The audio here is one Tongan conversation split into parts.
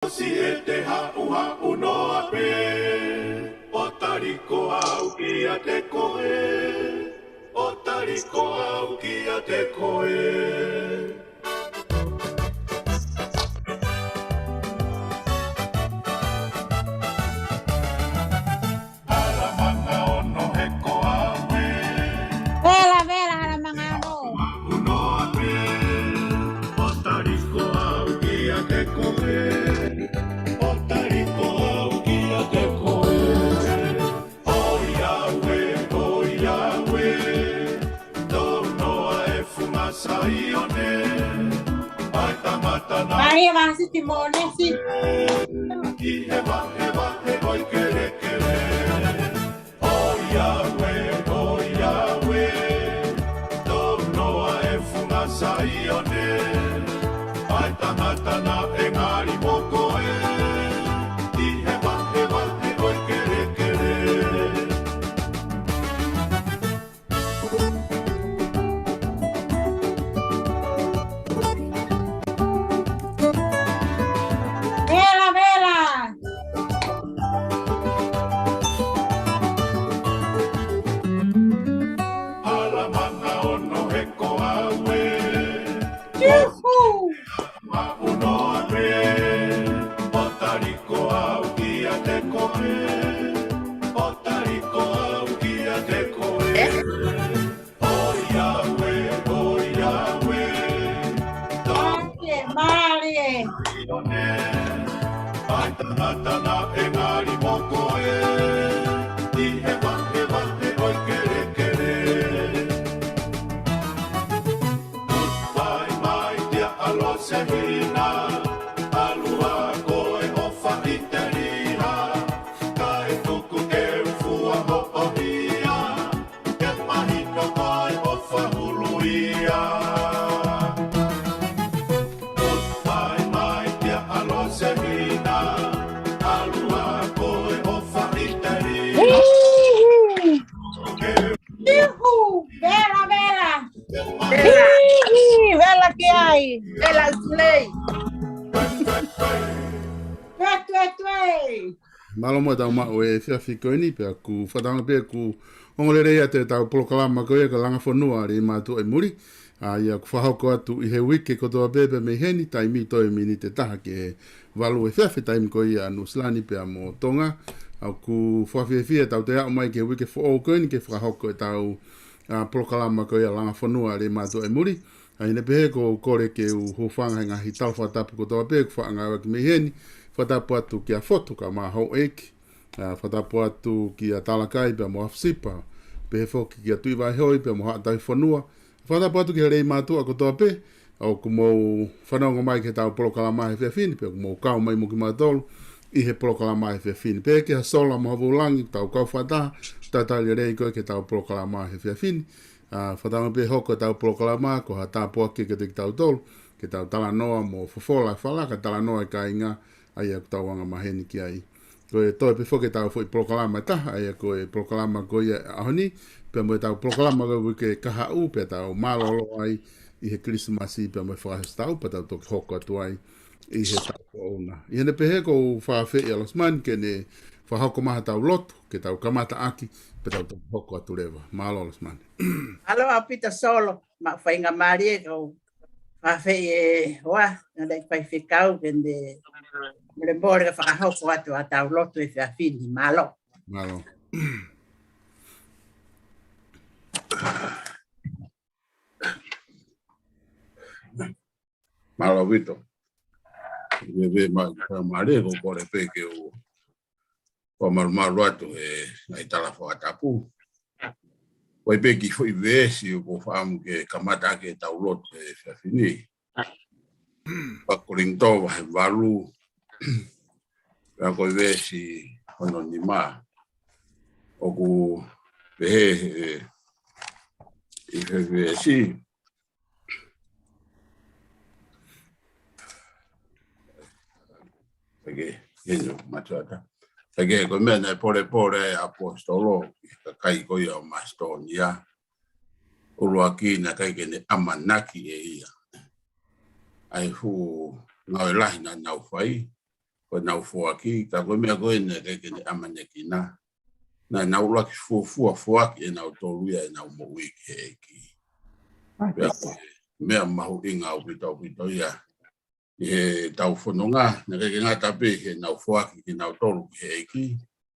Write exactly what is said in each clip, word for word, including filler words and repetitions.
ʻOsi ʻete haʻuhaʻu noa pē, ʻo tali ko au kiate koe, ʻo tali ko au kiate koe. Hala manga ono he ko au ē. Vela, vela, hala manga ono. Haʻuhaʻu noa pē, ʻo tali ko au kiate koe, ʻo tali ko au kiate koe. ʻOiauē, ʻoiauē, tō noa e funga Saione, ʻa e tangata naʻe Maria Vasiti Monesi. ʻI he vahevahe ʻo e kelekele. ʻOiauē, ʻoiauē, tō noa e funga Saione, ʻa e tangata naʻe ngali mo koe, ʻi he vahevahe ʻo e kelekele. Vela, vela. Hala manga ono he ko au ē. Iuhu! Haʻuhaʻu noa pē, ʻo tali ko au kiate koe, ʻo tali ko au kiate koe. ʻOiauē, ʻoiauē, tō Ake, Malie. Saione, ʻa e tangata naʻe ngali mo koe, ʻi he vahevahe ʻo e kelekele. Goodbye, my dear Alosehina, ʻalu ā koe ʻo faʻiteliha, kae tuku ke u fua hoʻo hia, ke mahino ko e ʻofa hulu ia. Goodbye, my dear Alosehina, ʻalu ā koe ʻo faʻiteliha. Iuhu! Vela, vela! Vela! Hihi, vela ki ai! Vela slei! Tue, tue, tue! Mālō mo ʻetau maʻu e efiafi ko eni, pea ʻoku fakatauange pē ʻoku ongo lelei atu ʻetau polokalama ko ia ko e Langa Fonua Leimātuʻa ʻi muli. ʻA ia ʻoku fakahoko atu ʻi he uike kotoa pē pea mei heni, taimi toe miniti ʻe taha ki he valu efiafi taimi ko ia ʻa Nuʻusila ni pea mo Tonga. ʻOku fakafiefia ʻetau toe aʻu mai ki he uike foʻou ko eni ke fakahoko ʻetau, ʻa, polokalama ko ia Langa Fonua Leimātuʻa ʻi muli. ʻA ia ʻi heʻene pehē ʻoku ou kole ke u hūfanga he ngaahi tala fakatapu kotoa pē ʻoku faʻa ngāueʻaki mei heni. Fakatapu atu kia Fotu kae ʻumaʻā houʻeiki. ʻA, fakatapu atu kia Talakai pea mo Afisipa. Pehē foki kia Tuʻivaihoʻi pea mo Haʻa Tauhi Fonua. Fakatapu atu ki he Leimātuʻa kotoa pē ʻoku mou fanongo mai ki heʻetau polokalama he efiafi ni, pea ʻoku mou kau mai mo kimautolu ʻi he polokalama he efiafi ni. Pehē kia Sola mo Havulagi, tau kau fakataha, talitali lelei koe ki heʻetau polokalama he efiafi ni. ʻA, fakatauange pē ʻe hoko ʻetau polokalama ko ha tāpuaki kiate kitautolu, ke tau talanoa mo fofola e fala, kae talanoa e kāinga, ʻa ia ʻoku tau angamaheni ki ai. Ko e toe pē foki ʻetau foʻi polokalama ʻe taha, ʻa ia ko e polokalama ko ia ʻaho ni, pea mo ʻetau polokalama ko e uike kahaʻu, pea tau mālōlō ai ʻi he Kilisimasi, pea mo e fakaʻosi taʻu, pea tau toki hoko atu ai ʻi he taʻu foʻou na. ʻI heʻene pehē ʻoku ou fakaafeʻi ʻa Losimani ke ne fakahoko mai haʻatau lotu, ke tau kamata ʻaki, pea tau toki hoko atu leva. Mālō Losimani. Mālō ʻaupito Solo, maʻu faingamālie ke u fakaafeʻi e hoa, ngaahi faifekau, ke ne molemole ke fakahoko atu haʻatau lotu he efiafi ni. Mālō. Mālō. Mālō ʻaupito. Veve mai ka mare ko kole pē ke u fakamalumalu atu he ngaahi tala fakatapu. Ko e pē kiʻi foʻi veesi ʻoku ou fakaʻamu ke kamata ʻaki ʻetau lotu he efiafi ni. Ko Kolinitō vahe valu, pea ko e veesi hono nima. ʻOku pehē ʻe, ʻi he veesi, ʻEke, ʻEne matuata. ʻEke, ko e meʻa naʻe polepole ʻa e ʻaposetolo ki he kakai ko ia ʻo Masitōnia. ʻUluaki naʻe ʻikai ke ne ʻamanaki ʻe ia ʻa e fuʻu ngāue lahi naʻa nau fai. ko ʻenau foaki, ka ko e meʻa ko ē naʻe ʻikai ke ne ʻamanekina. Naʻa nau ʻuluaki fuofua foaki ʻenau tolu ia ʻenau moʻui ki he ʻEiki. Pea ko e meʻa mahuʻinga ʻaupito ʻaupito ia ʻi heʻetau fononga, naʻe ʻikai ke ngata pē heʻenau foaki kinautolu ki he ʻEiki.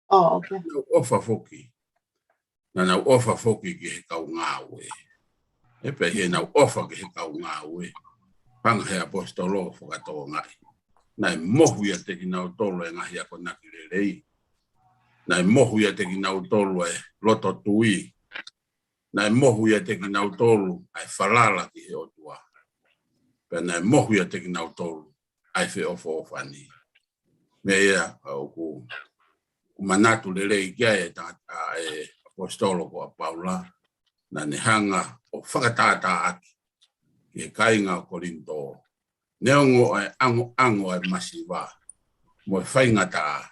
Naʻa nau ʻofa foki. Naʻa nau ʻofa foki ki he kau ngāue. ʻE pea heʻenau ʻofa ki he kau ngāue, hanga he ʻaposetolo ʻo fakatokangaʻi naʻe mohu ʻiate kinautolu e ngaahi akonaki lelei. Naʻe mohu ʻiate kinautolu e loto tui. Naʻe mohu ʻiate kinautolu ʻa e falala ki he ʻOtua. Pea naʻe mohu ʻiate kinautolu ʻa e feʻofoʻofani. Meʻa ia ʻoku, ʻoku manatu lelei ki ai e tangata, ʻa e ʻaposetolo ko ʻa Paula, naʻa ne hanga ʻo fakatātāʻaki ki he kāinga ʻo Kolinitō. Neongo ʻa e ʻangoʻango ʻa e masiva mo e faingataʻa,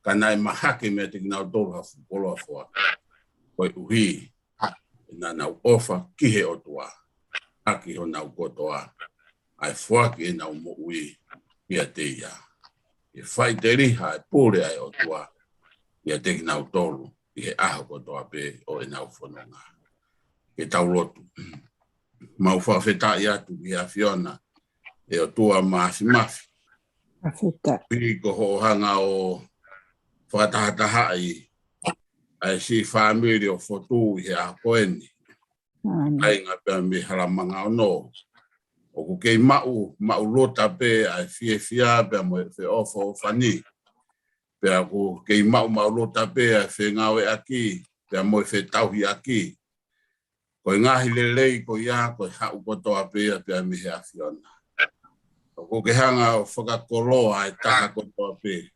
ka naʻe mahaki meiate kinautolu ha fuʻu koloa foaki. Koeʻuhi naʻa nau ʻofa ki he ʻOtua, ʻaki honau kotoa, ʻa e foaki ʻenau moʻui ʻiate ia. ʻE faʻiteliha e pule ʻa e ʻOtua ʻiate kinautolu ʻi he ʻaho kotoa pē ʻo ʻenau fononga. Ke tau lotu. Mau fakafetaʻi atu ki he ʻAfiona, ʻe ʻOtua Māfimafi. Fakafetaʻi. Pea ko hoʻo hanga ʻo fakatahatahaʻi ʻa e siʻi fāmili ʻo Fotu ʻi he ʻaho ko eni. Kāinga pea mei Halamanga ono. ʻOku kei maʻu, maʻuluta pē ʻa e fiefia pea mo e feʻofoʻofani. Pea ʻoku kei maʻu, maʻuluta pē ʻa e fengāueʻaki pea mo e fetauhiʻaki. Ko e ngaahi lelei ko ia, ko e haʻu kotoa pē ia pea mei he ʻAfiona. ʻOku ke hanga ʻo fakakoloa e taha kotoa pē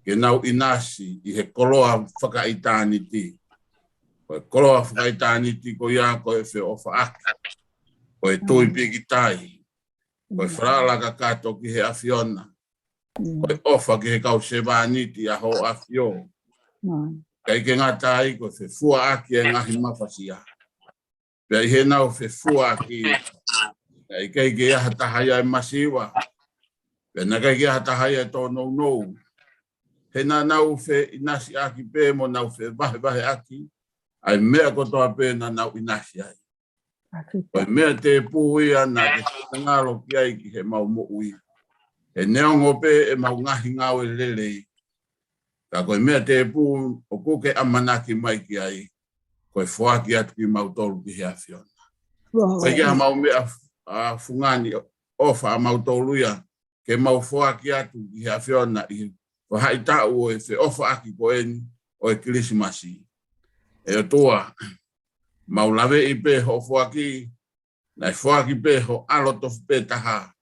ke nau ʻinasi ʻi he koloa fakaʻitāniti. Ko e koloa fakaʻitāniti ko ia ko e feʻofaʻaki, ko e tui pīkitai, ko e falala kakato ki he ʻAfiona, ko e ʻofa ki he kau sevāniti ʻa Hoʻo ʻAfio. ʻIkai ke ngata ai, ko e fefuaʻaki e ngaahi mafasia. Pea ʻi heʻenau fefuaʻaki, naʻe ʻikai ke ʻi ai ha taha ia ʻe masiva. Pea naʻe ʻikai ke ʻi ai ha taha ia ʻe tōnounou. He naʻa nau feʻinasiʻaki pē mo nau fevahevaheʻaki ʻa e meʻa kotoa pē naʻa nau ʻinasi ai. Ko e meʻa tēpū ia naʻa ke finangalo ki ai ki heʻemau moʻui. He neongo pē ʻemau ngaahi ngāue lelei, ka ko e meʻa tēpū ʻoku ke ʻamanaki mai ki ai, ko e foaki atu kimautolu ki he ʻAfiona. Ko ia mau meʻa, ʻa, fungani ʻofa ʻamautolu ia, ke mau foaki atu ki he ʻAfiona ʻi he faʻahitaʻu ʻo e feʻofaʻaki ko eni ʻo e Kilisimasi. ʻE ʻOtua, mau laveʻi pē hoʻo foaki, naʻe foaki pē ho ʻAlo tofu pē taha,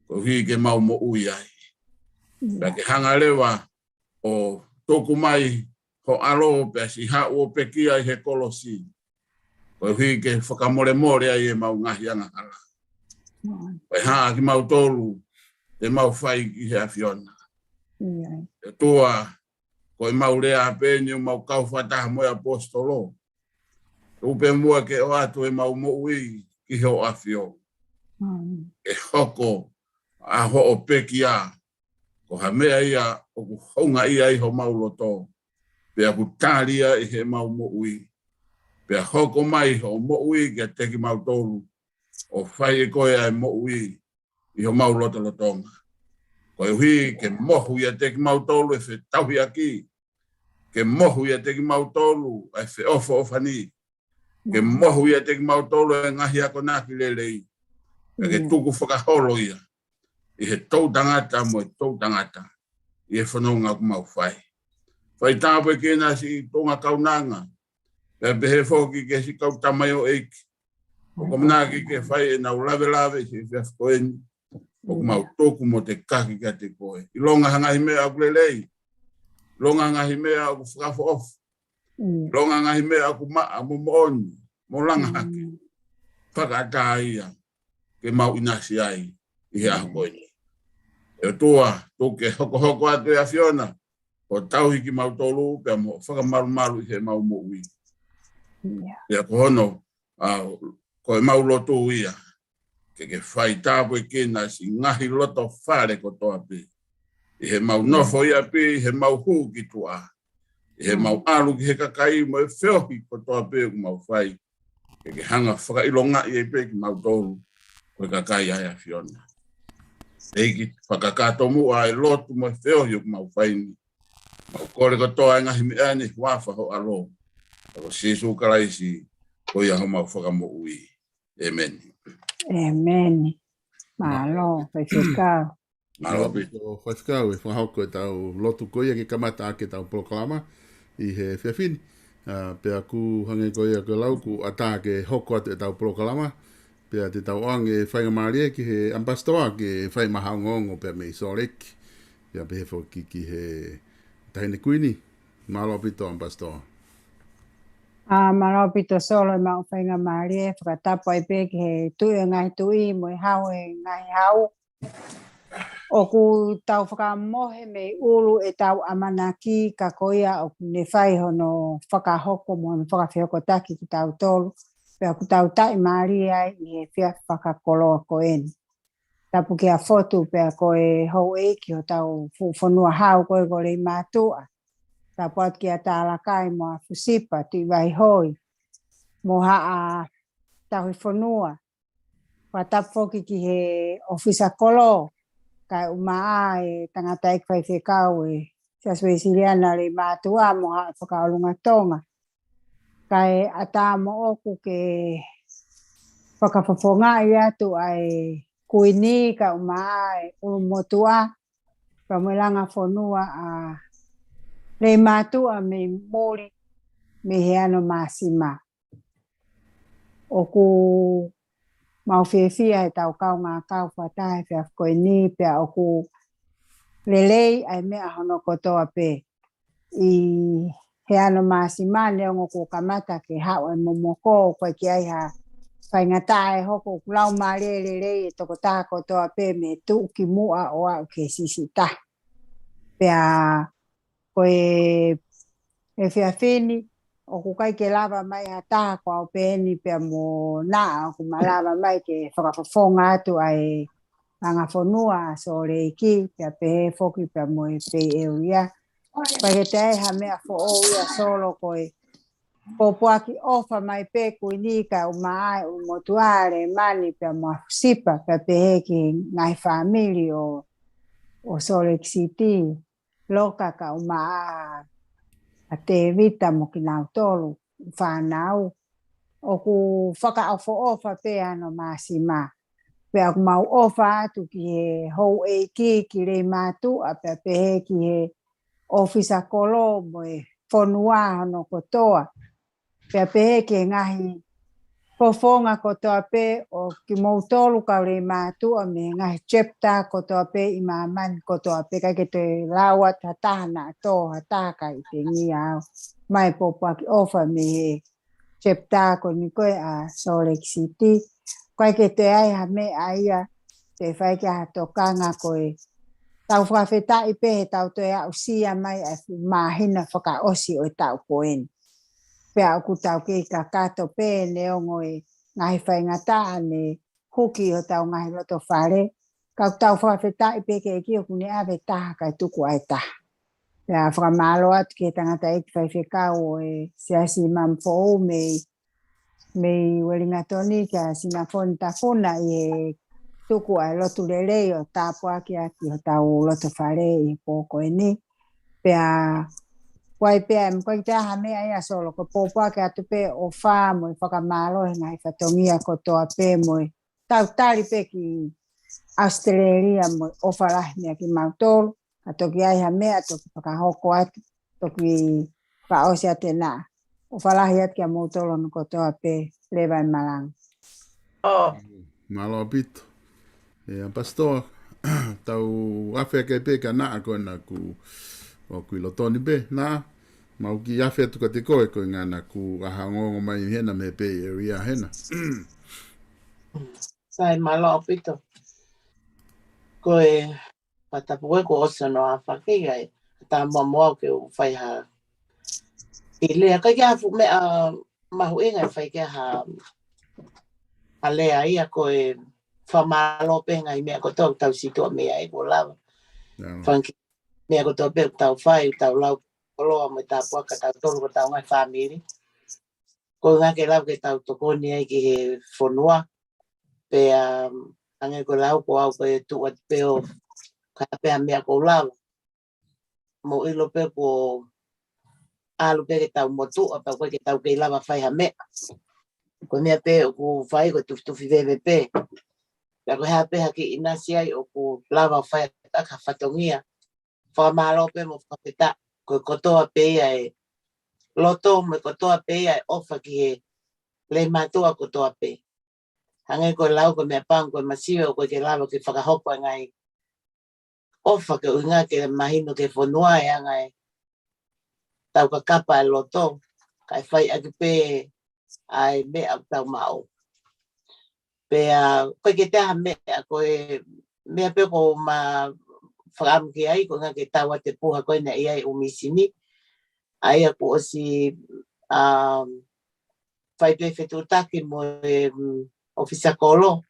koeʻuhi ke mau moʻui ai. Pea ke hanga leva ʻo tuku mai ho ʻAlo pea siʻi haʻu ʻo pekia ʻi he kolosi, koeʻuhi ke fakamolemole ai ʻemau ngaahi angahala. Ko e hā kimautolu te mau fai ki he ʻAfiona? ʻE ʻOtua, ko ʻemau lea pē eni ʻo mau kau fakataha mo e ʻaposetolo. Tuku pē muʻa ke ʻoatu ʻemau moʻui ki Hoʻo ʻAfio. Ke hoko ʻa hoʻo pekia ko ha meʻa ia ʻoku houngaʻia ai homau loto, pea ʻoku tali ia ʻe heʻemau moʻui. Pea hoko mai hoʻo moʻui kiate kimautolu, ʻo fai ʻe koe ʻa e moʻui ʻi homau lotolotonga. Koeʻuhi ke mohu ʻiate kimautolu e fetauhiʻaki, ke mohu ʻiate kimautolu e feʻofoʻofani, ke mohu ʻiate kimautolu e ngaahi akonaki lelei, pea ke tuku fakaholo ia ʻi he toʻutangata mo e toʻutangata ʻi he fononga ʻoku mau fai. Fai tāpuekina siʻi tuʻunga kaunanga, pea pehē foki ki he siʻi kau tamaioʻeiki ʻoku ʻamanaki ke fai ʻenau lavelave ʻi he efiafi ko eni, ʻoku mau tuku mo tekaki kiate koe. ʻIlonga ha ngaahi meʻa ʻoku lelei, ʻilonga ha ngaahi meʻa ʻoku fakaʻofoʻofa, ʻilonga ha ngaahi meʻa ʻoku maʻa mo moʻoni mo langa hake, fakaʻatā ia ke mau ʻinasi ai ʻi he ʻaho ko eni. ʻE ʻOtua, tuku ke hokohoko atu ʻe ʻAfiona hoʻo tauhi kimautolu pea mo hoʻo fakamalumalu ʻi heʻemau moʻui. Pea ko hono, ʻa, ko ʻemau lotu ia, ke ke fai tāpuekina siʻi ngaahi loto fale kotoa pē, ʻi heʻemau nofo ʻi ʻapi, ʻi heʻemau hū ki tuʻa, ʻi heʻemau ʻalu ki he kakai mo e feohi kotoa pē ʻoku mau fai, ke ke hanga fakaʻilongaʻi ai pē kimautolu ko e kakai ʻa e ʻAfiona. ʻEiki, fakakātoa muʻa e lotu mo e feohi ʻoku mau fai ni. Mau kole kotoa e ngaahi meʻa ni ʻi he huafa ho ʻAlo, ko Sīsū Kalaisi, ko ia homau Fakamoʻui. ʻĒmeni. ʻĒmeni. Mālō, faifekau. Mālō ʻaupito. Faifekau, ʻe fakahoko ʻetau lotu ko ia ke kamata ʻaki ʻetau polokalama ʻi he efiafi ni. ʻA, pea ʻoku hangē ko ia ko e lau, kuo ʻatā ke hoko atu ʻetau polokalama. Pea te tau ʻoange faingamālie ki he ʻAmipasitoa ke fai mai ha ongoongo pea mei Salt Lake. Pea pehē foki ki he Taʻahine Kuini. Mālō ʻaupito ʻAmipasitoa. ʻA, mālō ʻaupito Solo ʻemau faingamālie, fakatapu ai pē ki he Tuʻi ʻo e ngaahi tuʻi mo e Hau ʻo e ngaahi hau. ʻOku tau fakamohe mei ʻulu ʻetau ʻamanaki, ka ko ia ʻoku ne fai hono fakahoko mo hono fakafehokotaki kitautolu. Pea ʻoku tau taʻimālie ai ʻi he efiafi fakakoloa ko eni. Tapu kia Fotu pea ko e houʻeiki hotau fuʻu fonua hau ko ē ko Leimātuʻa. Tapu atu kia Talakai mo ʻAfusipa, Tuʻi Vaihoi, mo Haʻa Tauhi Fonua. Fakatapu foki ki he ʻōfisa kolo, kae ʻumaʻā e tangataʻeiki faifekau ʻo e Siasi Uēsiliana Leimātuʻa mo Haʻa Fakaʻolunga Tonga. Kae ʻatā moʻoku ke fakafofongaʻi atu ʻa e Kuini kae ʻumaʻā e ʻulumotuʻa, pea mo e langa fonua ʻa Leimātuʻa mei muli, mei he ano māsima. ʻOku mau fiefia heʻetau kaungā kau fakataha he efiafi ko eni, pea ʻoku lelei ʻa e meʻa hono kotoa pē. ʻI he ano māsima neongo kuo kamata ke haʻu e momoko, ʻoku ʻikai ke ʻi ai ha faingataʻa ʻe hoko, ʻoku laumālie lelei e tokotaha kotoa pē mei he tuʻukimuʻa ʻo aʻu ki he siʻisiʻi taha. Pea ko e efiafi ni, ʻoku ʻikai ke lava mai ha taha, ko au pē eni pea mo Naʻa ʻoku malava mai ke fakafofonga atu ʻa e langa fonua ʻa Sōleki, pea pehē foki pea mo e Bay Area. Pea ʻikai ke toe ʻi ai ha meʻa foʻou ia Solo, ko e pōpoaki ʻofa mai pē Kuini kae ʻumaʻā e ʻulumotuʻa Lemani pea mo ʻAfusipa, pea pehē ki he ngaahi fāmili ʻo, ʻo Salt Lake City, Loka kae ʻumaʻā ʻa Tēvita mo kinautolu fānau. ʻOku fakaʻofoʻofa pē ano māsima. Pea ʻoku mau ʻofa atu ki he houʻeiki ki Leimātuʻa, pea pehē ki he ʻōfisa kolo mo e fonua hono kotoa. Pea pehē ki he ngaahi fofonga kotoa pē ʻo kimoutolu kau Leimātuʻa mei he ngaahi chapter kotoa pē ʻi māmani kotoa pē, ʻikai ke toe lau atu ha taha naʻa tō, ha taha kae ʻikai te ngia au. Mai pōpoaki ʻofa mei he chapter ko eni ko ē ʻa Salt Lake City. ʻIkai ke toe ʻi ai ha meʻa ia te fai ki ai ha tokanga, ko e tau fakafetaʻi pē heʻetau toe aʻusia mai ʻa e fuʻu māhina fakaʻosi ʻo e taʻu ko eni. Pea ʻoku tau kei kakato pē neongo e ngaahi faingataʻa ne huki ʻi hotau ngaahi loto fale. Ka ʻoku tau fakafetaʻi pē ki he ʻEiki ʻoku ne ʻave taha kae tuku ʻa e taha. Pea fakamālō atu ki he tangataʻeiki faifekau ʻo e Siasi Mamafoʻou mei, mei Uelingatoni kia Sinafoni Tafuna ʻi he tuku ʻa e lotu lelei ʻo tāpuakiʻaki hotau loto fale ʻi he pō ko eni. Pea ʻoku ʻi ai pē ʻa e, ʻoku ʻikai ke toe ʻi ai ha meʻa ia Solo, ko e pōpoaki atu pē ʻofa mo e fakamālō he ngaahi fatongia kotoa pē mo e tau tali pē ki ʻAositelēlia mo e ʻofa lahi meia kimautolu. Ka toki ʻi ai ha meʻa toki fakahoko atu, toki fakaʻosi atu ena. ʻOfa lahi atu kia moutolu hono kotoa pē, leva e malanga. ʻO. Mālō ʻaupito. ʻE, ʻAmipasitoa, tau afe ake pē kia Naʻa ko ena kuo, ʻoku ʻi loto ni pē, Naʻa, mau kiʻi afe atu kiate koe ko e ʻuhinga naʻa ku ʻaha ongoongo mai hena mei he Bay Area hena. Sai, mālō ʻaupito. Ko e fakatapu ko ē kuo ʻosi hono afe ake ia, ʻe tā muʻa mo au ke u fai ha. ʻI lea, ʻikai ke ʻi ai ha fuʻu meʻa mahuʻinga ʻe fai ki ai ha, ha lea ia ko e fakamālō pē he ngaahi meʻa kotoa ʻoku tau situʻa mei ai kuo lava. Nā. Fanga kiʻi meʻa kotoa pē ʻoku tau fai, ʻoku tau lau koloa mo e tāpuaki kia tautolu ko hotau ngaahi fāmili. Ko e ʻuhinga ke lava ke tau tokoni ai ki he fonua. Pea, um, hangē ko e lau ko au ko e tuʻu atu pē ʻo ka pē ha meʻa ʻoku ou lava. Mou ʻilo pē kuo ʻalu pē ke tau motuʻa, pea ʻoku ʻikai ke tau kei lava fai ha meʻa. Ko e meʻa pē ʻoku fai ko e tufitufi veve pē. Pea ko e hā pē ha kiʻi ʻinasi ai ʻoku lava fai ʻaki ha fatongia. Fakamālō pē mo fakafetaʻi, ko e kotoa pē ia e loto, mo e kotoa pē ia e ʻofa ki he lelei mātuʻa kotoa pē. Hangē ko e lau ko e meʻa pango ko e masiva ʻoku ʻikai ke lava ke fakahoko e ngaahi ʻofa ke ʻuhinga ke mahino ki he fonua e anga e tau kakapa e loto, kae fai ʻaki pē ʻa e meʻa ʻoku tau maʻu. Pea, ʻoku ʻikai ke toe ʻi ai ha meʻa, ko e meʻa pē ʻoku ou fakaʻamu ki ai, ko e ʻuhinga ke tau ʻa e puha ko ē naʻe ʻi ai ʻū mīsini. ʻA ia kuo ʻosi, um, fai pē fetuʻutaki mo e, um, ʻōfisa kolo.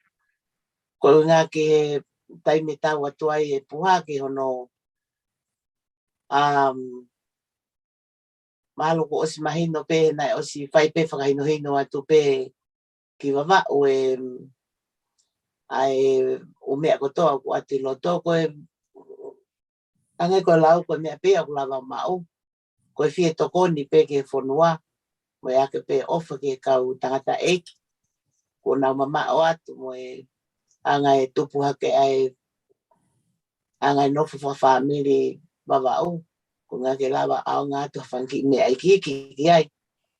Ko e ʻuhinga ki he taimi ʻe tau atu ai e puha ki hono, um, mahalo kuo ʻosi mahino pē naʻe ʻosi fai pē fakahinohino atu pē ki Vavaʻu e, ʻa e ʻū meʻa kotoa ʻoku ʻatu ʻi loto ko e, hangē ko e lau ko e meʻa pē ʻoku lava maʻu. Ko e fie tokoni pē ki he fonua, mo e ʻai pē ʻofa ki he kau tangataʻeiki. Kuo nau mamaʻo atu mo e anga e tupu hake ʻa e anga e nofo fakafāmili Vavaʻu, ko e ʻuhinga ke lava ʻaonga atu ha fanga kiʻi meʻa iiki ki ai.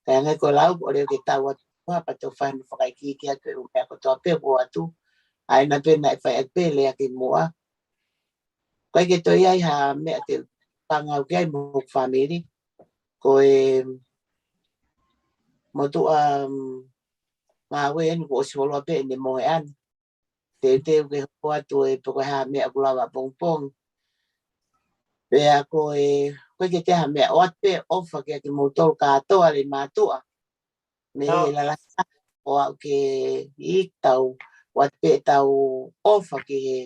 Kae hangē ko e lau, ʻoku lelei ke tau ʻatu ha pea tau fai hono fakaikiiki atu e ʻū meʻa kotoa pē kuo ʻatu. ʻA ia naʻe pē naʻe fai ʻaki pē lea ki muʻa. ʻOku ʻikai ke toe ʻi ai ha meʻa te u fakaʻamu ki ai mo hoku fāmili. Ko e motuʻa, um, ngāue eni kuo ʻosi holo pē ʻene mohe ʻana. Teuteu ke hoko atu e pe ko e hā ha meʻa ʻoku lava pongipongi. Pea ko e, ʻoku ʻikai ke toe ʻi ai ha meʻa, ʻoatu pē ʻofa kiate kimoutolu kātoa lelei mātuʻa. Mei he lalahi ʻo aʻu ki he ʻikai, ʻoatu pē ʻetau ʻofa ki he,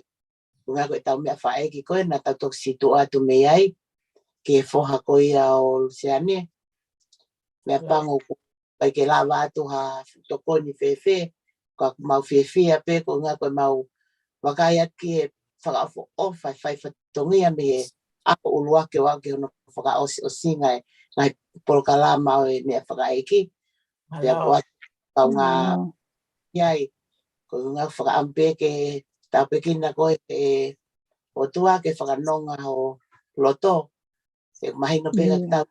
ko e ʻuhinga ko ʻetau meʻa fakaʻeiki ko ē naʻa tau toki situʻa atu mei ai, ki he foha ko ia ʻo Luseane. Meʻa pango ʻoku ʻikai ke lava atu ha tokoni fēfē, ka ʻoku mau fiefia pē ko e ʻuhinga ko e mau vakai atu ki he fakaʻofoʻofa e fai fatongia mei he ʻaho ʻuluaki ʻo aʻu ki hono fakaʻosiʻosinga e ngaahi polokalama ʻo e meʻa fakaʻeiki. Pea ko e ʻuhinga ʻi ai, ko e ʻuhinga fakaʻamu pē ke tāpuekina koe ʻe he ʻOtua ke fakanonga ho loto. ʻE mahino pē ka tau,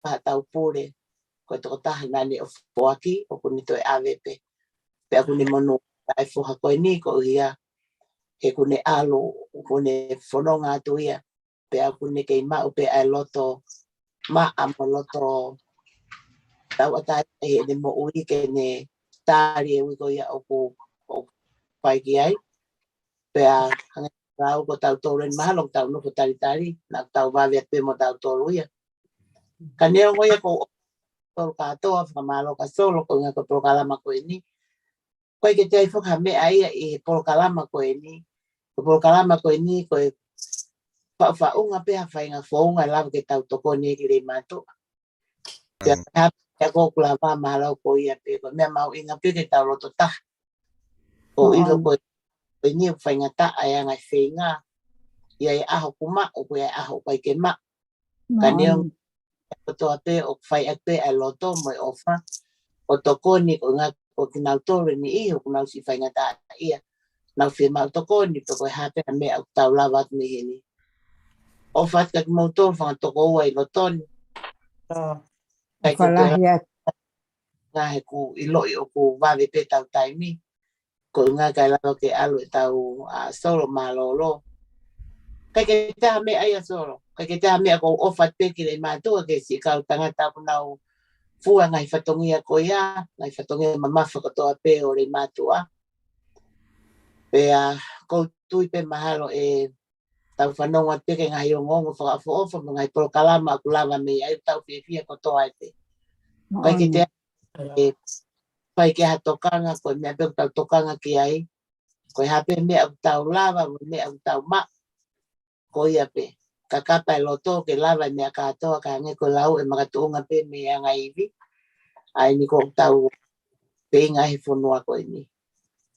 paha tau pule, ko e tokotaha naʻa ne ʻofoʻofa ʻaki, ʻoku ne toe ʻave pē. Pea ʻoku ne monū ʻa e foha ko eni ko ia, he ʻoku ne ʻalu, ʻoku ne fononga atu ia, pea ʻoku ne kei maʻu pē ʻa e loto maʻa mo e loto tauʻatāina ʻi heʻene moʻui ke ne tali e ui ko ia ʻoku, ʻoku fai ki ai. Pea hangē ko e lau ko tautolu eni mahalo ʻoku tau nofo talitali, naʻa tau vave atu pē mo tautolu ia. Ka neongo ia ko tautolu kātoa, fakamālō kia Solo, ko e ʻuhinga ko e polokalama ko eni. ʻOku ʻikai ke toe ʻi ai foki ha meʻa ia ʻi he polokalama ko eni. Ko e polokalama ko eni, ko e faʻufaʻunga pē ha faʻahinga founga ʻe lava ke tau tokoni ki he lelei mātuʻa. Pea ko e hā pē ʻoku lava mahalo ko ia pē, ko e meʻa mahuʻinga pē ke tau loto taha. ʻO ʻilo ko eni ʻoku faingataʻa e anga e feinga. ʻI ai e ʻaho ʻoku maʻu, ʻoku ʻi ai e ʻaho ʻoku ʻikai ke maʻu. Ka neongo ia kotoa pē ʻoku fai ʻaki pē ʻa e loto mo e ʻofa. ʻO tokoni ko e ʻuhinga ko kinautolu eni ʻoku nau siʻi faingataʻa ia. Nau fiemaʻu tokoni pe ko e hā pē ha meʻa ʻoku tau lava atu mei heni. ʻOfa atu kia kimoutolu fanga tokoua ʻi loto ni. ʻOfa lahi atu. Ngaahi ʻoku ʻiloʻi ʻoku vave pē ʻetau taimi. Ko e ʻuhinga kae lava ke ʻalu ʻetau, ʻa, Solo mālōlō. ʻIkai ke toe ʻi ai ha meʻa ia Solo. ʻIkai ke toe ʻi ai ha meʻa, ʻoku ou ʻofa pē ki he lelei mātuʻa ki he siʻi kau tangata ʻoku nau fua ngaahi fatongia ko ia, ngaahi fatongia mamafa kotoa pē ʻo e lelei mātuʻa. Pea ʻoku ou tui pē mahalo ʻe tau fanongo atu pē ki he ngaahi ongoongo fakaʻofoʻofa mo e ngaahi polokalama ʻoku lava mei ai, tau fiefia kotoa ai pē. ʻIkai ke toe ʻi ai ha tokanga, ko e meʻa pē ʻoku tau tokanga ki ai. Ko e hā pē meʻa ʻoku tau lava, mo e meʻa ʻoku tau maʻu. Ko ia pē. kakapa e loto ke lava e meʻa kātoa, ka hangē ko e lau ʻe makatuʻunga pē mei he anga ivi. ʻA eni ko ʻetau feinga he fonua ko eni.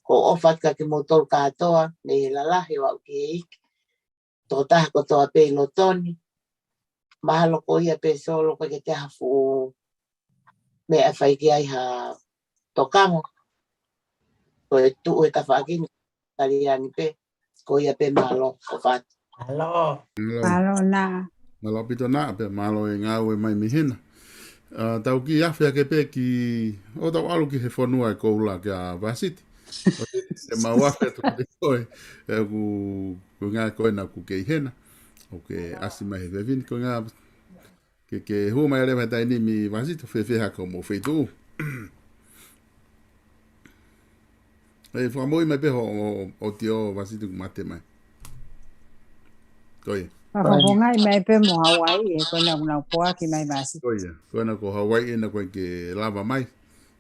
Ko e ʻofa atu kia kimoutolu kātoa, mei he lalahi ʻo aʻu ki he iiki. Tokotaha kotoa pē ʻi loto ni. Mahalo ko ia pē Solo ko e ke te hafu meʻa fai ki ai ha tokanga. Ko e tuʻu he tafaʻaki ni, taliangi pē, ko ia pē mālō, ʻofa atu. Mālō. Mālō. Mālō na. Mālō ʻaupito na, pea mālō e ngāue mai mei hena. ʻA, tau kiʻi afe ake pē ki, ʻo tau ʻalu ki he fonua e koula kia Vasiti. ʻO te, te mau afe atu ki koe, ʻe ku, ko e ngaahi ko ena ʻoku kei hena. ʻOku ke ʻasi mai he fefine, ko e ngaahi ke, ke hū mai leva he taimi ni Vasiti, fēfē hake hoʻomou feituʻu. ʻE, fakamoʻui mai pē ho, ho, ho ʻotiō Vasiti kuo mate mai. Ko ia. Fakafofongaʻi mai pē mo Hauaiʻi, ʻe, ko ena kuo nau poaki mai Vasiti. Ko ia. Ko ena ko Hauaiʻi ena ko e ke lava mai.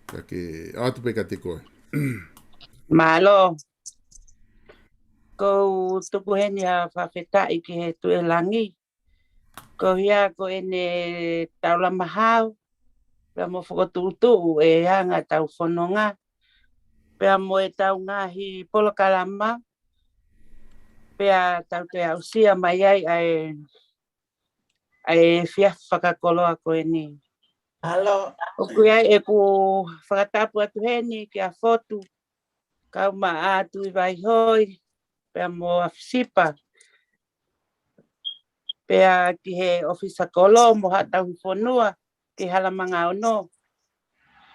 Ka ke ʻoatu pē kiate koe. Mālō. Ko u tuku heni ha fakafetaʻi ki he Tuʻi ʻi langi. Ko ia ko ʻene taulama hao, pea mo fokotuʻutuʻu e anga ʻetau fononga, pea mo ʻetau ngaahi polokalama, pea tau toe aʻusia mai ai ʻa e, ʻa e efiafi fakakoloa ko eni. Mālō. ʻOku ʻi ai ʻeku fakatapu atu heni kia Fotu, kau maʻa Tuʻivaihoi, pea mo Afisipa, pea ki he ʻofisa kolo mo haʻa tauhi fonua, ki Halamanga Ono.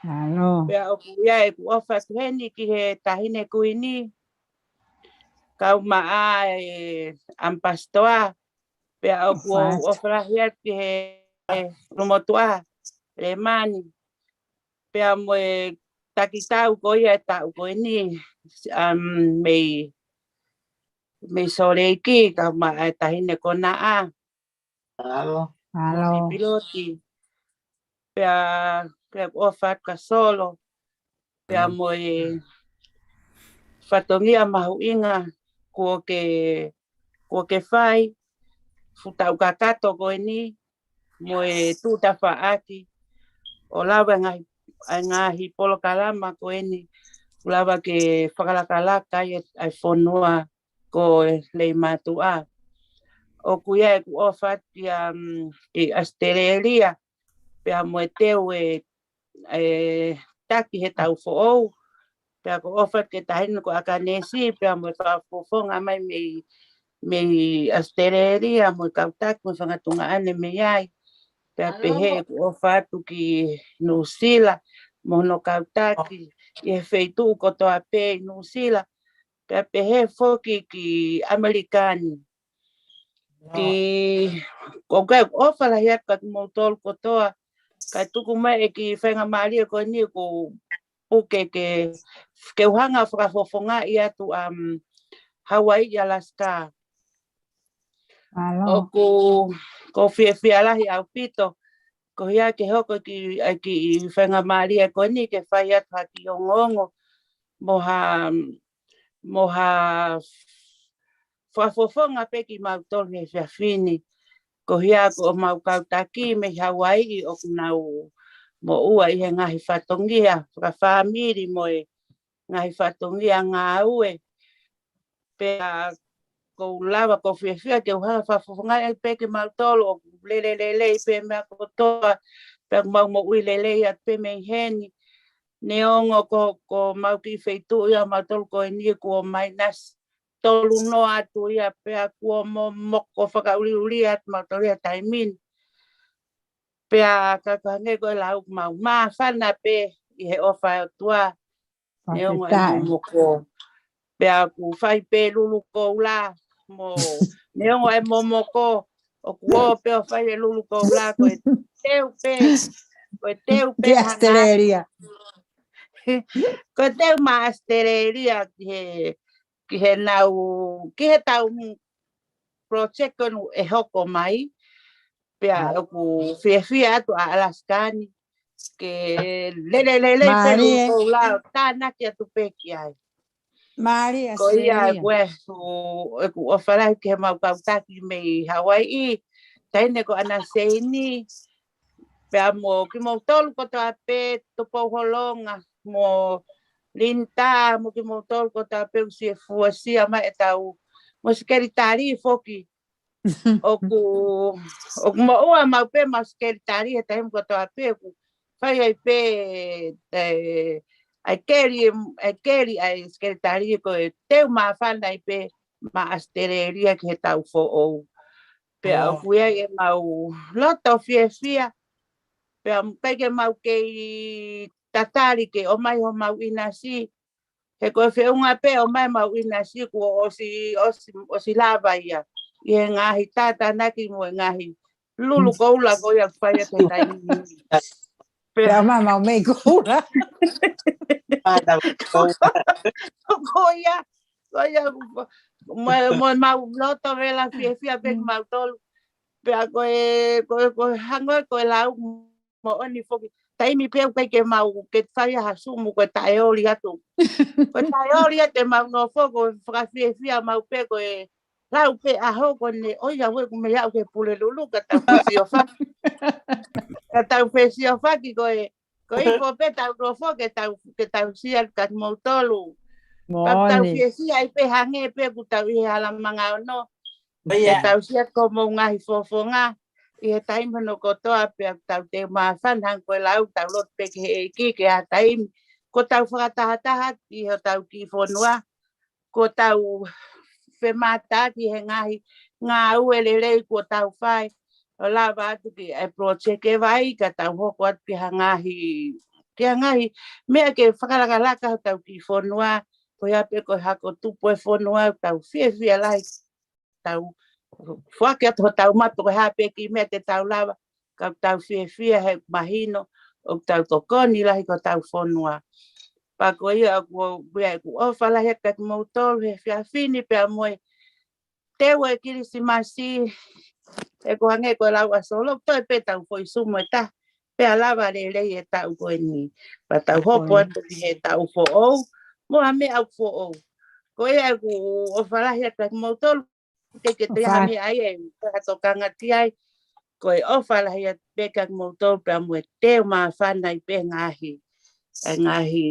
Mālō. Pea ʻoku ʻi ai ʻeku ʻofa atu heni ki he Taʻahine Kuini, kau maʻa e ʻAmipasitoa, pea ʻoku ou ʻofa lahi atu ki he Ulumotuʻa, Lemani, pea mo e takitau ko ia e taʻu ko eni, um, mei, mei Sōleki, kau maʻa e Taʻahine Konaʻa. Mālō. Mālō. Piloti. Pea, pea ʻoku ʻofa atu kia Solo. Pea mo e fatongia mahuʻinga kuo ke, kuo ke fai, fuʻu taʻu kakato ko eni, mo e tuʻu tafaʻaki, ʻo lava e ngaahi, e ngaahi polokalama ko eni, ʻo lava ke fakalakalaka ai e, e fonua ko Leimātuʻa. ʻOku ʻi ai ʻeku ʻofa atu kia, mm, ki ʻAositelēlia, pea mo e teu e, e taki he taʻu foʻou, pea ʻoku ʻofa atu ki he Taʻahine ko ʻAkanesi, pea mo e fakafofonga mai mei, mei ʻAositelēlia, mo e kau taki, mo e fanga tuongaʻane mei ai. Pea pehē ʻeku ʻofa atu ki Nuʻusila, mo hono kau taki, ʻi he feituʻu kotoa pē ʻi Nuʻusila, pea pehē foki ki ʻAmelika ni. Ki, ko e ʻofa lahi atu kia kimoutolu kotoa, kae tuku mai e kiʻi faingamālie ko eni ʻoku puke ke, ke u hanga fakafofongaʻi atu, um, Hauaiʻi, Alaska. Mālō. ʻOku, ʻoku ou fiefia lahi ʻaupito, ko ia ke hoko ki, ʻa e kiʻi faingamālie ko eni ke fai atu ha kiʻi ongoongo, mo ha, mo ha fakafofonga pē kimautolu he efiafi ni. Ko ia ko homau kau taki mei Hauaiʻi ʻoku nau moʻua ʻi he ngaahi fatongia fakafāmili mo e ngaahi fatongia ngāue. Pea ʻoku ou lava, ʻoku ou fiefia ke u hanga fakafofongaʻi pē kimautolu ʻoku lele lelei pē meʻa kotoa, pea ʻoku mau moʻui lelei atu pē mei heni. Neongo ko, ko homau kiʻi feituʻu ia ʻamautolu ko eni kuo minus tolu noa atu ia, pea kuo momoko fakaʻuliʻuli atu ʻamautolu ia he taimi ni. Pea ka, ka hangē ko e lau, mau māfana pē ʻi he ʻofa ʻa e ʻOtua. Neongo e momoko. Pea ʻoku fai pē lulu koula mo, neongo e momoko, ʻoku ō pē ʻo fai e lulu koula, ko e teu pē, ko e teu pē ki ʻAositelēlia. Ko e teu maʻa ʻAositelēlia ki he, ki he nau, ki he tau project ko eni ʻe hoko mai, pea ʻoku fiefia atu ʻa Alaska ni, ke lele lelei pē lulu koula ʻo tānaki atu pē ki ai. Mālie. Ko ia, Australia. Ko e ʻeku ʻofa lahi ki he mau kau taki mei Hawaiʻi, taʻahine ko ʻAna Seini, pea mo kimoutolu kotoa pē, Tupou Holonga, mo Linda, mo kimoutolu kotoa pē, ʻosi e fuasia mai ʻetau, mo Sekelitali foki. ʻOku, ʻoku moʻua mau pē mau Sekelitali he taimi kotoa pē ʻoku fai ai pē, ē, ʻa e keli, ʻa e keli ʻa e Sekelitali ko e teu māfana ai pē maʻa ʻAositelēlia ki he taʻu foʻou. Pea ʻoku ʻi ai ʻemau loto fiefia, pea ʻikai ke mau kei tatali ke ʻomai homau ʻinasi, he ko e feʻunga pē ʻomai homau ʻinasi kuo ʻosi, ʻosi, ʻosi lava ia ʻi he ngaahi tātānaki mo e ngaahi lulu koula ko ia ʻoku fai ʻi he taimi ni. Pea ʻomai homau meʻi koula. Ko ia, ko ia, mo, mo mau loto vela fiefia pē kimautolu. Pea ko e, ko e, ko e hangē ko e lau moʻoni foki. Taimi pē ʻoku ʻikai ke mau ke fai ha sumu ko e taʻeoli atu. Ko e taʻeoli atu ʻemau nofo ko e fakafiefia mau pē ko e lau pē ʻaho ko eni, ʻoi ʻaue ʻoku mei aʻu ki he Pulelulu ka tau fesiofaki. Ka tau fesiofaki ko e, ko e ʻikai pē tau nofo ke tau, ke tau sia ka kimoutolu. Ka tau fiefia ai pē hangē pē ʻoku tau ʻi he hala manga ono. Pea tau sia ko homou ngaahi fofonga ʻi he taimi hono kotoa pea tau teu māfana hangē ko e lau tau lotu pē ki he ʻEiki ke ʻi ai ha taimi ko tau fakatahataha ʻi hotau kiʻi fonua, ko tau femātaaki he ngaahi ngāue lelei ko tau fai ʻo lava atu ki he project e vai ka tau hoko atu ki ha ngaahi, ki ha ngaahi meʻa ke fakalakalaka hotau kiʻi fonua, ko ia pē ko e hako tupu e fonua, tau fiefia lahi tau foaki atu hotau mape ko e hā pē kiʻi meʻa te tau lava, ka tau fiefia he mahino ʻoku tau tokoni lahi ki hotau fonua. Pea ko ia ʻoku, ʻoku ʻofa lahi atu kiate kimoutolu he efiafi ni pea mo e teu e Kilisimasi, he ko e hangē ko e lau ʻa Solo, toe pē tau foʻi sumu e taha, pea lava lelei e taʻu ko eni. Pea tau hopo atu ki he taʻu foʻou, mo ha meʻa ʻoku foʻou. Ko ia ʻoku ʻofa lahi atu kiate kimoutolu, ʻikai ke toe ʻi ai ha meʻa ia ʻe toe tokanga ki ai. Ko e ʻofa lahi atu pē kiate kimoutolu pea mo e teu māfana ai pē ngaahi, e ngaahi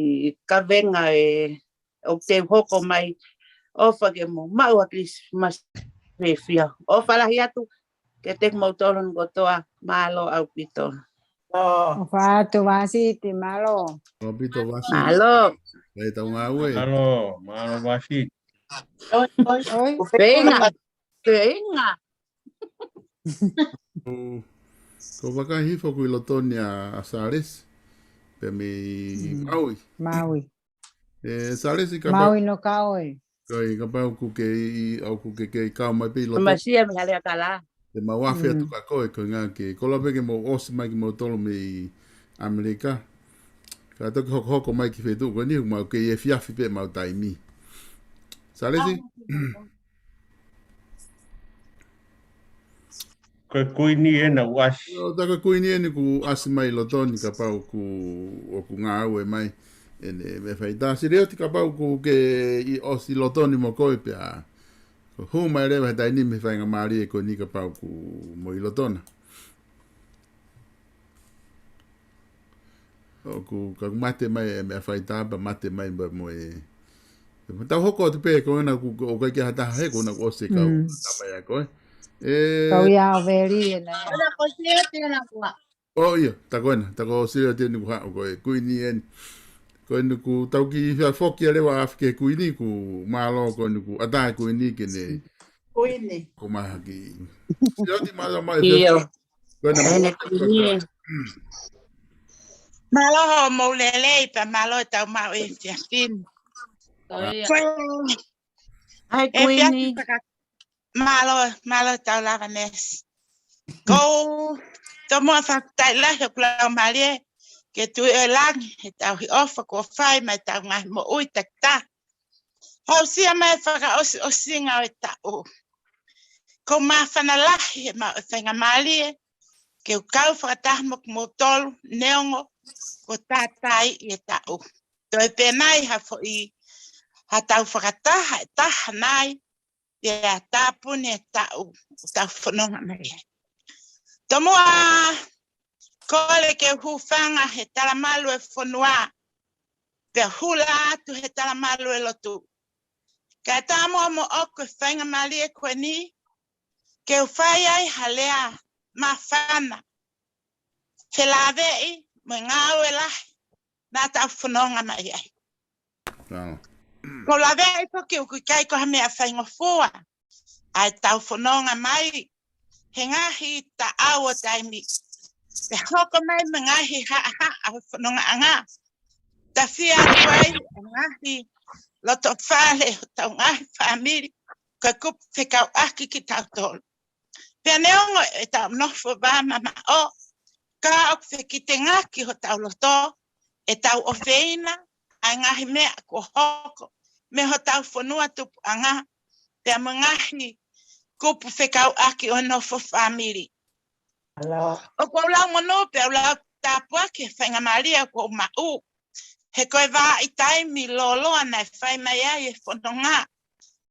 kavenga ʻe ʻoku teu hoko mai, ʻofa ke mou maʻu ha Kilisimasi fiefia. ʻOfa lahi atu kiate kimoutolu kotoa, mālō ʻaupito. ʻOfa atu Vasiti, mālō. ʻAupito Vasiti. Mālō. Lei tau ngāue. Mālō, mālō Vasiti. ʻOi, ʻoi. Feinga. Feinga. Ko, ko vakai hifo ʻoku ʻi loto ni ʻa, ʻa Salesi. Pea mei Maui. Maui. ʻE Salesi kapau. Maui no ka ʻoe. Kai kapau ʻoku ke ʻi, ʻoku ke kei kau mai pē ʻi loto. Masia mi hale akala. Te mau afe atu ka ko e ko e ngā ke. Ko la pē ke mau ʻosi mai kimoutolu mei ʻAmelika. Ka toki hokohoko mai ki he feituʻu ko eni, mau kei efiafi pē mau taimi. Salesi? Ko e kuini ena ʻoku ʻasi. ʻIo, tā ko e kuini eni ʻoku ʻasi mai ʻi loto ni kapau ʻoku, ʻoku ngāue mai. ʻEne meʻa fai tā siri oti kapau ʻoku ke ʻi ʻosi ʻi loto ni mo koe pea. Ko hū mai leva he taimi ni mei he faingamālie ko eni kapau ʻoku mo ʻi loto na. ʻOku, ka ʻoku mate mai e meʻa fai tā pea mate mai pea mo e. Tau hoko atu pē ko ena ʻoku, ʻoku ʻikai ke ha taha he ko ena ʻoku ʻosi e kau tā mai ʻa koe. ʻE. Kau ia ʻo veli ena. Ona ko sia te na kua. ʻO ia, tā ko ena, tā ko sia te ni kuha ʻo ko e kuini eni. Ko eni ʻoku tau kiʻi fia foki ʻa leva afi ke kuini ʻoku mālō ko eni ʻoku ʻatā e kuini ke ne. Kuini. Ko mahaki. Sia oti mālō mai. ʻIo. Ko ena mo. Ene kuini. Mālō hoʻomou lelei pea mālō e tau maʻu e efiafi ni. Ko ia. Ko e. ʻAi e kuini. Efiafi faka-, mālō, mālō tau lava Nesi. Ko u, tomuʻa fakafetaʻi lahi ʻoku lau mālie, ke tui e langi, he tauhi ʻofa kuo fai mai tau ngaahi moʻui takitaha. Aʻusia mai e fakaʻosiʻosinga ʻo e taʻu. Ko e māfana lahi he maʻu e faingamālie, ke u kau fakataha mo kimoutolu, neongo, kuo tātaaʻi e taʻu. Toe pē nai ha foʻi, ʻa tau fakataha ʻe taha nai, pea tāpuni e taʻu ʻoku tau fononga mai ai. Tomuʻa, kole ke u hūfanga he talamalu e fonua, pea hula atu he talamalu e lotu. Kae ʻatā muʻa moʻoku e faingamālie ko eni, ke u fai ai ha lea māfana, felāveʻi mo e ngāue lahi naʻa tau fononga mai ai. Ko e lave ai ko ē ʻoku ʻikai ko ha meʻa faingofua ʻa e tau fononga mai he ngaahi taʻau ʻo taimi, pea hoko mai mo e ngaahi haʻahaʻa ʻo e fonongaʻanga. Tafia atu ai e ngaahi loto fale ʻo hotau ngaahi fāmili, ko e kupu fekauʻaki kitautolu. Pea neongo ʻetau nofo vā mamaʻo, ka ʻoku fekitengaki hotau loto ʻetau ʻofeina ʻa e ngaahi meʻa kuo hoko mei hotau fonua tupuʻanga, pea mo e ngaahi kupu fekauʻaki ʻo e nofo fāmili. ʻOku ou lau monū pea u lau tāpuaki he faingamālie ʻoku ou maʻu, he ko e vahaʻa taimi lōloa naʻe fai mai ai e fononga,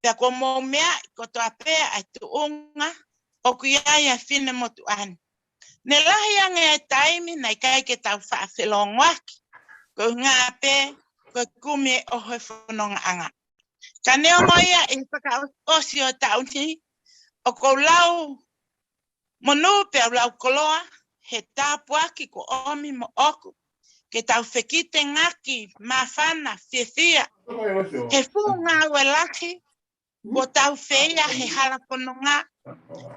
pea kuo mou meaʻi kotoa pē ʻa e tuʻunga ʻoku ʻi ai ʻa e finemotuʻa ni. Ne lahi ange e taimi naʻe ʻikai ke tau faʻa felongoaki, ko e ʻuhinga pē ko e kumi e ʻoho e fonongaʻanga. Ka neongo ia, ʻi he fakaʻosi ʻo e taʻu ni, ʻoku ou lau monū pea u lau koloa he tāpuaki kuo ʻomi moʻoku, ke tau fekitengaki māfana fiefia he fuʻu ngāue lahi kuo tau feia he hala fononga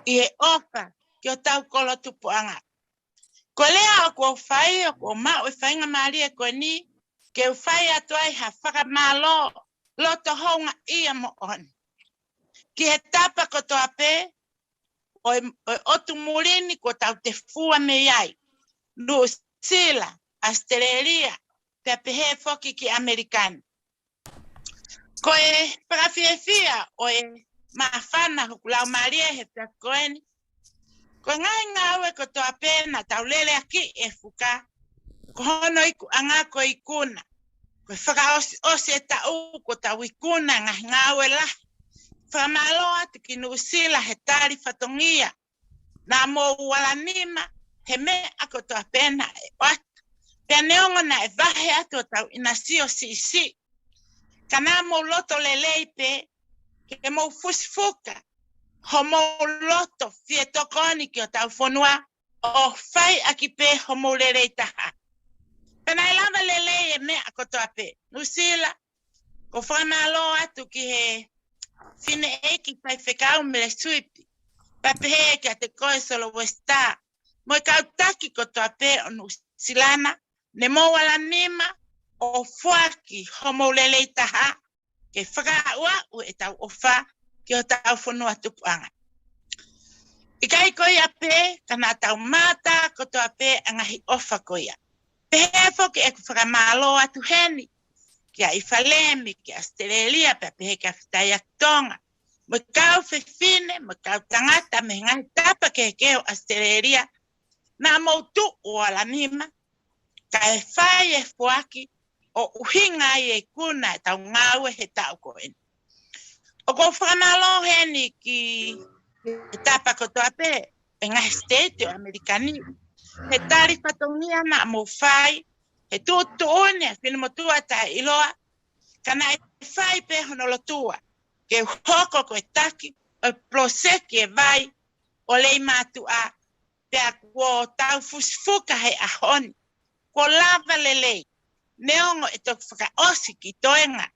ʻi he ʻofa ki hotau kolo tupuʻanga. Ko e lea ʻoku ou fai, ʻoku ou maʻu e faingamālie ko eni ke u fai atu ai ha fakamālō loto houngaʻia moʻoni ki he tapa kotoa pē ʻo e, ʻo e ʻotu muli ni kuo tau tefua mei ai, Nuʻusila, ʻAositelēlia, pea pehē foki ki ʻAmelika ni. Ko e fakafiefia ʻo e māfana hoku laumālie he efiafi ko eni. Ko e ngaahi ngāue kotoa pē naʻa tau leleakiʻi e fuka, ko hono ikuʻanga ko e ikuna. Ko e fakaʻosiʻosi e taʻu kuo tau ikuna e ngaahi ngāue lahi. Fakamālō atu ki Nuʻusila he tali fatongia. Naʻa mou ala nima he meʻa kotoa pē naʻe ʻoatu. Pea neongo naʻe vahe atu hotau ʻinasio siʻisiʻi, ka naʻa mou loto lelei pē ke mou fusifuka homou loto fie tokoni ki hotau fonua ʻo fai ʻaki pē homou lelei taha. Pea naʻe lava lelei e meʻa kotoa pē. Nuʻusila, ʻoku ou fakamālō atu ki he fineʻeiki faifekau Mele Suipi, pea pehē kiate koe Solo Wesitā, mo e kau taki kotoa pē ʻo Nuʻusila na, ne mou ala nima ʻo foaki homou lelei taha ke fakaaʻuaʻu ʻetau ʻofa ki hotau fonua tupuʻanga. ʻIkai ko ia pē, ka naʻa tau mātā kotoa pē ʻa e ngaahi ʻofa ko ia. Pehē foki ʻeku fakamālō atu heni kia ʻIfalemi, kia ʻAositelēlia, pea pehē kia Fitaiaki Tonga, mo e kau fefine, mo e kau tangata mei he ngaahi tapa kehekehe ʻo ʻAositelēlia, naʻa mou tuʻu ʻo ala nima kae fai e foaki ʻo ʻuhinga ai e ikuna ʻetau ngāue he taʻu ko eni. ʻOku ou fakamālō heni ki he tapa kotoa pē ʻo e ngaahi siteiti ʻo ʻAmelika ni he tali fatongia naʻa mou fai, he tuʻutuʻuni e finemotuʻa taʻeʻiloa, ka naʻe fai pē hono lotua ke hoko ko e taki ʻo e poloseki e vai ʻo Leimātuʻa, pea kuo tau fusifuka he ʻaho ni. Kuo lava lelei, neongo ʻe toki fakaʻosi ki toenga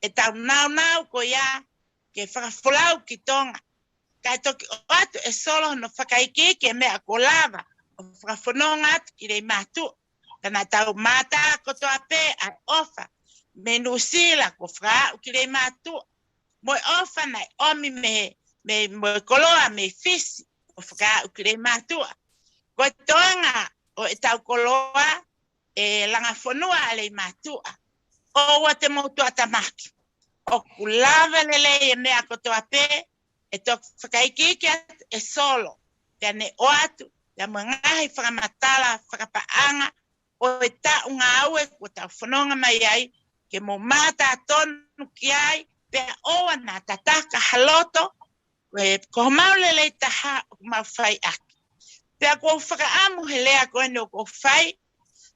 ʻetau nāunau ko ia ke fakafolau ki Tonga, kae toki ʻoatu ʻe Solo hono fakaikiiki e meʻa kuo lava ʻo fakafononga atu ki Leimātuʻa. Ka naʻa tau mātā kotoa pē ʻa e ʻofa mei Nuʻusila kuo fakaaʻu ki Leimātuʻa, mo e ʻofa naʻe ʻomi mei, mei, mo e koloa mei Fisi ʻo fakaaʻu ki Leimātuʻa. Ko e toenga ʻo ʻetau koloa ʻe langa fonua ʻa Leimātuʻa. ʻOua te mou tuʻatamaki. ʻOku lava lelei e meʻa kotoa pē ʻe toki fakaikiiki atu ʻe Solo, pea ne ʻoatu ia mo e ngaahi fakamatala fakapaʻanga ʻo e taʻu ngāue kuo tau fononga mai ai, ke mou mātā tonu ki ai, pea ʻoua naʻa tataka ha loto, ko e, ko homau lelei taha ʻoku mau fai ʻaki. Pea ʻoku ou fakaʻamu he lea ko eni ʻoku ou fai,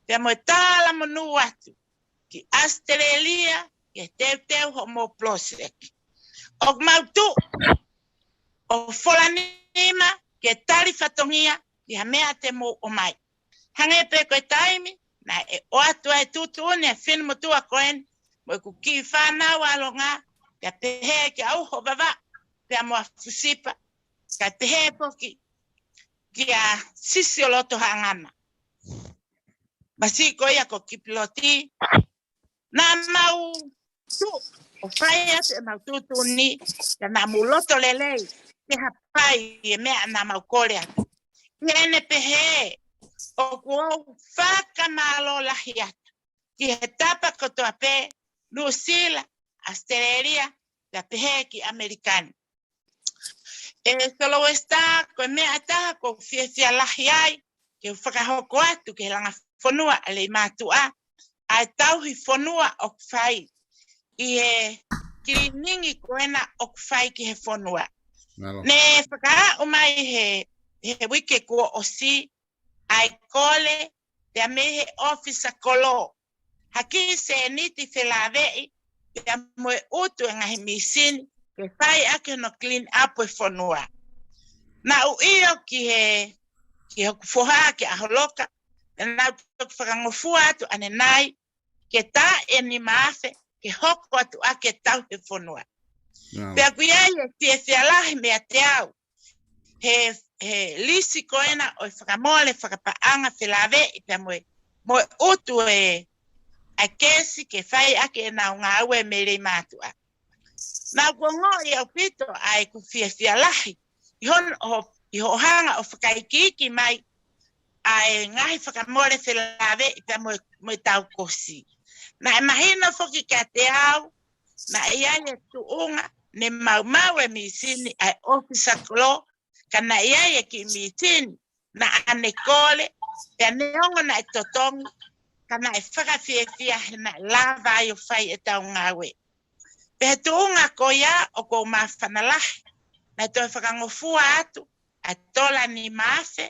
pea mo e talamonū atu ki ʻAositelēlia, ke teuteu hoʻomou poloseki. ʻOku mau tuʻu ʻo fola nima ke tali fatongia ki ha meʻa te mou ʻomai. Hangē pē ko e taimi naʻe ʻoatu ai e tuʻutuʻuni ʻa e finemotuʻa ko eni mo ʻeku kiʻi fānau ʻAlonga, pea pehē kia Uhovavaʻu, pea mo Afusipa, kae pehē foki kia Sisioloto Haʻangana. Masiʻi ko ia ko Kipiloti, naʻa mau tuʻu ʻo fai atu ʻemau tuʻutuʻuni, ka naʻa mou loto lelei ke hapai e meʻa naʻa mau kole atu. Heʻene pehē, ʻoku ou fakamālō lahi atu ki he tapa kotoa pē, Nuʻusila, ʻAositelēlia, pea pehē ki ʻAmelika ni. ʻE Soloesitā, ko e meʻa ʻe taha ʻoku ou fiefia lahi ai, ke u fakahoko atu ki he langa fonua ʻa Leimātuʻa, ʻa e tauhi fonua ʻoku fai ʻi he kiliningi ko ena ʻoku fai ki he fonua. Mālō. Ne fakaaʻu mai he, he uike kuo ʻosi, ʻa e kole, pea mei he ʻōfisa kolo, ha kiʻi sēniti felāveʻi, pea mo e ʻutu e ngaahi mīsini, ke fai ʻaki hono clean up e fonua. Naʻa ku ʻilo ki he, ki hoku foha ki ʻAholoka, pea naʻa ku toki fakangofua atu ʻanenai, ke tā e nima afe, ke hoko atu ʻaki e tauhi e fonua. Wow. Pea ʻoku ʻi ai e fiefia lahi meiate au, he, he lisi ko ena ʻo e fakamole fakapaʻanga felāveʻi pea mo e, mo e ʻutu e, ʻa e kesi ke fai ʻaki ʻenau ngāue mei Leimātuʻa. Naʻa ku ongoʻi ʻaupito ʻa ʻeku fiefia lahi ʻi hono, ʻi hoʻo hanga ʻo fakaikiiki mai ʻa e ngaahi fakamole felāveʻi pea mo e, mo e tau kosi. Naʻe mahino foki kiate au, naʻe ʻi ai e tuʻunga ne maumau e mīsini ʻa e ʻōfisa kolo, ka naʻe ʻi ai e kiʻi mīsini naʻa ne kole, pea neongo naʻe totongi, ka naʻe fakafiefia he naʻe lava ai ʻo fai e tau ngāue. Pea he tuʻunga ko ia ʻoku ou māfana lahi, naʻe toe fakangofua atu ʻa e tola nima afe,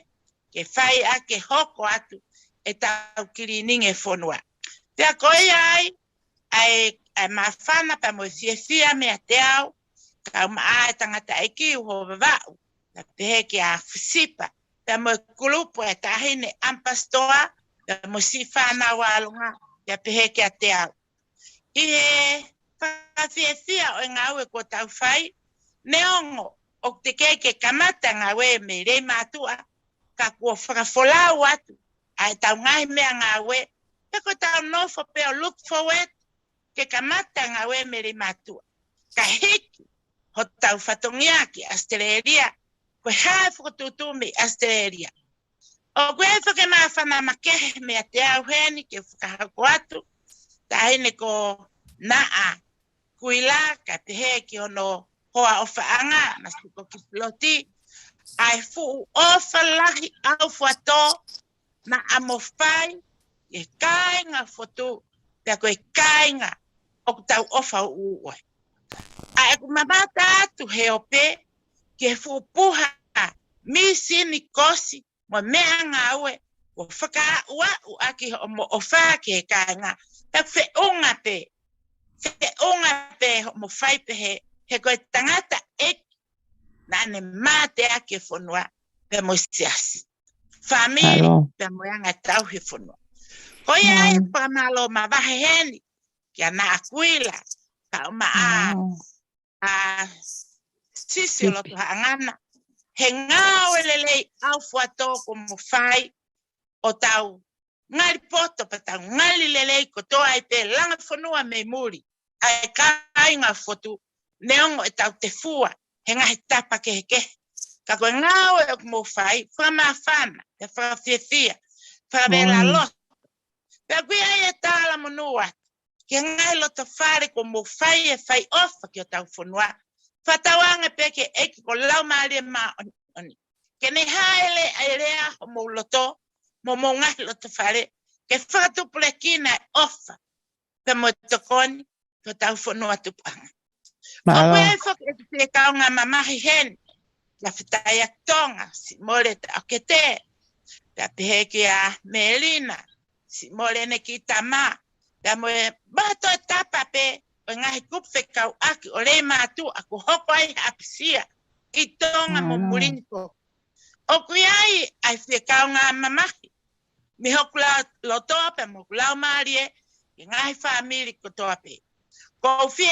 ke fai ʻaki e hoko atu e tau kiliningi e fonua. Pea ko ia ai, ʻa e, ʻa e māfana pea mo e fiefia meiate au, kau maʻa e tangataʻeiki Uhovavaʻu, pea pehē kia Afusipa, pea mo e kulupu e taʻahine ʻAmipasitoa, pea mo siʻi fānau ʻAlonga, pea pehē kiate au. ʻI he fakafiefia ʻo e ngāue kuo tau fai, neongo ʻoku teʻeki ke kamata ngāue mei Leimātuʻa, ka kuo fakafolau atu ʻa e tau ngaahi meʻangāue, pea ko e tau nofo pē ʻo look forward ke kamata ngāue mei Leimātuʻa. Ka hiki hotau fatongia ki ʻAositelēlia, ko e hā e fokotuʻutuʻu mei ʻAositelēlia. ʻOku ʻi ai foki e māfana makehe meiate au heni ke fakahoko atu, taʻahine ko Naʻa Kuila, kae pehē ki hono hoa ʻofaʻanga, masiʻi ko Kipiloti, ʻa e fuʻu ʻofa lahi ʻaufuatō naʻa mo fai ki he kāinga Fotu, pea ko e kāinga ʻoku tau ʻofa ʻuʻu ai. ʻA ʻeku mamata atu he ope ki he fuʻu puha mīsini kosi mo e meʻangāue kuo fakaaʻuaʻu ʻaki hoʻomo ʻofa ki he kāinga. Pea feʻunga pē, feʻunga pē hoʻomo fai pehē, he ko e tangataʻeiki naʻa ne mateaki e fonua pea mo e siasi, fāmili, pea mo e anga tauhi e fonua. Ko ia ai e fakamālō mavahe heni kia Naʻa Kuila, kau maʻa ʻa Sisioloto Haʻangana, he ngāue lelei ʻaufuatō kuo mo fai, ʻo tau ngali poto pea tau ngali lelei kotoa ai pē langa fonua mei muli ʻa e kāinga Fotu, neongo ʻetau tefua he ngaahi tapa kehekehe. Ka ko e ngāue ʻoku mo fai, fakamāfana, pea fakafiefia, fakavelaloto. Pea ʻoku ʻi ai e talamonū atu ki he ngaahi loto fale kuo mo fai e fai ʻofa ki hotau fonua. Fakatauange pē ki he ʻEiki ko Laumālie Māʻoniʻoni ke ne hāʻele ʻa e lea homou loto, mo homou ngaahi loto fale, ke fakatupulekina e ʻofa pea mo e tokoni ki hotau fonua tupuʻanga. Mālō. ʻOku ʻi ai foki ʻeku fie kaungā mamahi heni, ʻa Fetaiaki Tonga, Siʻi Mole Taʻokete, pea pehē kia Melina, Siʻi Mole Nekitama, pea mo e maʻu tapa pē ʻo e ngaahi kupu fekauʻaki ʻo Leimātuʻa kuo hoko ai ha ʻapisia ʻi Tonga mo Mālō. Muli ni ko. ʻOku ʻi ai ʻa e fie kaungā mamahi mei hoku lau loto pea mo hoku laumālie ki he ngaahi fāmili kotoa pē. ʻOku ou fie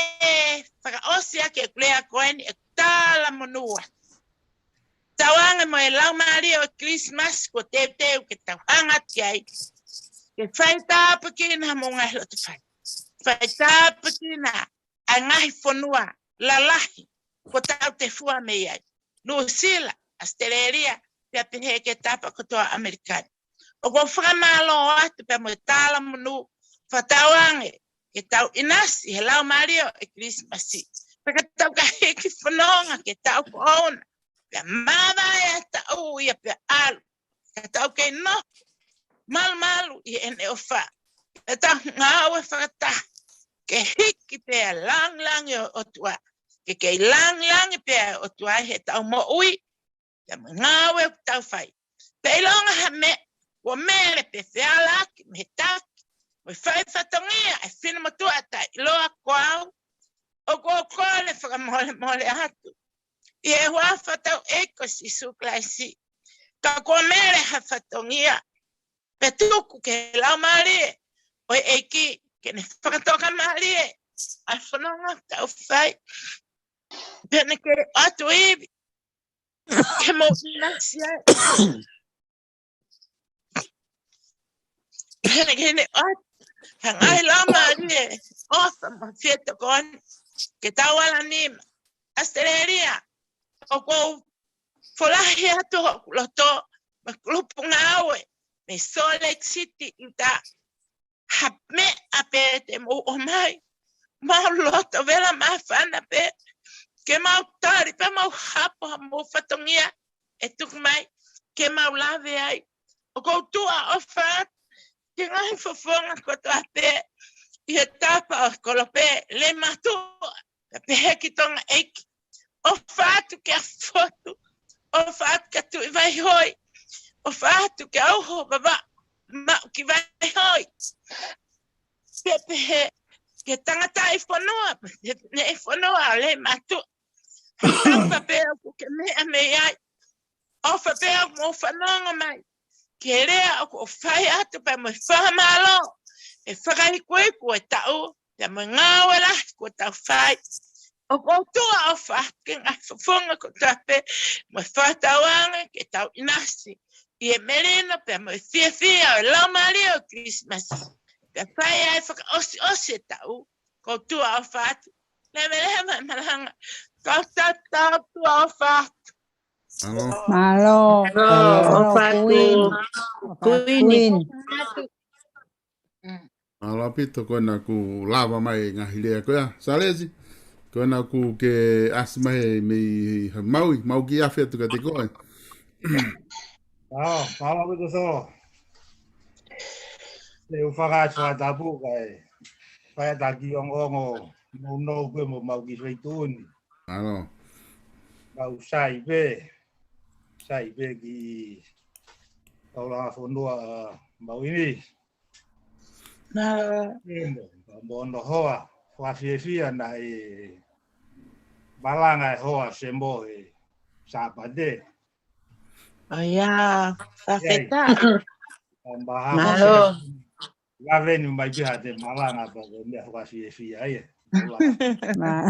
fakaʻosi ʻaki ʻeku lea ko eni ʻeku talamonū atu. Tauange mo e laumālie ʻo e Kilisimasi kuo teuteu ke tau hanga ki ai, ke faitāpuekina homou ngaahi loto fai. Faitāpuekina ʻa e ngaahi fonua lalahi kuo tau tefua mei ai. Nuʻusila, ʻAositelēlia, pea pehē ki he tapa kotoa ʻAmelika ni. ʻOku ou fakamālō atu pea mo e talamonū fakatauange ke tau ʻinasi he laumālie ʻo e Kilisimasi. Pea ka tau ka hiki fononga ke tau koona. Pea māvae ʻa e taʻu ia pea ʻalu. Ka tau kei noho malumalu ʻi heʻene ʻofa. Pea tau ngāue fakataha ke hiki pē ʻa e lāngilangi ʻo e ʻOtua. Ke kei lāngilangi pē ʻa e ʻOtua ʻi heʻetau moʻui. Pea mo e ngāue ʻoku tau fai. Pea ʻilonga ha meʻa, kuo mele pē fealāki mei he taki mo e fai fatongia ʻa e finemotuʻa taʻeʻiloa ko au, ʻoku ou kole fakamolemole atu ʻi he huafa hotau ʻEiki ko Sīsū Kalaisi. Ka kuo mele ha fatongia, pea tuku ki he Laumālie ʻo e ʻEiki ke ne fakatokamālie ʻa e fononga ʻoku tau fai. Pea ne kei ʻoatu ivi ke mou ʻinasi ai. Pea ne kei ne ʻoatu ha ngaahi laumālie ʻofa mo e fie tokoni ke tau ala nima. ʻAositelēlia, ʻoku ou folahi atu hoku loto mo e kulupu ngāue mei Salt Lake City, Utah. Ha meʻa pē te mou ʻomai, mau loto vela māfana pē ke mau tali pē, mau hapo hamou fatongia ʻe tuku mai ke mau lave ai. ʻOku ou tuʻa ʻofa atu ki he ngaahi fofonga kotoa pē ʻi he tapa ʻo e kolope Leimātuʻa, pea pehē ki Tonga ʻEiki. ʻOfa atu kia Fotu, ʻofa atu kia Tuʻi Vaihoi, ʻofa atu kia Uho Vavaʻu, Maʻu ki Vaihoi. Pea pehē ki he tangataʻi fonua, ne fonua ʻo Leimātuʻa. Tapa pē ʻoku ke meʻa mei ai. ʻOfa pē ʻoku mou fanongo mai ki he lea ʻoku ou fai atu pea mo e fakamālō he fakaikuiku ʻo e taʻu, pea mo e ngāue lahi kuo tau fai. ʻOku ou tuʻa ʻofa atu ki he ngaahi fofonga kotoa pē mo e fakatauange ke tau ʻinasi ʻi he melino pea mo e fiefia ʻo e Laumālie ʻo e Kilisimasi. Pea fai ai fakaʻosiʻosi e taʻu, ʻoku ou tuʻa ʻofa atu. Leveleva e malanga. Kau tatau, tuʻa ʻofa atu. Mālō. Mālō. Mālō, ʻofa atu. Kuini. ʻOfa atu, Kuini. Mālō ʻaupito, ko ena kuo lava mai e ngaahi lea ko ia. Salesi, ko ena kuo ke ʻasi mai mei Maui, mau kiʻi afe atu kiate koe. Mālō, mālō ʻaupito Solo. Te u fakatapu kae fai ʻa e kiʻi ongoongo nounou ko ē mo mau kiʻi feituʻu ni. Mālō. Mau sai pē, sai pē ki he taulaʻeiki fonua, ʻa, Maui ni. Mālō. Ē, mo, mo hono hoa, fakafiefia naʻe malanga e hoa Semo he Sāpate. ʻOiā, fakafetaʻi. Mālō. Laveni mai pē ha te malanga pea ko e meʻa fakafiefia ia. Mālō.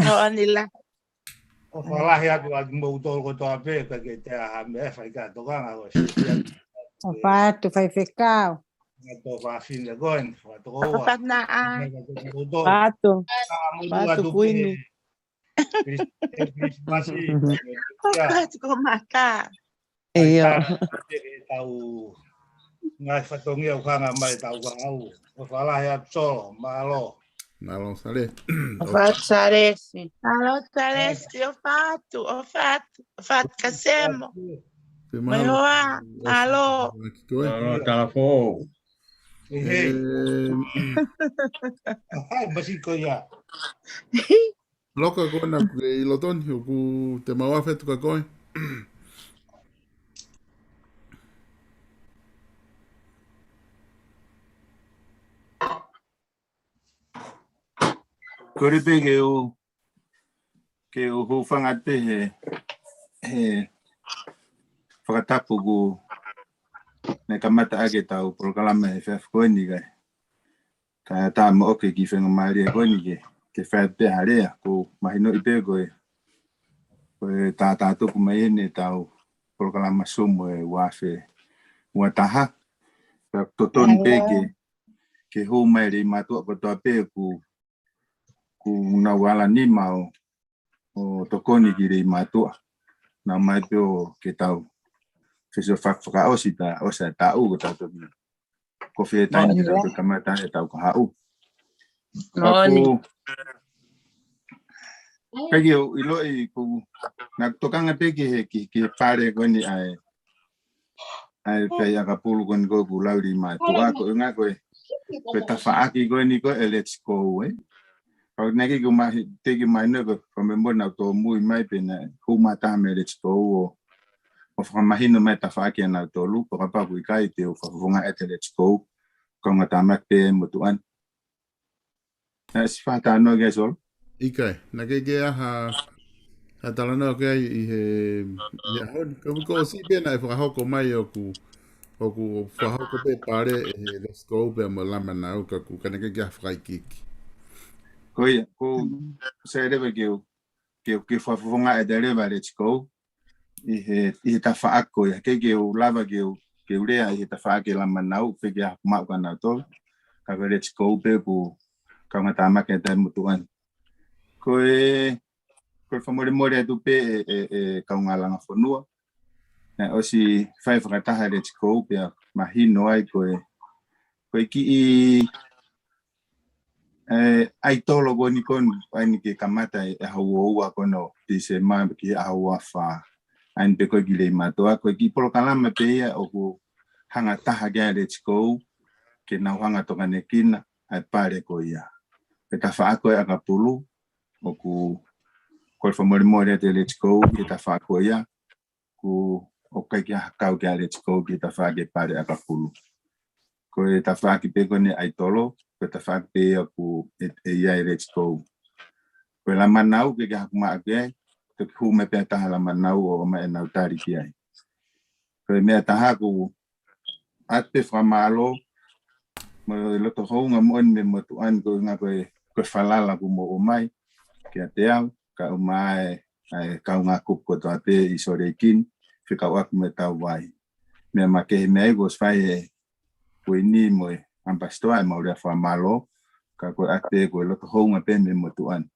ʻOanila. ʻOfa lahi atu ʻa kimoutolu kotoa pē, pea ke te aha me e fai ka tokanga ko si. ʻOfa atu faifekau. Ngā tō fafine ko eni, fakatokoua. ʻOfa naʻa. ʻOfa atu. ʻOfa atu Kuini. Kris-, Krismasi. ʻOfa atu ko Maka. ʻIo. Tau ngaahi fatongia ʻoku hanga mai tau ka au. ʻOfa lahi atu Solo, mālō. Mālō Sale. ʻOfa atu Salesi. Mālō Salesi, ʻofa atu, ʻofa atu, ʻofa atu kia Semo. Mo e hoa, mālō. Mālō Talafou. He, he. Hai, masi ko ia. Loka ko ena ke ʻi loto ni, ʻoku te mau afe atu ka koe. Kole pē ke u, ke u hūfanga pē he, he fakatapu kuo ne kamata ʻaki ʻetau polokalama he efiafi ko eni kae. Ka tā mo oke ki fenga mālie ko eni ke, ke fai pē ha lea, ʻoku mahinoʻi pē ko e, ko e tātātuku mai eni ʻetau polokalama Zoom ʻo e ua afe ua taha. Ka totonu pē ke, ke hū mai lelei mātuʻa kotoa pē ʻoku, ʻoku nau ala nima ʻo, ʻo tokoni ki lelei mātuʻa. Nau mai pē ʻo ke tau fesiofaki fakaʻosi pea ʻosi ʻa e taʻu ko tau toki ko fē taimi ke tau kamata ʻetau kahaʻu. Moʻoni. Ka ʻoku, ka ke u ʻiloʻi ʻoku, naʻá ku tokanga pē ki he, ki, ki he pale ko eni ʻa e, ʻa e fai ʻakapulu ko eni ko ʻoku lau lelei mātuʻa ko e ngaahi ko e, ko e tafaʻaki ko eni ko e Let's Go, ē. Pau naʻe ʻikai ke u mahi-, teʻeki mahino ko e fakamemori naʻá ku tōmui mai pē naʻe hū mai ha taha mei Let's Go ʻo, ʻo fakamahino mai tafaʻaki ʻanautolu, pea kapau ʻoku ʻikai te u fakafofongaʻi ʻa e Let's Go, kaungā tāmaki pē motuʻa ni. Naʻe ʻosi fakatalanoa ki ai Solo? ʻIkai, naʻe ʻikai ke ʻi ai ha, ha talanoa ki ai ʻi he, ʻi he ʻaho ni. Ka ʻoku ʻosi pē naʻe fakahoko mai ʻoku, ʻoku fakahoko pē pale ʻe he Let's Go pea mo Lamanau ka ʻoku ʻikai ke ʻi ai ha fakaikiiki. Ko ia, ʻoku sai leva ke u, ke u, ke u fakafofongaʻi atu leva Let's Go ʻi he, ʻi he tafaʻaki ko ia. ʻIkai ke u lava ke u, ke u lea ʻi he tafaʻaki ʻe Lamanau, pe ke ʻi ai haku maʻu kia nautolu. Ka ko e Let's Go pē ʻoku kaungā tāmaki ʻa e motuʻa ni. Ko e, ko e fakamolemole atu pē ʻe, ʻe, ʻe kaungā langa fonua. Naʻe ʻosi fai fakataha Let's Go pea mahino ai ko e, ko e kiʻi, ʻe, ʻaitolo ko eni ko eni, ʻa eni ke kamata ʻi he ʻaho ua ua ko eni ʻo Tīsema ki he ʻaho ua fā. ʻA eni pē ko e ki lelei mātuʻa, ko e kiʻi polokalama pē ia ʻoku hanga taha ki ai Let's Go, ke nau hanga tokanekina ʻa e pale ko ia. Ko e tafaʻaki ko e ʻakapulu, ʻoku, ko e fakamolemole atu ʻe Let's Go, ki he tafaʻaki ko ia, ʻoku, ʻoku ʻikai ke ʻi ai ha kau kia Let's Go ki he tafaʻaki pale ʻakapulu. Ko e tafaʻaki pē ko eni ʻaitolo, ko e tafaʻaki pē ia ʻoku ʻi, ʻi ai Let's Go. Ko e Lamanau ʻikai ke ʻi ai haku maʻu ki ai, toki hū mai pē ha taha Lamanau ʻo ʻomai ʻenau tali ki ai. Ko e meʻa ʻe taha ʻoku ʻoatu pē fakamālō, mo e loto hounga moʻoni mei he motuʻa ni ko e ʻuhinga ko e, ko e falala kuo mou ʻomai kiate au, kae ʻumaʻā ʻa e kaungā kupu kotoa pē ʻi Sōleki ni, fekauʻaki mo e tauvai. Meʻa makehe mei ai kuo ʻosi fai ʻe he Kuini mo e ʻAmipasitoa ʻemau lea fakamālō, ka ko e ʻoatu pē ko e loto hounga pē mei he motuʻa ni.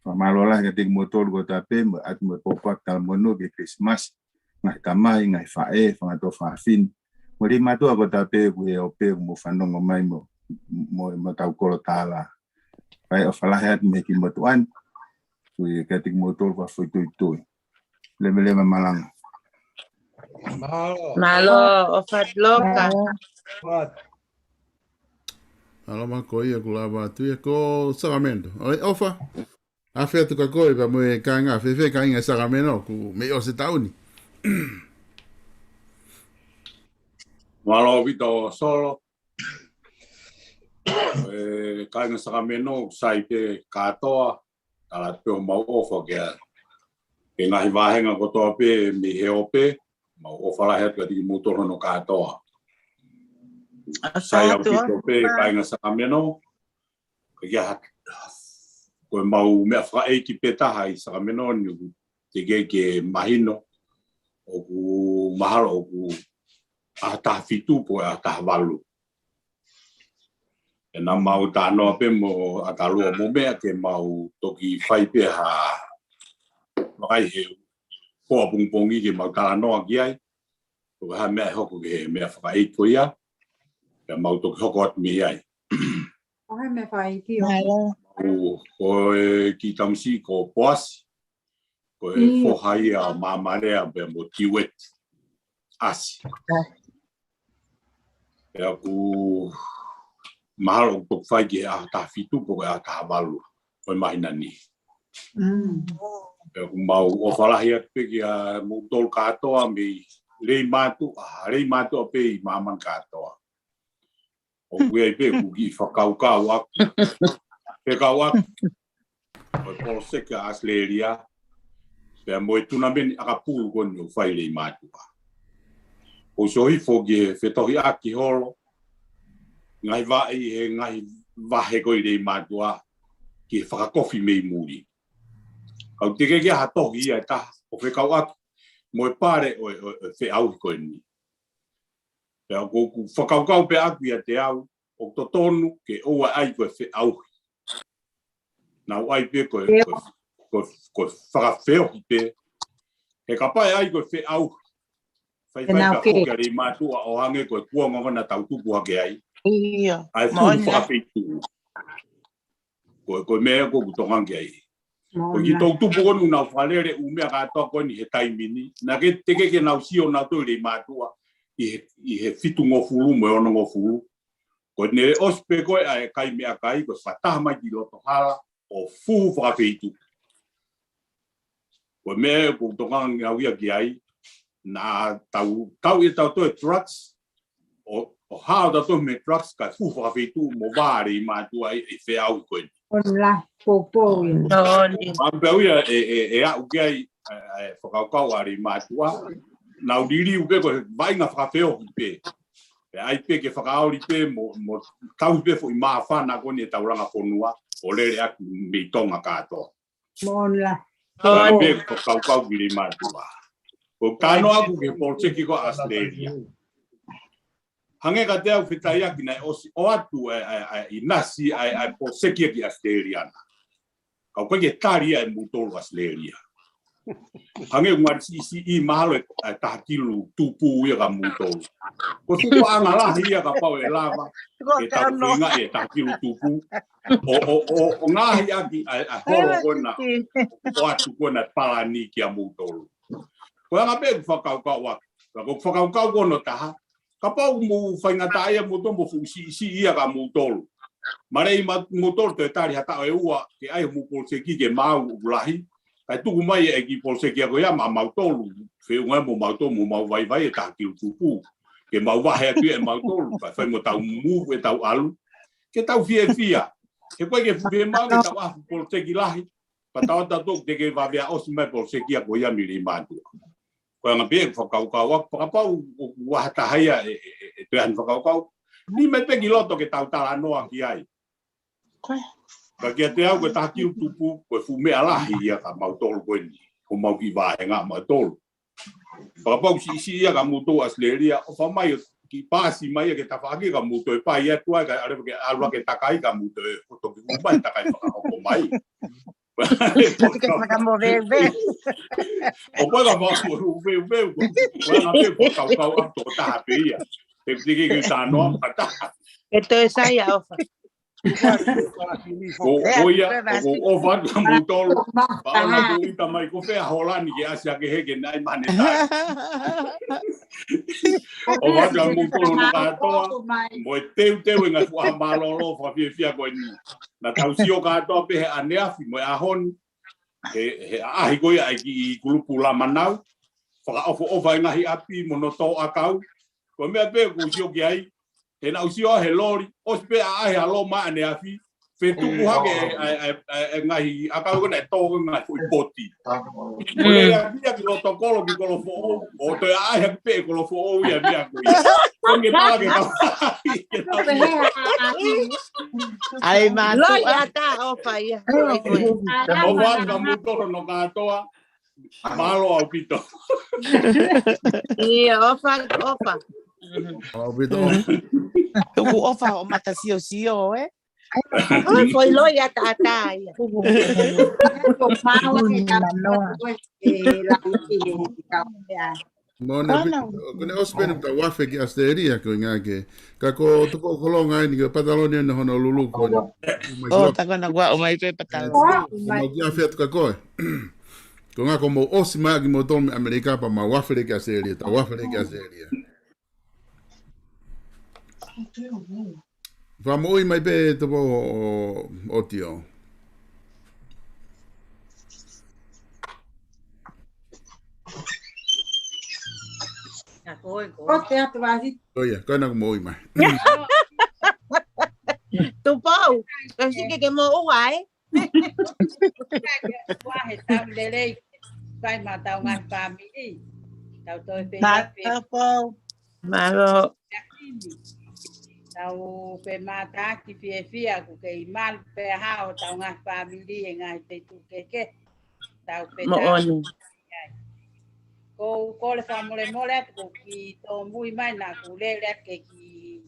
Fakamālō lahi kiate kimoutolu kotoa pē, mo e ʻoatu mo e pōpoaki talamonū ki he Kilisimasi, ngaahi tamai, ngaahi faʻē, fanga tuofāfine. Mo e lelei mātuʻa kotoa pē ʻoku ʻi he ope ʻoku mou fanongo mai mo, mo, mo ʻetau kolo tālā. Kae ʻofa lahi atu mei he kiʻi motuʻa ni, ʻoku ʻi ai kiate kimoutolu ko e foʻi tuitui. Leveleva malanga. Mālō. Mālō, ʻofa atu Loka. Mālō. Mālō. Mālō mo koe ia kuo lava atu ia ko Sacramento. ʻOi, ʻofa. Afe atu kia koe pea mo e kāinga, fēfē kāinga Sacramento, ʻoku mei ʻosi e taʻu ni. Mālō ʻaupito Solo. E kāinga Sacramento, sai pē kātoa, tala atu pē homau ʻofa ki he, ki he ngaahi vāhenga kotoa pē mei he ope, mau ʻofa lahi atu kiate kimoutolu hono kātoa. Sai ʻaupito pē kāinga Sacramento, ka ʻi ai ha, ko ʻemau meʻa fakaʻeiki pē taha ʻi Sacramento ni ʻoku teʻeki ke mahino, ʻoku mahalo ʻoku ʻaho taha fitu pe ko e ʻaho taha valu. ʻE naʻa mau talanoa pē mo ʻAtalua mo meʻa ke mau toki fai pē ha vakai he pō ʻapongipongi ke mau talanoa ki ai. Ko e hā e meʻa ʻe hoko ki he meʻa fakaʻeiki ko ia, pea mau toki hoko atu mei ai. Ko e hā e meʻa fakaʻeiki ʻo? Mālō. Ko e kiʻi tamasiʻi ko Poasi, ko e foha ia ʻo Māmālea pea mo Tiueti ʻAsi. Pea ʻoku mahalo ʻoku toki fai ki he ʻaho taha fitu pe ko e ʻaho taha valu ʻo e māhina ni. Pea ʻoku mau ʻofa lahi atu pē kiate kimoutolu kātoa mei Leimātuʻa, Leimātuʻa pē ʻi māmani kātoa. ʻOku ʻi ai pē ʻeku kiʻi fakakaukau ʻaku, fekauʻaki ʻo e poloseki ʻa ʻAositelēlia pea mo e tunameni ʻakapulu ko eni ʻoku fai ʻi Leimātuʻa. ʻOku ou sio hifo ki he fetohiʻaki holo, ngaahi vaʻe ʻi he ngaahi vahe ko ē ʻi Leimātuʻa ki he fakakofi mei muli. Ka ʻoku teʻeki ke ʻi ai ha tohi ia ʻe taha ʻo fekauʻaki mo e pale ʻo e, ʻo e, ʻo e feʻauhi ko eni. Pea ʻoku ou fakakaukau pē ʻaku ʻiate au, ʻoku totonu ke ʻoua ʻe ʻai ko e feʻauhi. Nau ʻai pē ko e, ko e, ko e, ko e fakafeohi pē. He kapau ʻe ʻai ko e feʻauhi, faifai pē ʻa e foki ʻa Leimātuʻa ʻo hangē ko e kuonga ko ena ʻoku tau tupu hake ai. ʻA e fuhu fakafeituʻu. Ko, ko e meʻa ʻoku ou tokanga ki ai. Ko e kiʻi toʻutupu ko eni ʻoku nau fakalele ʻū meʻa kātoa ko eni he taimi ni. Naʻe teʻeki ke nau sio nautolu ʻi Leimātuʻa ʻi he, ʻi he fitungofulu mo e onongofulu. Ko ʻene ʻosi pē ko ē ʻa e kai meʻakai, ko e fakataha mai ki loto hala ʻo fuhu fakafeituʻu. Ko e meʻa ʻoku ou tokanga au ia ki ai, naʻa tau, tau ʻi he tau toe drugs, ʻo, ʻo hao tautolu mei he drugs kae fuhu fakafeituʻu mo vā Leimātuʻa ʻi, ʻi he feʻauhi ko eni. Online, poupou ʻi. Mālō pē au ia ʻe, ʻe, ʻe aʻu ki ai, ʻa e, ʻa e fakakaukau ʻa Leimātuʻa, nau liliu pē ko e vaʻinga fakafeohi pē. Pea ʻai pē ke fakaoli pē mo, mo tauhi pē foʻi māfana ko eni ʻetau langa fonua, ʻo lele ʻaki mei Tonga kātoa. Moʻoni lā. Ko e pē ko e fakakaukau ki Leimātuʻa. Ko e talanoa ʻaku ki he poloseki ko ē ʻa ʻAositelēlia. Hangē kiate au fetaiaki naʻe ʻosi ʻoatu ʻa e, ʻa e, ʻa e ʻinasi ʻa e, ʻa e poloseki ia ki ʻAositelēlia na. Ka ʻoku ʻikai ke tali ia ʻe moutolu ʻAositelēlia. Hangē ʻoku ngali siʻisiʻi mahalo ʻe, ʻa e taha kilu tupu ia kia moutolu. Ko e fuʻu paʻanga lahi ia kapau ʻe lava ke tau feingaʻi e taha kilu tupu. ʻO, ʻo, ʻo, ʻo ngaohi ʻaki ʻa e, ʻa e holo ko ena ʻoku ʻoatu ko ena palani kia moutolu. Ko e anga pē ʻeku fakakaukau ʻaku. Ka ko e fakakaukau ko hono taha, kapau ʻoku mou faingataʻaʻia moutolu mo fuʻu siʻisiʻi ia kia moutolu. Maleʻi ma-, moutolu toe tali ha taʻu ʻe ua ke ʻai homou poloseki ke maʻu ʻoku lahi. Kae tuku mai e kiʻi poloseki ko ia maʻa mautolu. Feʻunga mo mautolu mo mau vaivai e taha kilu tupu. Ke mau vahe atu ia ʻe mautolu. Kae fai mo tau move ʻetau ʻalu. Ke tau fiefia. He ʻoku ʻikai ke fiemaʻu ke tau ʻai ha poloseki lahi. Pea tau ʻatā atu teʻeki ke vave ʻosi mai poloseki ko ia mei Leimātuʻa. Ko e anga pē ʻeku fakakaukau ʻaku, kapau ʻoku ʻi ai ha taha ia ʻe, ʻe, ʻe, ʻe toe ʻai ha fakakaukau. Nima pē ki loto ke tau talanoa ki ai. Ka kiate au ko e taha kilu tupu, ko e fuʻu meʻa lahi ia kia mautolu ko eni. Ko homau kiʻi vāhenga mautolu. Kapau siʻisiʻi ia kia moutolu ʻAositelēlia, ʻofa mai ʻo kiʻi paasi mai ia ke tafaʻaki kia moutolu ʻe pai atu ai, kae ʻalu ke, ʻalu ke takai kia moutolu ʻo toki ʻomai takai fakahoko mai. Tuku ke fakamoveuveu. ʻO koe ka fakamoveuveu, ko e anga pē fakakaukau ʻaku tokotaha pē ia. He ʻoku teʻeki ke talanoa mata. ʻE toe sai ʻa ʻOfa. Ko, ko ia, ko ʻOfa atu kia moutolu. Pea ʻoua naʻa mou ʻita mai ko fē ʻa Holani ke ʻasi hake he ke nai mane tai. ʻOfa atu kia moutolu hono kātoa. Mo e teuteu e ngaahi fuʻu ʻaho mālōlō fakafiefia ko eni. Naʻa tau sio kātoa pē he ʻaneafi mo e ʻaho ni. He, he ʻaʻahi ko ia ʻa e kiʻi kulupu Lamanau. Fakaʻofoʻofa e ngaahi ʻapi mo hono tō ʻakau. Ko e meʻa pē ʻoku ou sio ki ai. He naʻa ku sio he loli. ʻOsi pē ʻaʻahi ʻa Loma ʻaneafi. Fetuku hake e, e, e, e, e ngaahi ʻakau ko ena ʻe tō ko e ngaahi foʻi poti. Ko e lea ia ki loto kolo ki Kolofoʻou. ʻO toe ʻaʻahi hake pē ʻe Kolofoʻou ia meʻa ko ia. Ko e nge pala ke tau. ʻAi mātuʻa. Loi ata ʻOfa ia. ʻOfa atu kia moutolu hono kātoa. Mālō ʻaupito. ʻIo, ʻOfa, ʻOfa. ʻAupito. Tuku ʻOfa ʻo mata siosio, ē? ʻOi, foʻi loi ataʻatā ia. Ko e mau e tau e la uki e tau ia. Mo ne Kona. Ko ʻene ʻosi pē ʻene tau afe ki ʻAositelēlia ko e ngā ke. Ka ko tuko kolonga eni ko e pataloni ʻene hono lulu ko eni. ʻO, tā ko ena kuo ʻomai pē pataloni. Ko mau kiʻi afe atu kia koe. Ko e ngā ko mau ʻosi mai ʻaki moutolu mei ʻAmelika pea mau afe leva ki ʻAositelēlia, tau afe leva ki ʻAositelēlia. Fakamoʻui mai pē Tupou ʻo, ʻo ʻOtio. Ka ko e ko. Ko te atu vahi. Ko ia, ko ena kuo moʻui mai. Tupou, ko sike ke moʻua, ē? Kuo he tau lelei, kai ma tau ngaahi fāmili. Tau toe pē. Mālō, Tupou. Mālō. Tau pē mātaki fiefia ʻoku kei malu pē hao tau ngaahi fāmili he ngaahi feituʻu kehekehe. Tau pē tau. Moʻoni. Ko u kole fakamolemole atu ko u kiʻi tōmui mai naʻa ku lele atu ke kiʻi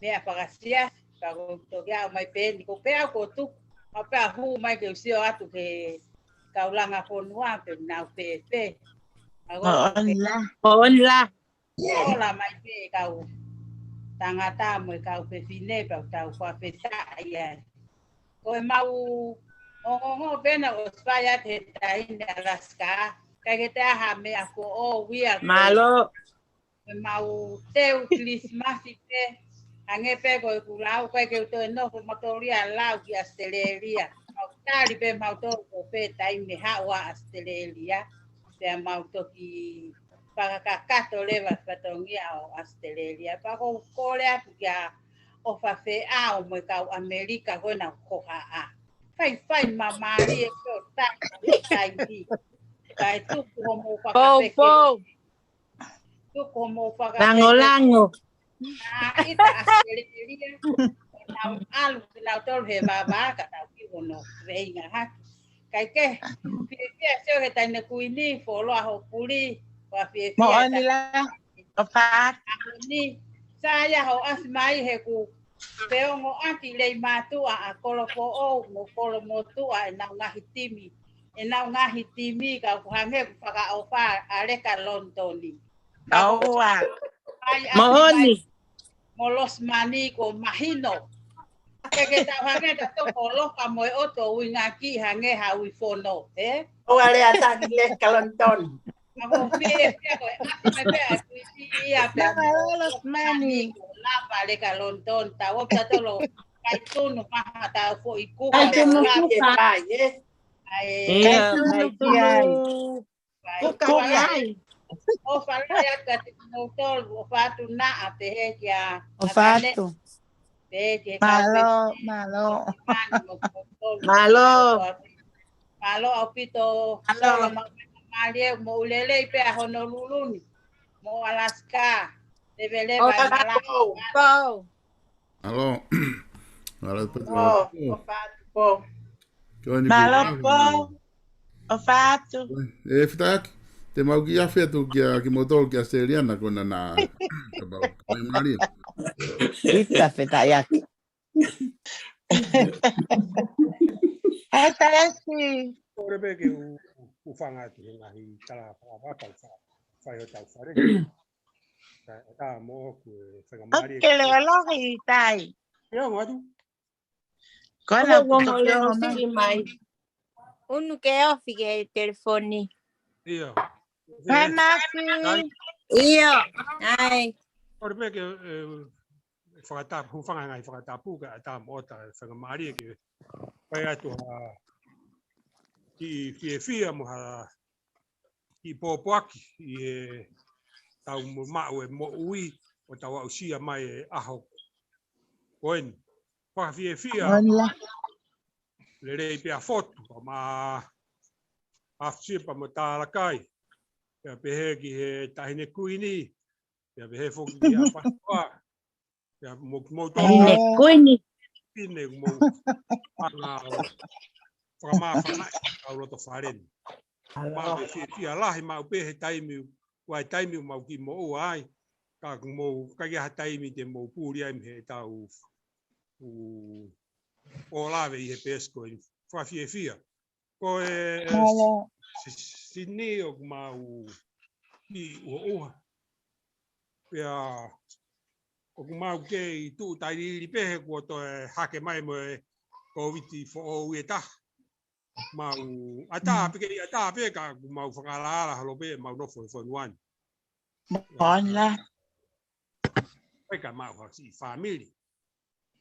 meʻa fakasiasi, ka ko u toki aʻu mai pē eni, ko pē au ko tuku, ma pē a hū mai ke u sio atu ke kau langa fonua pe nau pēpē. Ma ko u pē. Moʻoni lā. Moʻoni lā. Ola mai pē kau tangata mo e kau fefine pea tau fakafetaʻi ai. Ko e mau ongoongo pē naʻa ʻosi fai atu he taʻahine Alaska, kai ke te aha meʻa ko o uia ko e. Mālō. Ko e mau teu Kilisimasi pē, hangē pē ko e kulau, kai ke u toe nofo mautolu ia lau ki ʻAositelēlia. Mau tali pē mautolu ko pē taimi haʻu ʻa ʻAositelēlia. Pea mau toki fakakakato leva fatongia ʻo ʻAositelēlia. Pea ko u kole atu kia ʻOfa Feʻao mo e kau ʻAmelika ko ena ko haʻa. Fai, fai mamalie ko tai, tai, tai. Kae tuku hoʻomou fakafekeuʻi. Pou, pou. Tuku hoʻomou fakafekeuʻi. Lango, lango. ʻA ita ʻAositelēlia, ʻo nau ʻalu kinautolu he vavā, ka tau ki hono veinga hake. Kai ke, fiefia sio he taʻahine kuini, fuoloa hoʻo puli, ua fiefia. Moʻoni lā, ʻofa atu. Moʻoni, sa ia hoʻo ʻasi mai he ku feongoʻaki lei mātuʻa ʻa Kolofoʻou, mo Kolomotuʻa ʻenau ngaahi timi. ʻEnau ngaahi timi ka ʻoku hangē ʻoku fakaʻofa ʻa Leka Lonitoni. Ka ʻoua. Moʻoni. Mo Losimani ko mahino. Ke ke tau hangē ta toko loka mo e ʻoto uingaki hangē ha ui fono, ē? ʻOua lea taki Leka Lonitoni. Ako fie, fie ko e ʻasi mai pē ʻa e kuiti ia pea mo Losimani. Ko lava Leka Lonitoni. Tau o ta tolo kai tunu maha tau foʻi kuka. Kai tunu kuka. Ai. Ia, kai tunu kuka. Kuka ai. ʻOfa lahi atu kiate kimoutolu, ʻofa atu naʻa pehē kia ʻAkane. ʻOfa atu. Pehē ki he kau pē. Mālō, mālō. Mālō. Mālō ʻaupito. Mālō. Mālō, mālō, mālō, mālō, lelei pē ʻa Honolulu ni. Mo Alaska. Leveleva. ʻOfa atu. Mālō. Mālō. Mālō, Tupou. ʻOfa atu, Pou. Mālō, Pou. ʻOfa atu. ʻE, fetaʻaki. Te mau kiʻi afe atu kia kimoutolu ki ʻAositelēlia na ko ena na. Kapau, kapau mālie. ʻIta fetaʻaki. ʻE, Talesi. Kole pē ke u, u hūfanga atu he ngaahi tala fakapapau fa-, fai hotau fale. Ka, ka mo ʻoku e faingamālie. ʻOku ke lea lahi tai. Ia, ngatu. Ko ena ʻoku ke ongo mai. Unu ke ofi ke telefoni. Ia. Hai, Masi. Ia. Ai. Kole pē ke, ʻe, fakatapu, hūfanga ngaahi fakatapu ka ʻatā mo ʻota faingamālie ke fai atu ha kiʻi fiefia mo ha kiʻi pōpoaki ʻi heʻetau mo-, maʻu e moʻui ʻo tau aʻusia mai e ʻaho ko eni. Fakafiefia. Mālō. Lelei pē ʻa Fotu, pea mo ʻAfisipa mo Talakai. Pea pehē ki he Taʻahine Kuini. Pea pehē foki ki ʻApatoa. Pea mo, mo tō. Taʻahine Kuini. Kuini mo anga ʻo fakamāfanaʻi ʻetau loto fale ni. Mālō. Mau fiefia lahi maʻu pē he taimi, ʻa e taimi ʻoku mau kiʻi moʻua ai. Ka ʻoku mou, ʻikai ha taimi te mou puli ai mei heʻetau ʻū ʻōlave ʻi he peesi ko eni. Fakafiefia. Ko e Mālō. Si-, Sini ʻoku mau kiʻi ʻuhoʻuha. Pea ʻoku mau kei tuʻu tailiili pē he kuo toe hake mai mo e Kōviti foʻou ʻe taha. Mau ʻatā pē kei ʻatā pē ka ʻoku mau fakaalaala holo pē mau nofo he fonua ni. Mālō. ʻIkai ke mau ha siʻi fāmili.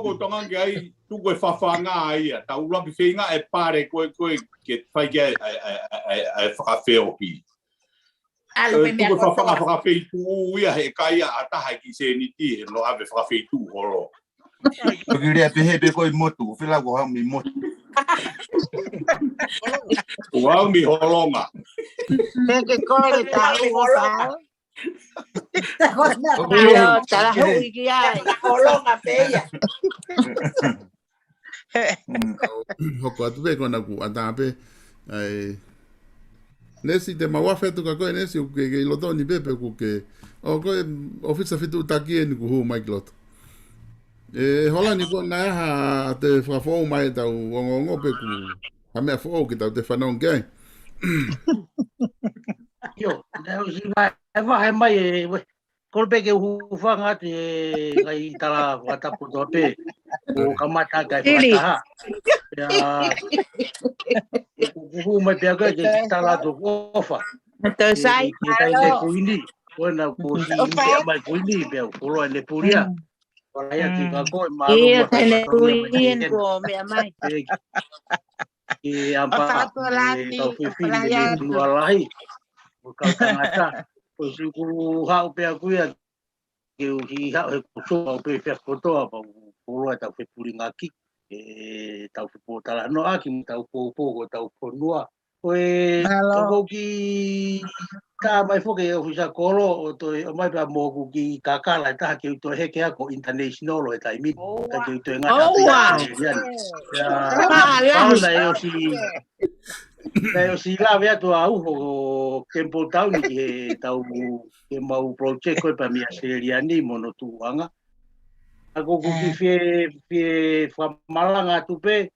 ʻoku ou tokanga ki ai, tuku e fafanga ia, tau ʻuluaki feinga e pale ko ē, ko ē ke fai ki ai e, e, e, e, e fakafeohi. ʻAlu ʻE, pē meʻa tuku e fafanga kotoa. Fakafeituʻu ia he kai ʻa taha ki seniti he lo ave fakafeituʻu holo. Toki lea pehē pē ko e motu, fela ko hau mi motu. Ko hau mi holonga. Te ke kole ta Holonga. ʻofa. Io, tala hui ki ai. Holonga pē ia. Hoko atu pē ko ena kuo ʻatā pē. ʻAi. Nesi, te mau afe atu ka ko e nesi ʻoku ke, ke ʻi loto ni pē pe ʻoku ke. ʻO ko e ʻofisa fetuʻutaki eni kuo hū mai ki loto. ʻE, hola ni ko ena ha te fakafoʻou mai tau ongoongo pe ʻoku ha meʻa foʻou ke tau te fanongo ki ai. Io, ne ʻosi vahe, vahe mai e, we, kole pē ke u hūfanga atu he ngaahi tala fakatapu kotoa pē. ʻO kamata ki he fakataha. Pea, ʻoku hū mai pē au ke tala atu ʻofa. Tau sai, Ki he kai le kuini. Ko ena kuo ʻosi meʻa mai kuini, pea u koloa le pulia. Wala ia ki ka ko e mālō Ia, ma kai tele mālō ia mai kuini ki ko meʻa mai. Ki amba Fakatolani, e kau fifili fakalahi le atu. Tunua Lahi. Ko e kau tangata. Ko siku haʻu pē aku ia ke u hi haʻu he kuso au pē fea kotoa pa u koloa tau fepulingaki. E tau fepōtalanoaʻaki mo tau pōpō ko tau fonua. Ko e Mālō. Ko ki tā mai foki e ʻofisa kolo ʻo toe ʻomai pea mo ku ki kakala e taha ke u toe heke ako international e taimi. ʻOua. Ka ke u toe ngata ʻOua. Ia. Mālō. Paona e ʻosi Naʻe ʻosi lave atu ʻa Uho ko Campbelltown ki he tau ke mau project ko e pea mei ʻAositelēlia ni mo hono tuʻuʻanga. ʻA ko ʻeku kiʻi fie, fie fakamalanga atu pē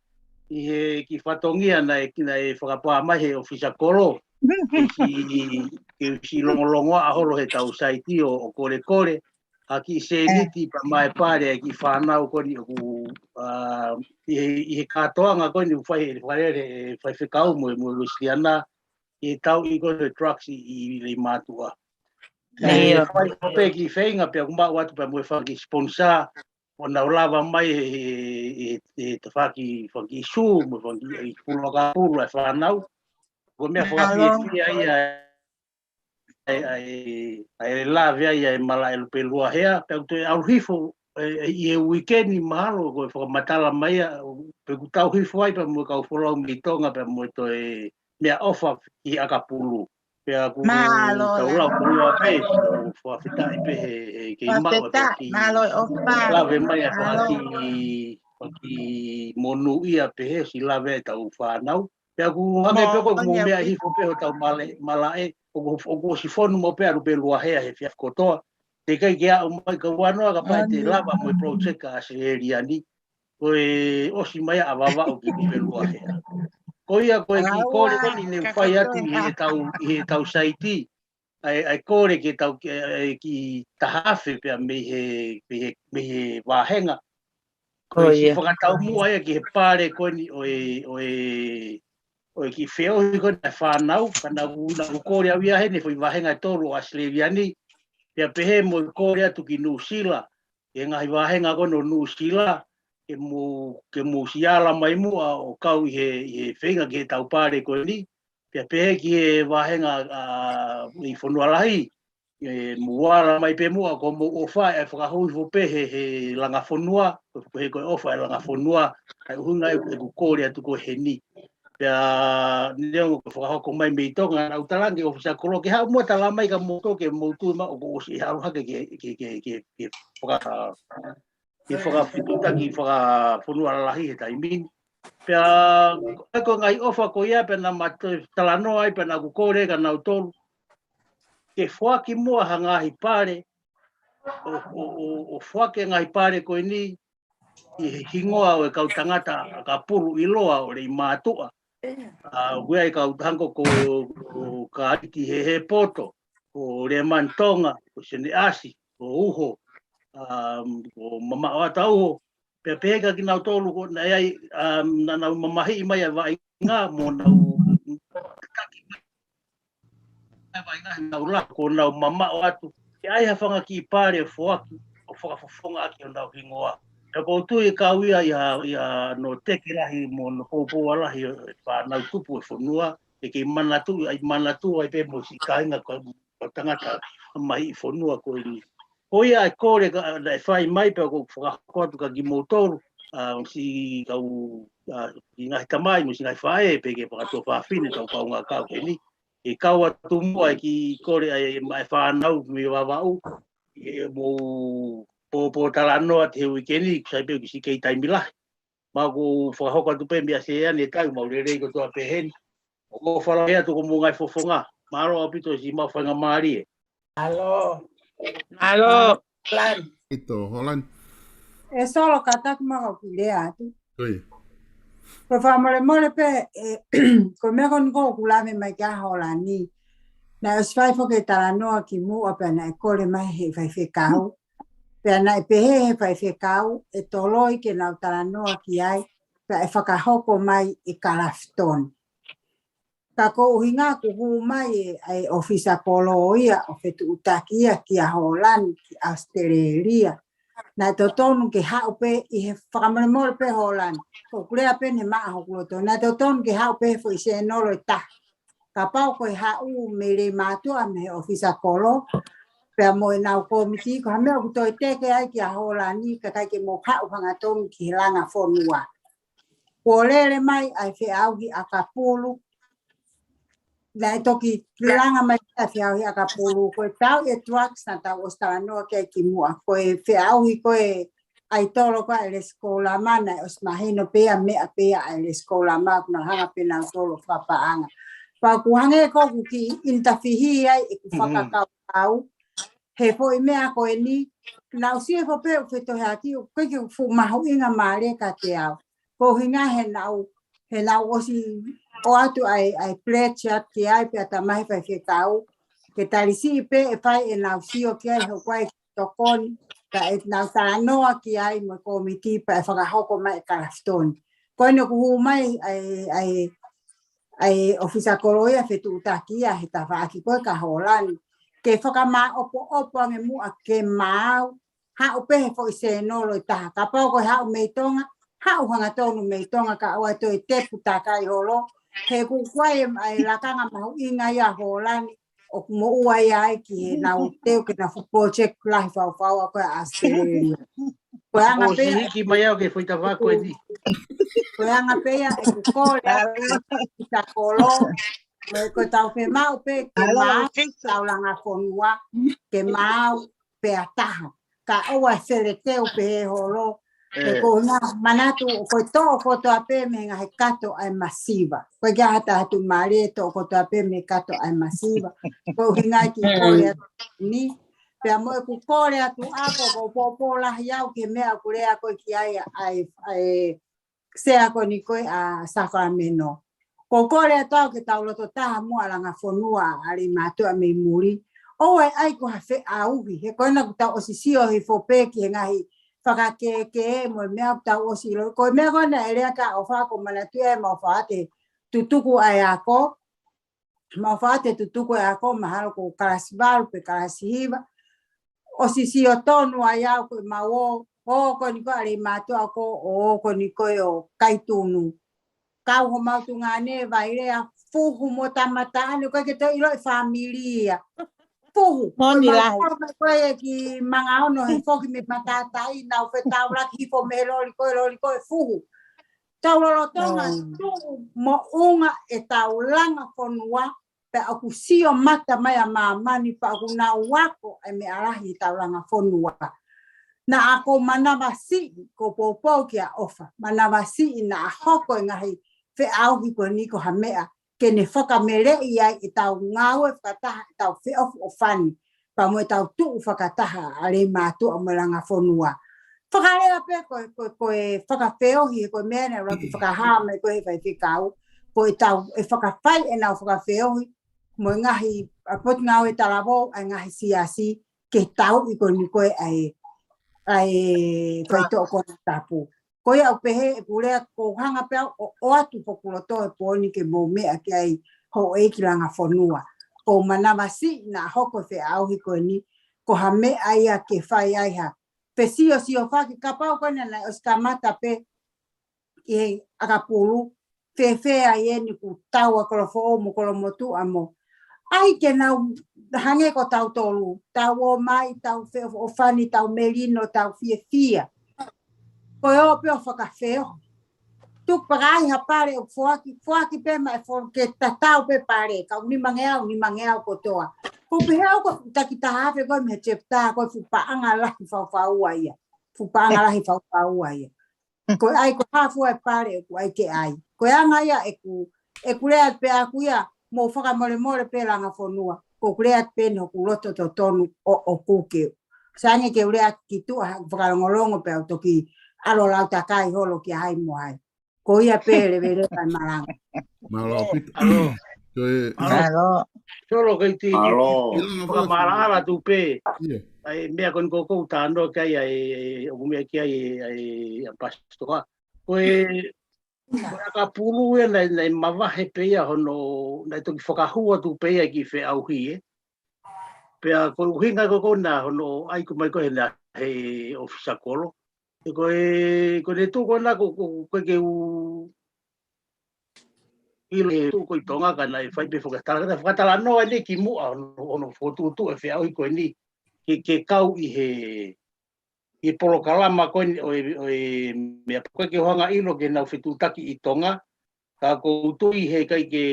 ʻi he kiʻi fatongia naʻe, naʻe fakapā mai he ʻofisa kolo. Ke ʻosi, ke ʻosi longolongoaʻa holo he tau saiti ʻo, ʻo kolekole ha kiʻi sēniti pea maʻa e pale ʻa e kiʻi fānau ko eni ʻoku, ʻa, ʻi he, ʻi he kātoanga ko eni ʻoku fai he fakalele ʻe faifekau mo e, mo e Uēsiliana, ʻi he tau ʻi ko e drugs ʻi, ʻi Leimātuʻa. Naʻe fai pē kiʻi feinga pea ʻoku maʻu atu pea mo e fanga kiʻi sponsor, ʻo nau lava mai he, he, he, he tafaʻaki fanga kiʻi sū, mo e fanga kiʻi pulo ʻakapulu ʻa e fānau. Ko e meʻa fakafiefia ia ʻa e, ʻa e, ʻa e lave ai ʻa e malaʻe Lupe Luahea, pea ʻoku toe ʻalu hifo, ʻe, ʻe, ʻi he uike ni mahalo, ko e fakamatala mai ia, pe ʻoku tau hifo ai pea mo e kau folau mei Tonga, pea mo e toe meʻaʻofa ʻi ʻakapulu. Pea ʻoku tau lau kotoa pē, ʻoku fakafetaʻi pē he, he kei maʻu pē kiʻi lave mai ʻa e fanga kiʻi, fanga kiʻi monūʻia pē he ʻosi lave ʻa e tau fānau. Pea ʻoku hangē pē ko e mou meʻa hifo pē hotau malaʻe, malaʻe, ʻoku, ʻoku ʻosi fonu maʻu pē ʻa Lupe Luahea he efiafi kotoa. Teʻeki ai ke aʻu mai ka ua noa ka pea te lava mo e project ʻa ʻAositelēlia ni. Ko e ʻosi mai ʻa Vavaʻu ki Lupe Luahea. Ko ia ko e kiʻi kole ko eni naʻe fai atu ʻi he tau, ʻi he tau saiti. ʻA e, ʻa e kole ke tau, ke, ʻa e kiʻi taha afe pea mei he, mei he, mei he vāhenga. Ko e siʻi fakataumuʻa ia ki he pale ko eni ʻo e, ʻo e, ʻo e kiʻi feohi ko eni ʻa e fānau, ka naʻa ku, naʻa ku kole au ia heni foʻi vāhenga ʻe tolu ʻo ʻAositelēlia ni, pea pehē mo e kole atu ki Nuʻusila, ki he ngaahi vāhenga ko eni ʻo Nuʻusila, ke mou, ke mou siʻi ala mai muʻa ʻo kau ʻi he, ʻi he feinga ki he tau pale ko eni, pea pehē ki he vāhenga, ʻa, ʻi Fonua Lahi, ʻe mou ala mai pē muʻa ko hoʻomou ʻofa ʻe fakahū hifo pē he, he langa fonua, ko e ko e ʻofa ʻa e langa fonua, ʻa e ʻuhinga ʻeku, ʻeku kole atu ko ē heni. Pea neongo ko e fakahoko mai mei Tonga, naʻa ku talaange ki he ʻofisa kolo ke haʻu muʻa tala mai kia moutolu ke mou tui maʻu ʻoku ʻosi ʻalu hake ke, ke, ke, ke, ke faka-, ke fakafetuʻutaki fakafonua lalahi he taimi ni. Pea, ʻa ia ko e ngaahi ʻofa ko ia pea naʻa ma toe talanoa ai pea naʻa ku kole kia nautolu ke foaki muʻa ha ngaahi pale, ʻo, ʻo, ʻo, ʻo foaki ngaahi pale ko eni ʻi he hingoa ʻo e kau tangata ʻakapulu ʻiloa ʻo Leimātuʻa. ʻA, ʻoku ʻi ai e kau hangē ko, ko Kaliti Hehepoto, ko Lemani Tonga, ko Sene ʻAsi, ko Uho, ʻa, ko Mamaʻoata Uho, pea pehē kia kinautolu ko ē naʻe ʻi ai, ʻa, naʻa nau mamahiʻi mai ʻa e vaʻinga mo nau taki mai ʻa e vaʻinga he nau laka ko ʻenau mamaʻo atu. Ke ʻi ai ha fanga kiʻi pale ʻo foaki, ʻo fakafofonga ʻaki honau hingoa. Pea ʻoku ou tui ʻe kau ia ʻi ha, ʻi hano teke lahi mo hono poupou lahi ʻo e fānau tupu ʻo e fonua, ʻe kei manatuʻi, ʻai manatu ai pē mo siʻi kāinga ko ē ʻo e tangata mamahiʻi fonua ko eni. Ko ia ʻa e kole ka, naʻe fai mai pea ʻoku ou fakahoko atu kia kimoutolu, ʻa, siʻi kau, ʻa, siʻi ngaahi tamai mo siʻi ngaahi faʻē, pea ki he fakatuofāfine, kau kaungā kau ko eni. ʻE kau atu muʻa e kiʻi kole ʻa e, ʻa e fānau mei Vavaʻu, ʻe mou pōpōtalanoa atu he uike ni, sai pē ʻoku siʻi kei taimi lahi. Mau ʻoku fakahoko atu pē mei ʻAositelēlia ni e tau, mau lelei kotoa pē heni. ʻOku ou fala atu ko hoʻomou ngaahi fofonga. Mālō ʻaupito siʻi mau faingamālie. Mālō. Mālō. Holan. ʻIto, Holan. ʻE Solo, kātaki mau kiʻi lea atu. Ko e fakamolemole pē, ʻe, ko e meʻa ko eni ʻoku ou lave mai kia Holani. Naʻe ʻosi fai foki e talanoa kimuʻa pea naʻe kole mai he faifekau. Pea naʻe pehē he faifekau, ʻe toloi ke nau talanoa ki ai, pea ʻe fakahoko mai ʻe Kalafitoni. Ka ko e ʻuhinga ʻoku hū mai e, e ʻofisa kolo ia, ʻo fetuʻutaki ia kia Holani, ki ʻAositelēlia. Naʻe totonu ke haʻu pē ʻi he fakamolemole pē Holani. ʻOku ou lea pē ʻene maʻa hoku loto. Naʻe totonu ke haʻu pē he foʻi sēnolo ʻe taha. Kapau ko e haʻu mei Leimātuʻa mei he ʻofisa kolo, pea mo ʻenau kōmiti, ko ha meʻa ʻoku toe teke ai kia Holani, kae ʻikai ke mou haʻu hangatonu ki he langa fonua. Kuo lele mai ʻa e feʻauhi ʻakapulu, naʻe toki langa mai ʻa e feʻauhi ʻakapulu, ko e tau e drugs naʻa tau ʻosi talanoa ki ai kimuʻa, ko e feʻauhi ko ē ʻa e tolo ko ē ʻa e Lesikolama, naʻe ʻosi mahino pē ia meʻa pē ia ʻa e Lesikolama, ʻoku nau hanga pē nautolu ʻo fakapaʻanga. Pea ʻoku hangē ko ʻeku kiʻi ʻinitafihi ai ʻeku fakakaukau he foʻi meʻa ko eni, naʻá ku sio he foʻi pē ʻoku fetohiʻaki, ʻoku ʻikai ke fuʻu mahuʻinga mālie kiate au. Ko e ʻuhinga he naʻá ku, he naʻá ku ʻosi ʻoatu ai, ʻa e pledge atu ki ai pea tamahi faifekau, ke tali siʻi pē ʻe fai ʻenau sio ki ai, he ʻoku ʻikai ke tokoni, ka ʻenau talanoa ki ai mo e kōmiti pea ʻe fakahoko mai ʻe Kalafitoni. Ko eni ʻoku hū mai ʻa e, ʻa e, ʻa e ʻofisa kolo ia fetuʻutaki ia he tafaʻaki ko ē kia Hōlani. Ke fakamāʻopoʻopo ange muʻa ke maau, haʻu pē he foʻi sēnolo ʻe taha. Kapau ko e haʻu mei Tonga, haʻu hangatonu mei Tonga kae ʻoua toe tepu takai holo. He ʻoku ʻikai ʻa e lakanga mahuʻinga ia ʻa Hōlani, ʻoku moʻua ia ai ki heʻenau teu ki heʻenau fuʻu project lahi faufaua ko ē ʻa ʻAositelēlia. Ko e anga pē ia ʻoku hiki mai au ki he foʻi tafaʻaki ko eni. Ko e anga pē ia ʻeku kole atu ki he ʻofisa kolo. Ko e, ko ʻetau fiemaʻu pē ke maau ʻetau langa fonua, ke maau pē ʻa taha. Kae ʻoua ʻe feleteu pehē holo. He ʻoku ou manatu ʻoku toʻo kotoa pē mei he ngaahi kato ʻa e masiva. ʻOku ʻikai ke ʻi ai ha taha ʻoku mālie, toʻo kotoa pē mei he kato ʻa e masiva. Ko e ʻuhinga ia e kiʻi kole atu ni. Pea mo ʻeku kole atu ʻaʻaku, ʻoku ou poupou lahi au ki he meʻa ʻoku lea ko ē ki ai ʻa e, ʻa e sea ko eni ko ē ʻa Sakalameno. ʻOku ou kole atu au ke tau loto taha muʻa langa fonua ʻa Leimātuʻa mei muli. ʻOua ʻe ʻai ko ha feʻauhi, he ko ena kuo tau ʻosi sio hifo pē ki he ngaahi fakakēkē mo e meʻa kuo tau ʻosi ʻilo. Ko e meʻa ko ena ʻe lea ki ai ʻa ʻOfa, ʻoku ou manatuʻi ʻe Maʻofa te tutuku ʻa e ako, Maʻofa te tutuku ʻa e ako, mahalo ko e kalasi valu pe kalasi hiva. ʻOsi sio tonu ai au ko e mau ō, ō ko eni ko ē ʻa Leimātuʻa ko ē, ō ko eni ko ē ʻo Kaitunu. Kau homau tuongaʻane Vailea, fuhu mo tamata ʻane, ʻoku ʻikai ke toe ʻilo e fāmili ia. Fuhu. Moʻoni lahi. Ko e mau ō mai ko ē ki Mangaono he foki mei matātahi, nau fetaulaki hifo mei he loli ko ē, loli ko ē, fuhu. Tau lolotonga tuʻu moʻunga ʻetau langa fonua, pea ʻoku sio mata mai ʻa māmani pea ʻoku nau ako e meʻa lahi ʻetau langa fonua. Naʻá ku manavasiʻi, ʻoku ou poupou kia ʻOfa, manavasiʻi naʻa hoko e ngaahi feʻauhi ko eni ko ha meʻa ke ne fakameleʻi ai ʻetau ngāue fakataha, ʻetau feʻofoʻofani, pea mo ʻetau tuʻu fakataha ʻa Leimātuʻa mo e langa fonua. Fakalea pē ko e, ko e, ko e fakafeohi, ko e meʻa naʻe ʻuluaki fakahā mai ko ē he faifekau, ko ʻetau, ʻe fakafai ʻenau fakafeohi mo e ngaahi, ʻa e Potungāue Talavou, ʻa e ngaahi siasi, ke tauʻi ko eni ko ē ʻa e, ʻa e faitoʻo konatapu. Ko ia ʻoku pehē ʻeku lea, ʻoku ou hanga pē au ʻo, ʻoatu hoku loto he pō ni ke mou meʻa ki ai houʻeiki langa fonua. ʻOku ou manavasiʻi naʻa hoko e feʻauhi ko eni ko ha meʻa ia ke fai ai ha fesiosiofaki, kapau ko ena naʻe ʻosi kamata pē ʻi he ʻakapulu, fēfē ai eni kuo tau ʻa Kolofoʻou mo Kolomotuʻa mo. ʻAi ke nau hangē ko tautolu, tau ō mai, tau feʻofoʻofani, tau melino, tau fiefia. Ko e ō pē ʻo fakafeohi. Tuku pē ka ʻi ai ha pale ʻoku foaki, foaki pē mai fo-, ke tatau pē pale, ka ʻoku nimangeau, nimangeau kotoa. ʻOku ou pehē au ko e takitaha afe ko ē mei he chapter ko ē, fuʻu paʻanga lahi faufaua ia. Fuʻu paʻanga lahi faufaua ia. Ko e ʻai ko e hā fua e pale ʻoku ʻai ke ʻai. Ko e anga ia ʻeku, ʻeku lea pē ʻaʻaku ia, mou fakamolemole pē langa fonua. ʻOku ou lea pē ʻeni hoku loto totonu ʻo, ʻoku ke. Sai ange ke u lea ki tuʻa, fakalongolongo pea u toki ʻalu ʻo lau takai holo kia hai mo hai. Ko ia pē, leveleva e malanga. Mālō ʻaupito. ʻAlō. Ko e ʻAlō. ʻAlō. Solo, kei te, ʻAlō. Kei te fakamaʻalaʻala atu pē. ʻIo. ʻA e meʻa ko eni ʻoku ou talanoa ki ai, ʻa e, ʻoku meʻa ki ai, ʻa e, ʻa e pasitoa. Ko e, ko e ʻakapulu ia naʻe, naʻe mavahe pē ia hono, naʻe toki fakahū atu pē ia ki he feʻauhi, ē. Pea ko e ʻuhinga ko ē ko ena hono ʻai ko ē mai ko ē he ʻofisa kolo. He ko e, ko ʻene tuʻu ko ena ko, ko, ko e ke u ʻilo e tuʻu ko ē ʻi Tonga ka naʻe fai pē fakatala-, ka naʻe fakatalanoa ʻeni ki muʻa hono, hono fokotuʻutuʻu e feʻauhi ko eni ke, ke kau ʻi he, ʻi he polokalama ko eni ʻo e, ʻo e meʻa, ʻoku ʻikai ke u hanga ʻilo ke nau fetuʻutaki ʻi Tonga, ka ʻoku ou tui he ʻikai ke,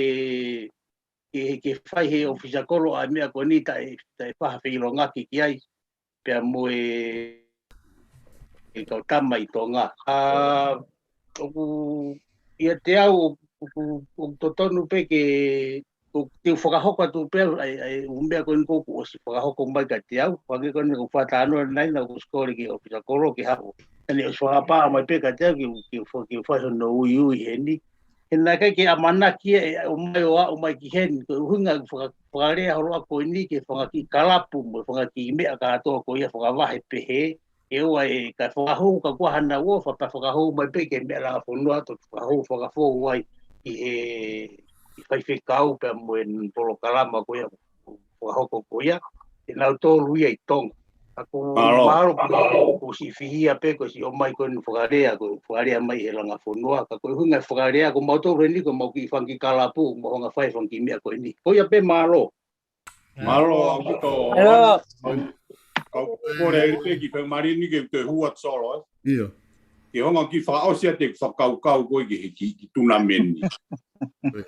ke, ke fai he ʻofisa kolo ʻa e meʻa ko eni taʻe, taʻe fai ha feʻilongaki ki ai. Pea mo e, e kau tama ʻi Tonga. ʻA, ʻoku ʻiate au ʻoku, ʻoku totonu pē ke, ʻoku te u fakahoko atu pē ʻa e, ʻa e, ʻū meʻa ko eni ʻoku ʻosi fakahoko mai kiate au, hangē ko eni ʻoku fakatalanoa nai naʻa ku ʻosi kole ki he ʻōfisa kolo ke haʻu. ʻA ia ʻosi fakapā mai pē kiate au ke, ke, ke fai hono uiui heni. He naʻe ʻikai ke ʻamanaki ia ʻe ʻomai ʻo aʻu mai ki heni, ko e ʻuhinga ʻeku faka-, fakalea holo ʻa ko eni ki he fanga kiʻi kalapu mo e fanga kiʻi meʻa kātoa ko ia fakavahe pehē, ʻe ʻoua ʻe ka fakahū ka kuo hana uo, fa-, pea fakahū mai pē ki he meʻa langa fonua, to fakahū fakafou ai ki he, ki he faifekau pea mo e polokalama ko ia fakahoko ko ia, ʻe nautolu ia ʻi Tonga. ʻA ko Mālō. Mālō ko, ko siʻi fihia pē ko siʻi ʻomai ko eni fakalea, ko fakalea mai he langa fonua, ka ko e ʻuhinga fakalea ko mautolu eni ko mau kiʻi fanga kiʻi kalapu, mo hanga fai fanga kiʻi meʻa ko eni. Ko ia pē mālō. Mālō, ʻaupito. Mālō. Kau, kau kole ai pē ki he malini ke te hua solo, ē? ʻIo. Ke hanga ki fakaʻosi atu e fakakaukau ko ē ki he kiʻi, kiʻi tunameni.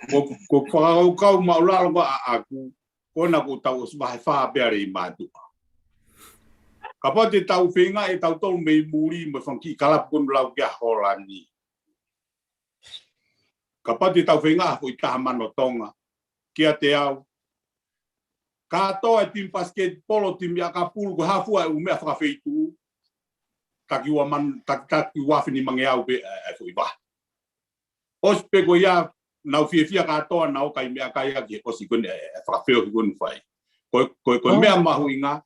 Ko, ko fakakaukau māʻulalo ko ē ʻaʻaku, ko ena ko tau ʻosi vahe fā pea lei mātuʻa. Kapau te tau feinga ʻe tautolu mei muli mo e fanga kiʻi kalapu ko eni lau ki a Holani. Kapau te tau feinga ʻa foʻi taha mano Tonga, kiate au. Kātoa e timi pasiketipolo, timi ʻakapulu, ko e hā fua e ʻū meʻa fakafeituʻu. Taki ua man-, taki, taki ua fini mangeau pē, ē, ē, foʻi vahe. ʻOsi pē ko ia, nau fiefia kātoa, nau kai meʻakai ʻaki he ʻosi ko eni, ē, ē, fakafeohi ko eni fai. Ko, ko, ko e meʻa mahuʻinga,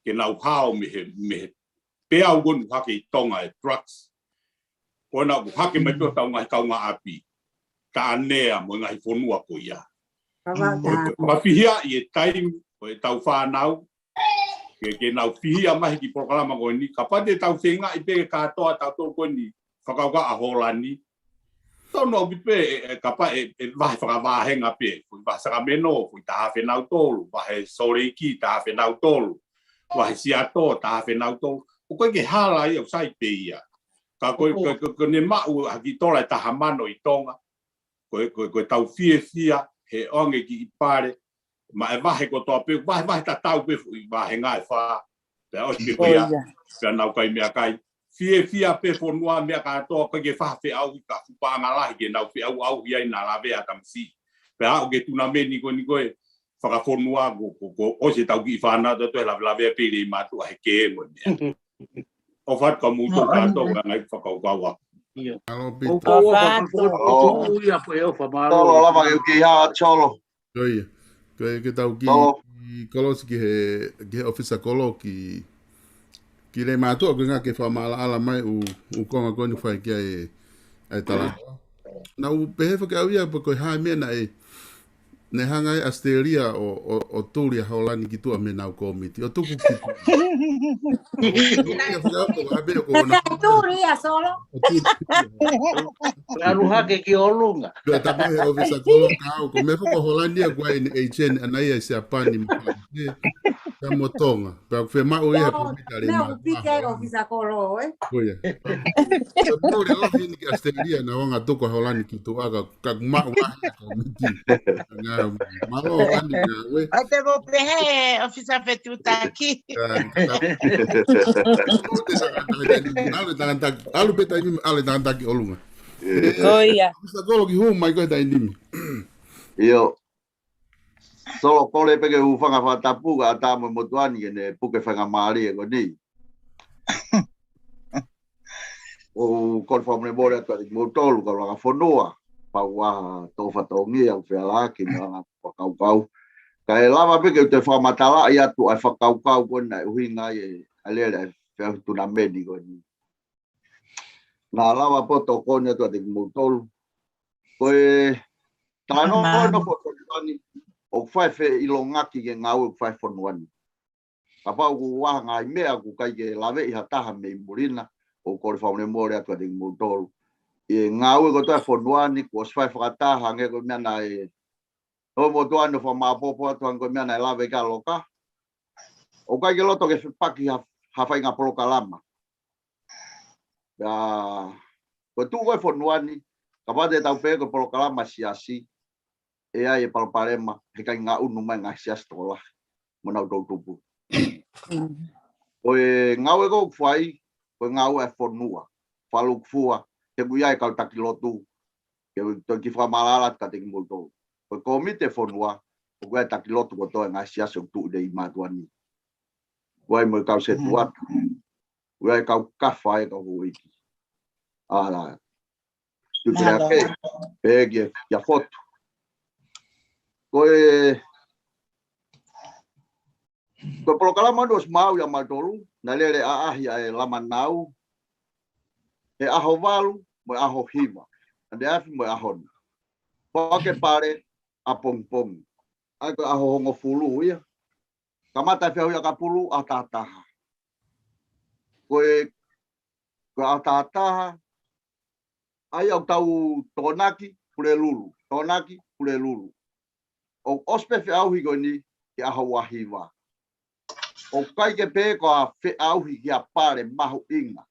ke nau hao mei he, mei he peau ko eni hake ʻi Tonga e drugs. Ko ena ʻoku hake mai pē ʻo tau ngaahi kaungāʻapi. Taʻanea mo e ngaahi fonua ko ia. Ko e, ko e, ko e fihia ʻi he taimi, ko e tau fānau, ke, ke nau fihia mai ki polokalama ko eni, kapau te tau feingaʻi pē kātoa tautolu ko eni, fakakaukau ʻa Holani. Tonu au pē, ē, ē, kapau ʻe, ʻe vahe fakavahenga pē, foʻi vahe Sacramento, foʻi taha afe nautolu, vahe Salt Lake, taha afe nautolu, vahe Seattle, taha afe nautolu. ʻOku ʻikai ke hala ia, ʻoku sai pē ia. Ka ko e, ko e, ko e, ko ʻene maʻu ha kiʻi tola ʻe taha mano ʻi Tonga. Ko e, ko e, ko e tau fiefia, he ʻoange kiʻi pale, maʻa e vahe kotoa pē, vahe, vahe tatau pē foʻi vahenga ʻe fā. Pea ʻosi pē ko ia, pea nau kai meʻakai. Fiefia pē fonua meʻa kātoa, ʻikai ke faʻa feʻauhi ka fuʻu paʻanga lahi ke nau feʻauʻauhi ai naʻa lavea tamasiʻi. Pea aʻu ki he tunameni ko eni ko e fakafonua ko, ko, ko ʻosi e tau kiʻi fānau, tau toe lavelavea pē lei mātuʻa he kē mo e meʻa. ʻOfa atu kia moutolu kātoa, ka ngai fakakaukau aku. ʻIo. Mālō, Pita. ʻOku ou ʻofa atu. ʻOku ou ia pē ʻofa, mālō. Solo, lava ke u kei hā, Solo. Ko ia. Ko ia ke tau kiʻi, kiʻi kolosi ki he, ki he ʻōfisa kolo ki, ki lei mātuʻa, ko e ngā ke fakamaʻalaʻala mai ʻū, ʻū konga ko eni fai ki ai e, ai talanoa. Naʻa ku pehē foki au ia, pe ko e hā e meʻa naʻe, naʻe hanga ai ʻAositelēlia ʻo, ʻo, ʻo tuli ʻa Holani ki tuʻa mei heʻenau kōmiti. ʻO tuku ki tuʻa. Ia fakaʻapo, ʻa pē ko ʻena. Tuli ia, Solo. ʻO tuli. Alu hake ki ʻolunga. Pea tapu he ʻōfisa kolo ka au, ko e meʻa foki ko Holani ia ko e ʻene agent ʻana ia ʻi Siapani mo Falaise, pea mo Tonga. Pea ʻoku fiemaʻu ia he kōmiti ʻa lei mātuʻa. Pita e ʻōfisa kolo, ē? Ko ia. Pea mole lahi eni ki ʻAositelēlia naʻa ku hanga tuku ʻa Holani ki tuʻa ka, ka maʻu lahi e kōmiti. Ngā, mālō Holani ngāue. ʻOku te mo pehē, ʻōfisa fetuʻutaki. Ka, ka, ʻalu e tangata, ʻalu e tangata, ʻalu e tangata ki ʻolunga. Ko ia. ʻŌfisa kolo ki hū mai ko e taimi ni. ʻIo. Solo, kole pē ke u hūfanga fakatapu ka ʻatā mo e motuʻa ni ke ne puke faingamālie ko eni. ʻOku ou kole fakamolemole atu kiate kimoutolu kau langa fonua. Pau ʻa e tō fatongia ʻoku fehalaaki mo e anga fakakaukau. Kae lava pē ke u toe fakamatalaʻi atu ʻa e fakakaukau ko ena ʻe ʻuhinga ai e, ʻa e lele ʻa e feʻauhi tunameni ko eni. Naʻa lava pē ʻo tokoni atu kiate kimoutolu. Ko e talanoa ko ena ko e fonua ni, ʻoku fai feʻilongaki ki he ngāue ʻoku fai fonua ni. Kapau ʻoku ʻi ai ha ngaahi meʻa ʻoku ʻikai ke laveʻi ha taha mei muli na, ʻoku ou kole fakamolemole atu kiate kimoutolu. ʻI he ngāue kotoa e fonua ni, kuo ʻosi fai fakataha, hangē ko e meʻa naʻe, ʻo motuʻa ni ʻo fakamāpopo atu hangē ko e meʻa naʻe lave ki ai ʻa Loka. ʻOku ʻikai ke loto ke fepaki ha, ha faʻahinga polokalama. Pea, ko e tuʻu ko e fonua ni, kapau te tau pehē ko e polokalama siasi, ʻe ʻi ai e palopalema, he ʻikai ngaʻunu mai ngaahi siasi tokolahi, mo nau toutupu. Ko e ngāue ko ē ʻoku fai, ko ko e ngāue ʻa e fonua. Fakalūkufua, he ʻoku ʻi ai e kau taki lotu, ke u toe kiʻi fakamaʻalaʻala atu kiate kimoutolu. Ko e kōmiti ʻo e fonua, ʻoku ʻi ai e taki lotu kotoa ʻo e ngaahi siasi ʻoku tuʻu ʻi mātuʻa ni. ʻOku ʻi ai mo e kau setuata. ʻOku ʻi ai e kau kafa ʻa e kau houʻeiki. ʻA la. Tutu Mālō. Ake, pehē kia, kia Fotu. Ko e, ko e polokalama ʻoku ʻosi maʻu ʻia mautolu, naʻe lele ʻaʻahi ʻa e Lamanau, he ʻaho valu, mo e ʻaho hiva, ʻaneafi mo e ʻaho ni. Foaki e pale, ʻapongipongi. ʻA ia ko e ʻaho hongofulu ia. Kamata e feʻauhi ʻakapulu, ʻaho taha taha. Ko e, ko e ʻaho taha taha, ʻa ia ʻoku tau Tokonaki, Pulelulu, Tokonaki, Pulelulu. ʻOku ʻosi pē feʻauhi ko eni ki he ʻaho ua hiva. ʻOku ʻikai ke pehē ko ha feʻauhi ki ha pale mahuʻinga.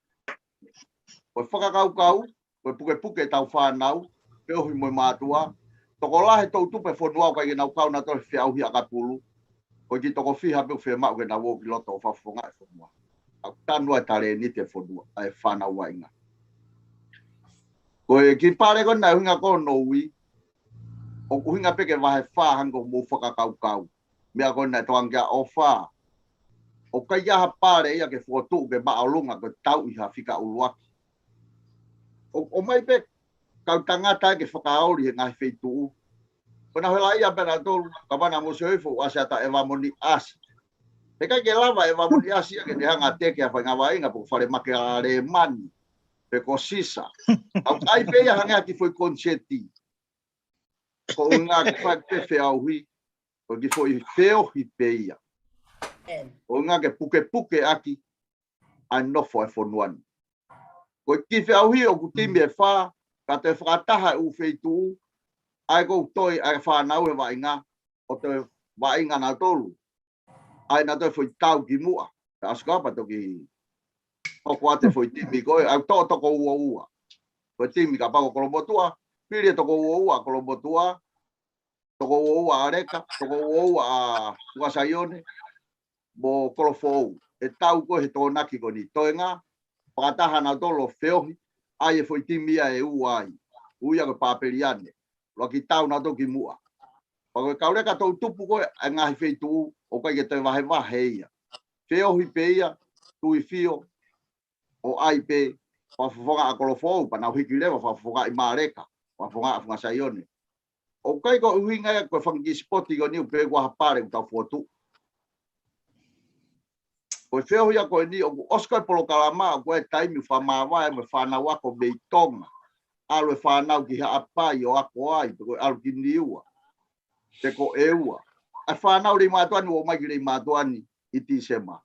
Ko e fakakaukau, ko e pukepuke ʻetau fānau, feohi mo e mātuʻa, tokolahi e toʻutupu ʻo e fonua ʻoku ʻikai ke nau kau nautolu he feʻauhi ʻakapulu, ko e kiʻi toko fiha pē ʻoku fiemaʻu ke nau ō ki loto ʻo fakafofongaʻi e fonua. ʻOku tanu ai e talēniti ʻo e fonua, ʻa e fānau vaʻinga. Ko e kiʻi pale ko eni naʻe ʻuhinga ki ai hono ui, ʻoku ʻuhinga pē ki he vahe fā hangē ko hoʻomou fakakaukau. Meʻa ko eni naʻe tokanga ki ai ʻa ʻOfa. ʻOku ʻikai ha pale ia ke fokotuʻu ke māʻolunga ko e tauʻi ha fika ʻuluaki. ʻO, ʻomai pē kau tangata ke fakaoli he ngaahi feituʻu. Ko ʻenau helaʻia pē nautolu, ka mana mo se ifo, ʻasi ʻa e ʻeva moni ʻasi. He ʻikai ke lava e ʻeva moni ʻasi ia ke ne hanga ʻo teke ha faʻahinga vaʻinga pe ko e falemahaki ʻa Lēmani, pe ko Sisa. ʻOku ʻi ai pē ia hangē ha kiʻi foʻi koniseti. Ko e ʻuhinga ke fai pē feʻauhi, ko e kiʻi foʻi feohi pē ia. Ko e ʻuhinga ke pukepuke ʻaki ʻa e nofo ʻa e fonua ni. Ko e kiʻi feʻauhi ʻoku timi ʻe fā, ka toe fakataha e ʻū feituʻu, ʻa ia ʻoku toe ʻa e fānau he vaʻinga, ʻo toe vaʻinga nautolu. ʻA ia naʻa toe foʻi tau ki muʻa, ka ʻosi ko ia pea toki hoko atu e foʻi timi ko ē, ʻa ia ʻoku toʻo toko ua ua. Ko e timi kapau ko Kolomotuʻa, pili e toko ua ua ʻa Kolomotuʻa, toko ua ua ʻa Leka, toko ua ua ʻa Fuasaione, mo Kolofoʻou. ʻE tau ko ē he Tokonaki ko eni. Toenga, fakataha nautolu ʻo feohi, ʻa ia e foʻi timi ia ʻe ua ai. Ui ia ko e Papeliane. Lava ke tau nautolu ki muʻa. Pea ko e kau leka toʻutupu ko ē ʻa e ngaahi feituʻu, ʻoku ʻikai ke toe vahevahe ia. Feohi pē ia, tui fio, ʻo ʻai pē, fakafofongaʻi ʻa Kolofoʻou, pea nau hiki leva, fakafofongaʻi mai ʻa Leka, fakafofongaʻi ʻa Fuasaione. ʻOku ʻikai ko e ʻuhinga ia ko e fanga kiʻi sipoti ko eni ʻoku pehē ko ha pale ʻoku tau fokotuʻu. Ko e feohi ia ko eni ʻoku ʻosi ko e polokalama, ʻoku ʻi ai e taimi fakamāvae mo e fānau ako mei Tonga. ʻAlu e fānau ki Haʻapai ʻo ako ai, pe ko e ʻalu ki Niua. Pe ko ʻEua. ʻA e fānau lelei mātuʻa ni, ʻo ō mai ki lelei mātuʻa ni ʻi Tīsema.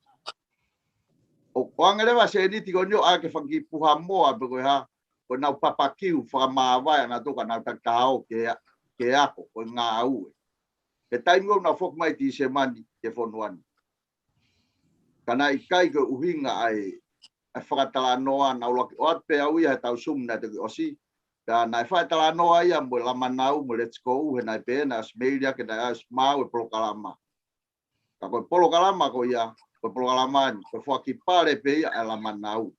ʻOku ʻoange leva e sēniti ko eni ʻo ʻai ke fanga kiʻi puha moa pe ko e hā, ko ʻenau papakiu fakamāvae ʻanautolu ka nau takitaha ō ke, ke ako, ko e ngāue. He taimi ʻoku nau foki mai Tīsema ni ki he fonua ni. Ka naʻe ʻikai ko e ʻuhinga ʻa e, ʻa e fakatalanoa, naʻa ku ʻoatu pē au ia he taʻu Zoom naʻe toki ʻosi. Ka naʻe fai e talanoa ia mo e Lamanau, mo e Let's Go, he naʻe pehē naʻe ʻosi meili ake naʻe ʻosi maʻu e polokalama. Ka ko e polokalama ko ia, ko e polokalama ni, ko e foaki pale pē ia ʻa e Lamanau.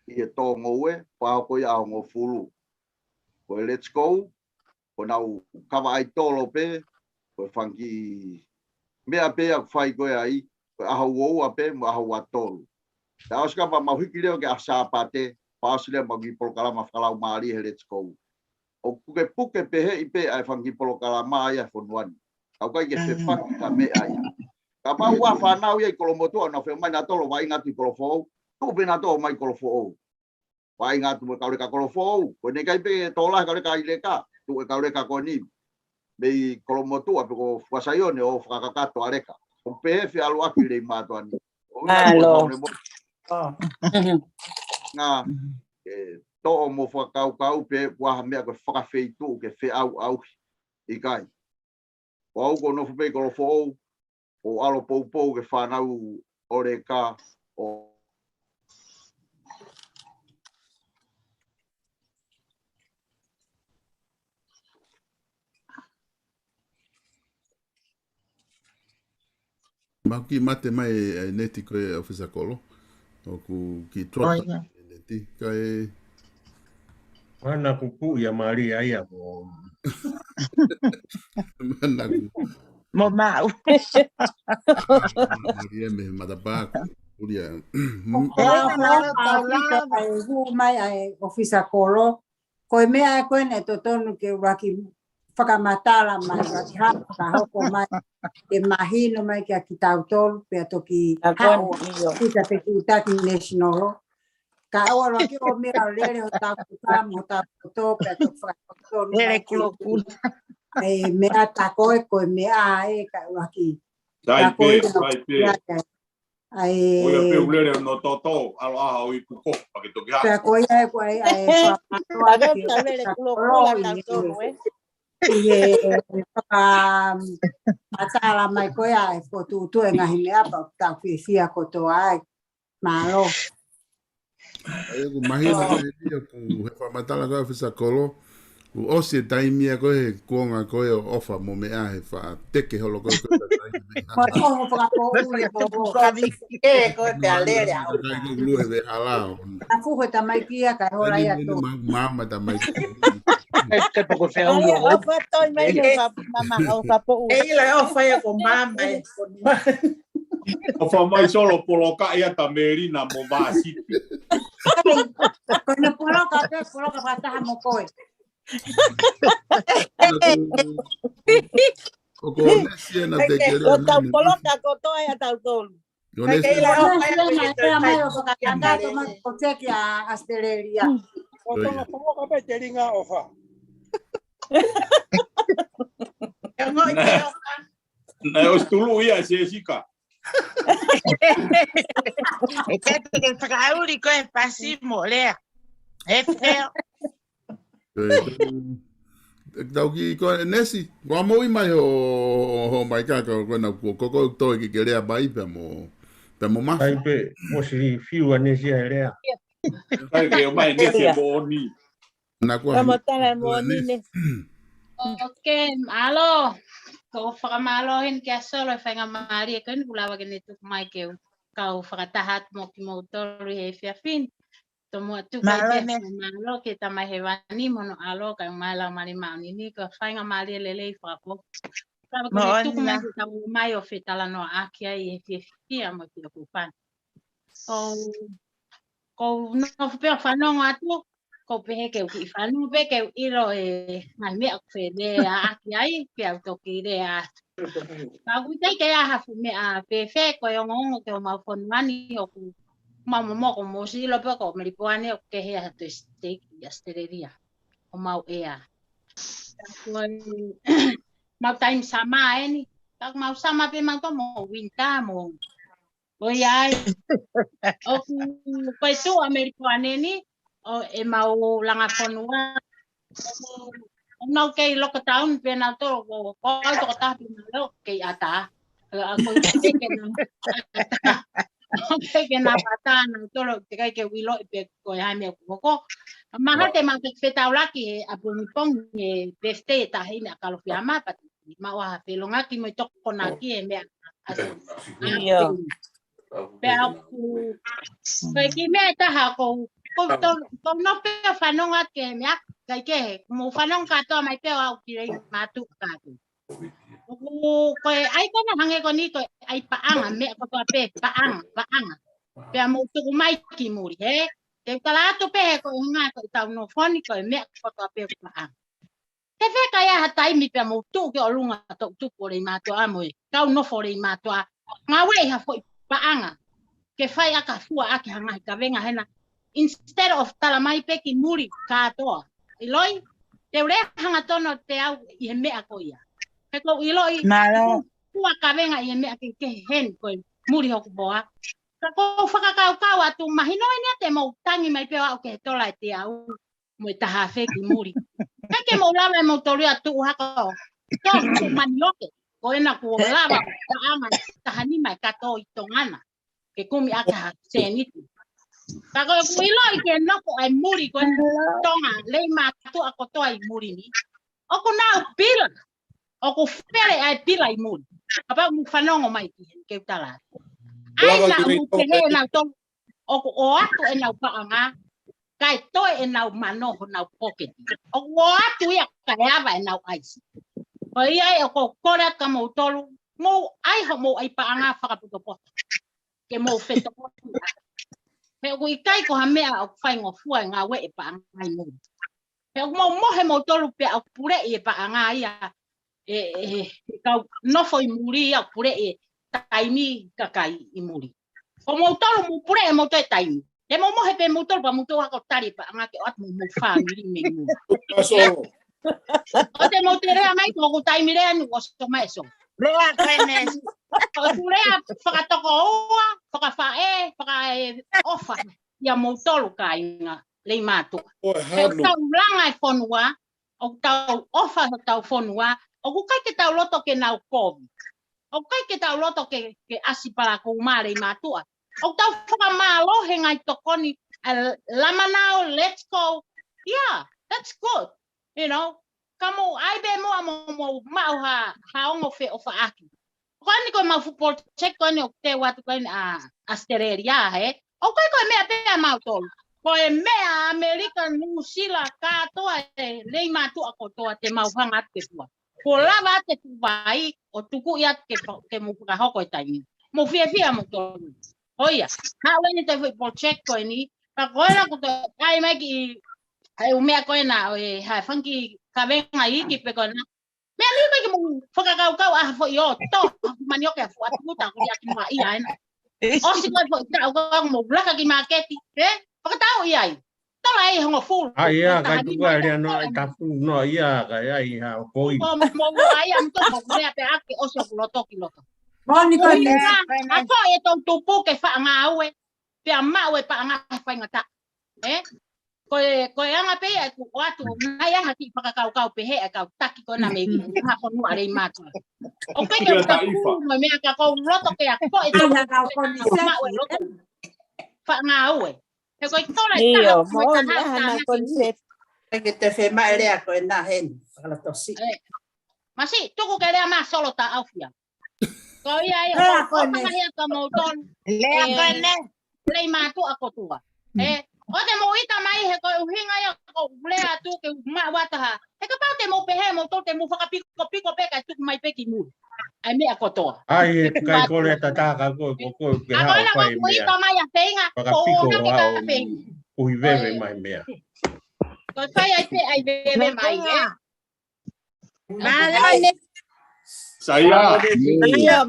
ʻI he tō ngoue, pea hoko ia ʻaho hongofulu. Ko e Let's Go, ko ʻenau kava ʻaitolo pē, ko e fanga kiʻi meʻa pē ia ʻoku fai ko ē ai, ko e ʻaho ua ua pē, mo e ʻaho ua tolu. Ka ʻosi ka pea mau hiki leva ki he ʻaho Sāpate, pea ʻosi leva ʻemau kiʻi polokalama fakalaumālie he Let's Go. ʻOku pukepuke pehē pē ʻa e fanga kiʻi polokalama ia he fonua ni. Ka ʻoku ʻikai ke fepaki ha meʻa ia. Kapau ʻoku ʻi ai ha fānau ia ʻi Kolomotuʻa, nau fiemaʻu nautolu ʻo vaʻinga atu ʻi Kolofoʻou, tuʻu pē nautolu ʻo ō mai Kolofoʻou. Vaʻinga atu mo e kau leka Kolofoʻou. Ko ʻene ʻikai pē tō lahi e kau leka ʻi Leka, tuʻu e kau leka ko eni mei Kolomotuʻa pe ko Fuasaione ʻo fakakakato ʻa Leka. ʻO pehē fie ʻalu ʻaki lelei mātuʻa ni. ʻO ia ko e Mālō. Haʻu le mo-, ʻO. Ngā, ʻe, toʻo mo fakakaukau pe ʻoku ʻi ai ha meʻa ko e fakafeituʻu ke feʻauʻauhi. ʻIkai. Ko au ʻoku ou nofo pē ʻi Kolofoʻou, ʻo ʻalu ʻo poupou ki he fānau ʻo Leka, ʻo Mau kiʻi mate mai e, e neti ko ē ʻOfisa Kolo. ʻOku ki tuata. Kae Mana kuku ia Maria ia mo. Mana kuku. Mo mau. Maria me matapā. Ulia. Ua ua ua ua e hū mai ʻa e ʻofisa kolo. Ko e meʻa ko ena ʻe totonu ke ʻuluaki fakamatala mai, ʻuluaki hā ka hoko mai, ke mahino mai kia kitautolu, pea toki haʻo kita pe kuta ki national. Ka ʻoua ʻuluaki ʻo meʻa ʻo lele hotau kuka mo hotau koto, pea toki fakatotonu mai ki he meʻa ta ko e, ko e meʻa ē, ka ʻuluaki. Sai pē, sai pē. ʻAi. ʻOia pē ulele no toto, alo aha o ipu ko, pake toki ha. Pea ko ia e ko ai, ai, Lele kulokula tautolu, ē? Ie, fakamatala mai ko ia e fokotuʻutuʻu e ngaahi meʻa pea tau fiefia kotoa ai. Mālō. ʻAi, ʻoku mahino ko e ia ʻoku he fakamatala ko e ʻofisa kolo. ʻOku ʻosi e taimi ia ko e he kuonga ko e ʻo ʻofa mo meʻa he fakateke holo ko e ko e taimi. Ko e koho fakapoʻuli ko ko. Ka viki e ko e pea lele au. Kai ko lue ve halao. A fuhu e tamaiki ia ka e hola ia tō. Mama tamaiki. Kai poko fea Ai, ulo. ʻo fatoi mai ke fa-, mama, ʻo fapoʻuli. E ila ʻo fai ko mama e ko ni. ʻO fa mai solo poloka ia ta Melina mo Vasiti. Ko na poloka pē, poloka fakataha mo koe. ʻOku ʻonesi ena te kele. ʻO tau poloka kotoa ia tautolu. ʻOnesi Kai ena. la ʻo fai Ia mai ke pea mai o fai fakatanga to mai ko teki a Australia. Ko tonga poloka pē te ringa ʻofa. E ngo i te oka. Na o stulu ia Sesika. E te te fakauli ko e pasi mo lea. E feo. Tau ki ko e nesi, ua mo i mai ho, ho mai ka ko na ko ko ko toi ki ke lea mai pea mo, pea mo mafi. Ai pē, mo si fiu a nesi a lea. Kai ke o mai nesi mo oni. Na kua Kamatala mo ni ne. Ok, mālō. Ko fakamālō heni kia Solo e faingamālie ko eni kuo lava ke ne tuku mai ke u kau fakataha atu mo kimoutolu he efiafi ni. Tomuʻa tuku ai pē fakamālō ki he Tamai Hēvani mo hono ʻAlo kae ʻumaʻā e Laumālie Māʻoniʻoni ko e faingamālie lelei fakapō. Kava ke ne tuku mai ke tau mai ʻo fetalanoaʻaki ai he efiafi ni mo e kiʻi ʻoku pani. Ko, ko u nofo pē ʻo fanongo atu, ko u pehē ke u kiʻi fanongo pē ke u ʻilo e ngaahi meʻa ʻoku feleaʻaki ai, pea u toki lea atu. Ka ʻoku ʻikai ke ʻi ai ha fuʻu meʻa pē fē, ko e ongoongo ki homau fonua ni ʻoku mau momoko mo silo pē ko Melipoane ʻoku kehe ʻa e toe siteiki ʻi Australia. ʻO mau ʻea. Ka ko e mau taimi summer eni, ka ʻoku mau summer pē mau to mo winter mo ʻOiauē. ʻOku ko e tuʻu ʻa Melipoane ni, ʻo e mau langa fonua. ʻOku nau kei lockdown pē nautolu, ko, ko au tokotaha pē nautolu kei ʻatā. ʻA ko i te ke nau ʻatā. Ke ke nau ʻatā nautolu, teʻeki ai ke u ʻiloʻi pe ko e hā e meʻa ʻoku hoko. Mahalo te mau toki fetaulaki he ʻapongipongi he birthday ʻa e taʻahine ʻa Kalofiama, pea te mau ʻā ha felongaki mo e tokonaki he meʻa. ʻIo. Pea ʻoku, ko e kiʻi meʻa ʻe taha ko u, ko u to, ko u nofo pē ʻo fanongo atu ki he meʻa, kae kehe, mou fanongo kātoa mai pē ʻo aʻu ki Leimātuʻa kātoa. ʻOku, ko e ʻai ko ena hangē ko eni ko e ʻai paʻanga, meʻa kotoa pē, paʻanga, paʻanga. Pea mou tuku mai ki muli, hē? Te u tala atu pē he ko e ʻuhinga ko ʻetau nofo ni ko e meʻa kotoa pē paʻanga. He fē ka ʻi ai ha taimi pea mou tuʻu ki ʻolunga toʻutupu ʻo Leimātuʻa mo e kau nofo ʻo Leimātuʻa. Ngāueʻi ha foʻi paʻanga ke fai ʻaki ha fua ʻaki ha ngaahi kavenga hena. Instead of tala mai pē ki muli kātoa. ʻIloʻi, te u lea hangatonu te au ʻi he meʻa ko ia. He ko u ʻiloʻi, Mālō. Fua kavenga ʻi he meʻa kehekehe heni ko e muli hoku hoa. Ka ko u fakakaukau atu mahino eni ʻa te mou tangi mai pē ʻo aʻu ki he tola ʻe teau mo e taha afe ki muli. ʻIkai ke mou lava ʻe moutolu ia ʻo tuʻu hake ʻo toʻo manioke. Ko ena kuo lava ʻo paʻanga ʻe taha nima ʻe kato ʻi Tonga na ke kumi ʻaki ha sēniti. Ka ko ʻeku ʻiloʻi ke nofo ʻa e muli ko ena Tonga, Leimātuʻa kotoa ʻi muli ni. ʻOku nau pila. ʻOku fele ʻa e pila ʻi muli. Kapau mou fanongo mai ki heni ke u tala atu. ʻAi naʻa mou pehē nautolu ʻoku ʻoatu ʻenau paʻanga, kae toe ʻenau mano honau poketi. ʻOku ʻoatu ia kae ava ʻenau ʻaisi. Ko ia ai ʻoku ou kole atu kia moutolu, mou ʻai hoʻomou ʻai paʻanga fakapotopoto. Ke mou fetokoni. He ʻoku ʻikai ko ha meʻa ʻoku faingofua e ngāue e paʻanga ʻi muli. He ʻoku mou mohe moutolu pea ʻoku puleʻi e paʻanga ia, e, e, e kau nofo ʻi muli ia ʻoku puleʻi e taimi kakai ʻi muli. Ko moutolu mou puleʻi moutolu e taimi. Te mou mohe pē moutolu pea moutolu ako tali e paʻanga ke ʻoatu mo hoʻomou fāmili mei muli. Paso. ʻOua te mou toe lea mai ko hoku taimi lea ni ʻoku oso mai e sō. Lea ko eni. ʻOku ou lea fakatokoua, fakafaʻē, fakaʻofa ia moutolu kāinga Leimātuʻa. ʻOku tau langa e fonua, ʻoku tau ʻofa hotau fonua, ʻoku ʻikai ke tau loto ke nau kovi. ʻOku ʻikai ke tau loto ke, ke ʻasi palakū mā Leimātuʻa. ʻOku tau fakamālō he ngaahi tokoni, ʻa Lamanau, let's go. Yeah, that's good. You know, ka mou ʻai pē muʻa mo, mou maʻu ha, ha ongo feʻofaʻaki. Ko eni ko e mau fuʻu project ko eni ʻoku teu atu ko eni ʻa Australia, he? ʻOku ʻikai ko e meʻa pē ʻa mautolu. Ko e meʻa ʻa ʻAmelika, Nuʻusila, kātoa e Leimātuʻa kotoa te mau hanga atu ke fua. Kuo lava atu e tuʻu vai ʻo tuku ia ke fa-, ke mou fakahoko e taimi. Mou fiefia moutolu. Ko ia, haʻu eni te foʻi project ko eni, ka ko ena ko te ʻai mai ki he ʻū meʻa ko ena ʻo e hā e fanga kiʻi kavenga iiki pē ko ena. Meʻa ni ko e ke mou fakakaukau ʻa ha foʻi ʻoto, ha manioke ha fuʻu ʻatu kuta, ko ia ki mua ia ena. ʻOsi ko e foʻi taʻu ko e mou laka ki māketi, ē? Fakatau ia ai. Tola ai hongofulu. ʻA ia, ka tuku ai lea noa e tafu noa ia, ka ia i ha poi. Ko mou ai am to mou lea pē ake ʻosi ʻoku loto ki loto. Moni ko ia. ʻA ko e tau tupu ke faʻa ngāue. Pea maʻu e paʻanga he faingataʻa. Ē? Ko e, ko e anga pē ia ʻeku ʻoatu, nai anga ki fakakaukau pehē ʻa e kau taki ko ena mei ki ha fonua Leimātuʻa. ʻOku ʻikai ke u taku mo e meʻa ka ʻoku ou loto ke ako e tau maʻu e loto. Faʻa ngāue. He ko e tola e taha, ko e taha, taha, taha. Ke te femaʻi lea ko ena heni, fakalatosi. Ē. Masi, tuku ke lea mā solo ta aufia. Ko ia ia, ko e ʻofa lahi atu kia moutolu. Lea ko eni. Leimātuʻa kotoa. Ē, ʻoua te mou ʻita mai he ko e ʻuhinga ia ʻoku ou lea atu ke u maʻu ʻa taha. He kapau te mou pehē moutolu te mou fakapikopiko pē kae tuku mai pē ki muli ʻa e meʻa kotoa. ʻAi, he ʻikai kole ʻe tata ka ko e, ko e, ko e, ke ʻa ko ena ʻoku ʻita mai ʻa feinga, ko e ʻona ke ka feinga. Kuhi veve mai meʻa. Ko e fai ai pē ʻai veve mai, ē. Mālō, Nesi. Saia.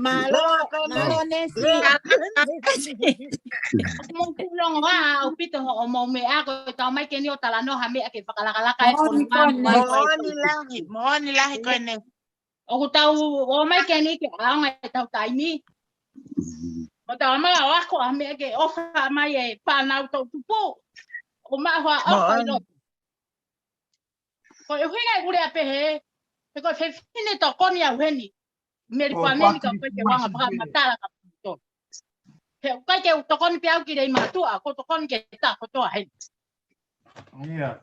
Mālō, mālō, Nesi. ʻOku mou kulongo ʻaupito hoʻomou meʻa ko e tau mai ke ni ʻo talanoa ha meʻa ke fakalakalaka e koni mani. Moʻoni lahi, moʻoni lahi ko eni. ʻOku tau ō mai ke ni ke ʻaonga e tau taimi. ʻO tau mai ʻo ako ha meʻa ke ʻofa mai e fānau tau tupu. ʻO maʻu ha ʻofa ʻi loto. Ko e ʻuhinga ʻeku lea pehē, he ko e fefine tokoni au heni, Meli Kuameni ka ʻoku ʻikai ke u anga fakamatala kia moutolu. He ʻoku ʻikai ke u tokoni pē au ki Leimātuʻa, ʻoku ou tokoni ki he taha kotoa heni.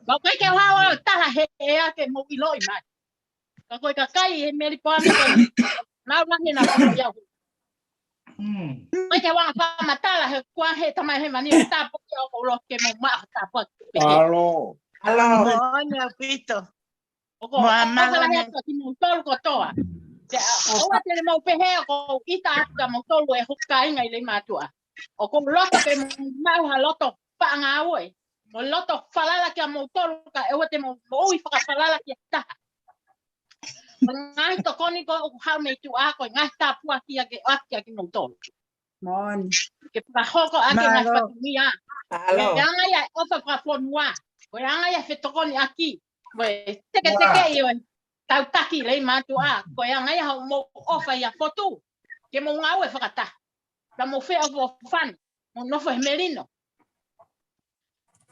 Ka ʻoku ʻikai ke u haʻu ʻo tala he ʻea ke mou ʻiloʻi mai. Ka ko e kakai he Meli Kuameni, nau lahi na ko ia. ʻIkai ke u anga fakamatala he kuo ʻai he Tamai Hēvani ʻo tāpuakiʻi au ʻoku ou loto ke mou maʻu ha tāpuaki. Mālō. Mālō. Moʻoni ʻaupito. ʻOku ou ʻofa lahi atu kia moutolu kotoa. Te ʻoua te mou pehē ʻoku ou ʻita atu kia moutolu e hoku kāinga ʻi Leimātuʻa. ʻOku ou loto ke mou maʻu ha loto faʻa ngāue. Mo loto falala kia moutolu ka ʻoua te mou moʻui fakafalala ki ha taha. Ko e ngaahi tokoni ko ē ʻoku haʻu mei tuʻa, ko e ngaahi tāpuaki ia ke ʻoatu kia kimoutolu. Moʻoni. Ke fakahoko ʻaki e ngaahi fatongia. Mālō. Ko e anga ia e ʻofa fakafonua. Ko e anga ia e fetokoniʻaki. Ko e teketeke ʻi he tau taki Leimātuʻa. Ko e anga ia hoʻomou ʻofa ʻia Fotu. Ke mou ngāue fakataha. Ka mou feʻofoʻofani. Mou nofo he melino.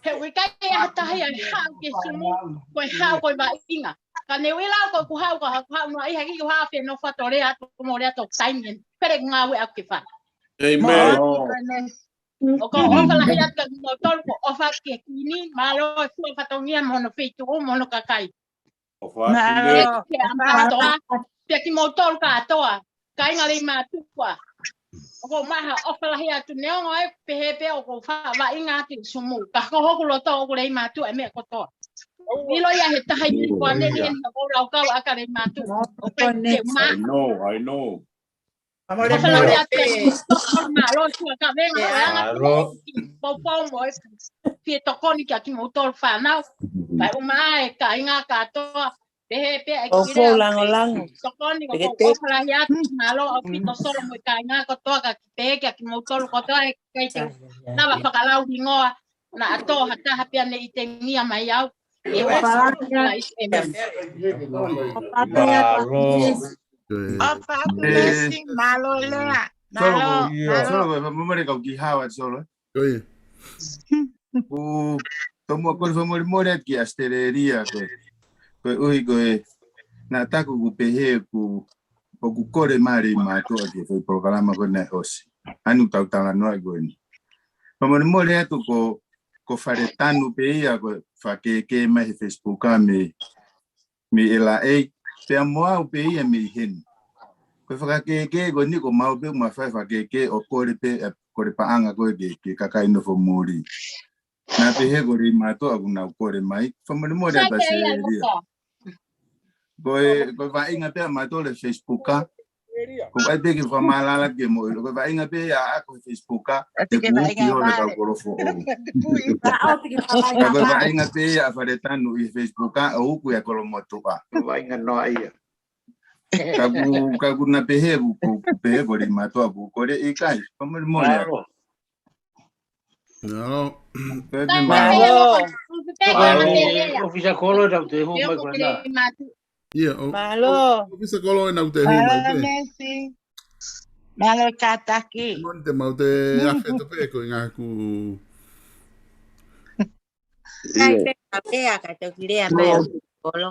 He ʻoku ʻikai ha taha ia ʻe haʻu ki he sumu, ko e haʻu ko e vaʻinga. Ka ne u ʻilo ko ʻeku haʻu, ko ʻeku haʻu noa ʻi he kiʻi haʻu fenofo atu ʻo lea atu, mo lea atu taimi eni. Pele ngāue ʻaku ke fai. Amen. ʻOku ou ʻofa lahi atu kia kimoutolu, ʻoku ou ʻofa ki he kuini, mālō e fua fatongia mo hono feituʻu, mo hono kakai. Mālō. Pea kimoutolu kātoa, kāinga Leimātuʻa. ʻOku ou maʻu ha ʻofa lahi atu neongo ʻeku pehē pē ʻoku ou faʻa vaʻinga atu ʻi Sumu. Ka ko hoku loto ʻoku lei mātuʻa e meʻa kotoa. ʻIlo ia he taha ʻi mei kuane ni eni ʻoku ou laukau ʻa ka lei mātuʻa. ʻOku ou te ma. I know, I know. ʻOfa lahi atu ʻi Sumu, mālō ʻa e kavenga ʻo e anga. Mālō. Poupou mo e fie tokoni kia kimoutolu fānau. Kae ʻumaʻā e kāinga kātoa. Pehē pē ʻa e kile ʻoku ou langolango. Tokoni ʻoku ou ʻofa lahi atu, mālō ʻaupito Solo mo e kāinga kotoa ka ki pehē kia kimoutolu kotoa he kai te nava fakalau hingoa, naʻa tō ha taha pea ne ʻitengia mai au. ʻE ʻofa lahi atu. Mālō. ʻOfa atu Lesi, mālō Lea. Mālō, mālō. Solo, ko e fakamomole kau ki Howard Solo. Ko ia. ʻOku tomuʻa kole fakamolemole atu ki ʻAositelēlia ko e, koeʻuhi ko e naʻa taku ʻoku pehē ʻoku, ʻoku kole mai lei mātuʻa ki he foʻi polokalama ko ena ʻosi. ʻAnu tau talanoa ko eni. Fakamolemole atu ko, ko Faletanu pē ia ko e fakakēkē mai he Facebook ʻa mei mei L A, pea mo au pē ia mei heni. Ko e fakakēkē ko eni ko maʻu pē ʻoku mafai fakakēkē ʻo kole pē, ʻe, kole paʻanga ko ē ke, ke kakai nofo muli. Naʻa pehē ko lei mātuʻa ʻoku nau kole mai. Fakamolemole atu ʻAositelēlia. Ko e, ko e vaʻinga pē ʻa mātuʻa he Facebook ʻa. Ko e ʻai pē ke fakamālala ke mo ʻilo. Ko e vaʻinga pē ia ʻa ko e Facebook ʻa. Te ku uki holo kau kolofoʻou. Ka ko e vaʻinga pē ia ʻa Faletanu ʻi he Facebook ʻa, ʻo uku ia kolomotuʻa. Ko e vaʻinga noa ia. Ka ʻoku, ka ʻoku na pehē ʻoku, ʻoku pehē ko lei mātuʻa ʻoku kole ʻikai. Fakamolemole atu. Mālō. Pē pē mālō. Mālō. ʻOfisa Kolo ʻoku te hū mai ko ena. Ia, ʻo, mālō. ʻOfisa Kolo ʻoku te hū mai pē. Mālō Lesi. Mālō kātaki. Moni te mau te afe to pē ko e ngaahi ku. Kai pē ka pea ka toki lea mai ʻOfisa Kolo.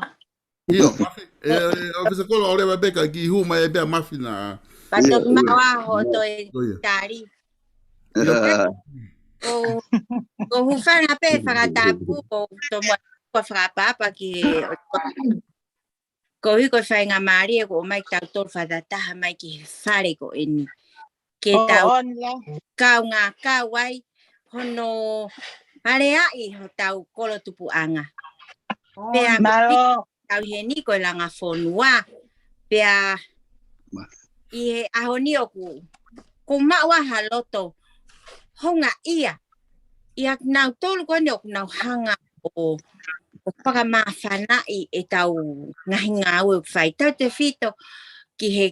ʻIo, Mafi, ʻe, ʻOfisa Kolo ʻo leva pē ka ki hū mai pē ʻa Mafi na. Ka toki maʻu ā hoʻo toe tali. ʻIo. Ko, ko hūfanga pē fakatapu, ko tomuʻa ko fakapapa ki he, koeʻuhi ko e faingamālie kuo ʻomai kitautolu fakataha mai ki he fale ko eni. Ke tau kaungā kau ai hono aleaʻi hotau kolo tupuʻanga. Pea ko tau heni ko e langa fonua. Pea ʻi he ʻaho ni ʻoku, ʻoku maʻu ʻa ha loto houngaʻia ʻia kinautolu ko eni ʻoku nau hanga ʻo, ʻo fakamāfanaʻi ʻetau ngaahi ngāue ʻoku fai. Tautefito ki he,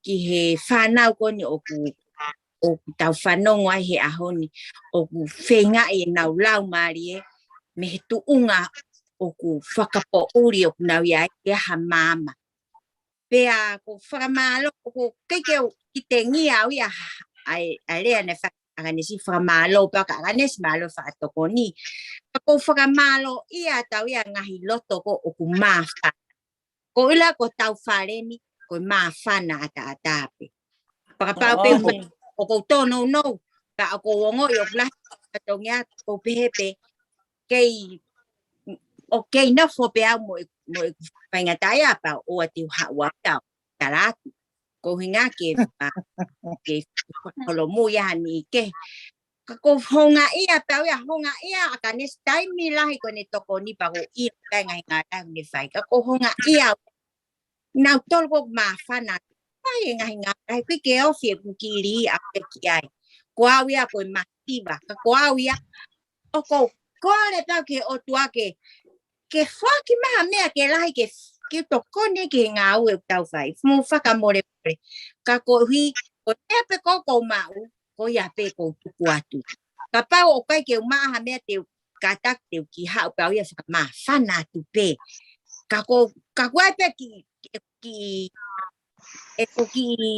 ki he fānau ko eni ʻoku, ʻoku tau fanongo ai he ʻaho ni, ʻoku feingaʻi ʻenau laumālie mei he tuʻunga ʻoku fakapoʻuli ʻoku nau ʻi ai ʻi ha maama. Pea ʻoku ou fakamālō, ʻoku ʻikai ke u ʻitengia au ia ʻa e, ʻa e lea naʻe fai ʻe ʻAkanesi, fakamālō pea ka ʻAkanesi mālō fakatokoni. Ka ʻoku ou fakamālōʻia atu au ia ngaahi loto ko ē ʻoku māfana. Ko ʻila ko hotau fale ni, ko e māfana ʻataʻatā pē. Fakapapau pē ʻoku ou tōnounou, ka ʻoku ou ongoʻi ʻoku lahi fatongia ʻoku pehē pē, kei, ʻoku kei nofo pē au mo e, mo e faingataʻaʻia pea ʻoua te u haʻu au ia ʻo tala atu. Ko e ʻuhinga ke, ke holomui ʻa e niʻihi kehe. Ka ʻoku ou houngaʻia pē au ia, houngaʻia ʻAkanesi taimi lahi ko ʻene tokoni pea ʻoku ou ʻilo pē ngaahi ngāue ʻoku ne fai. Ka ʻoku ou houngaʻia au nautolu ʻoku māfana. Fai e ngaahi ngāue, ʻikai ke ofi ʻeku kiʻi lī ʻaʻaku ki ai. Ko au ia ko e masiva, ka ko au ia ʻoku ou kole pē au ki he ʻOtua ke, ke foaki mai ha meʻa ke lahi ke, ke tokoni ki he ngāue ʻoku tau fai. Mou fakamolemole. Ka koeʻuhi, ko e meʻa pē ko ē ʻoku ou maʻu, ko ia pē ʻoku ou tuku atu. Kapau ʻoku ʻikai ke u maʻu ha meʻa te u kātaki te u kiʻi haʻu pē au ia fakamāfana atu pē. Ka ko, ka ko e pē ki, ki, ʻeku kiʻi,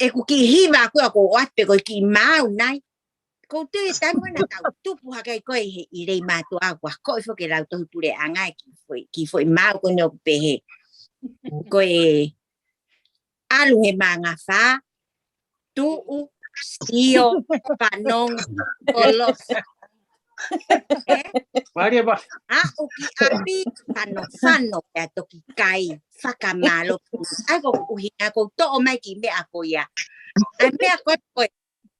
ʻeku kiʻi hiva ko ē ʻoku ou ʻoatu pē ko e kiʻi maau nai. Ko e tui taimi naʻa tau tupu hake ai ko ē he ʻi lei mātuʻa ʻoku ʻikai ko e foki e lautohi puleʻanga ʻi he kiʻi foʻi, kiʻi foʻi maau ko eni ʻoku pehē. Ko e ʻalu he mangafā, tuʻu, sio, fanongo, kolosi. Ē? Mālie ma. Aʻu ki ʻapi, fanofano pea toki kai, fakamālō. ʻA ia ko e ʻuhinga ʻoku ou toʻo mai e kiʻi meʻa ko ia. ʻA e meʻa ko ē ko e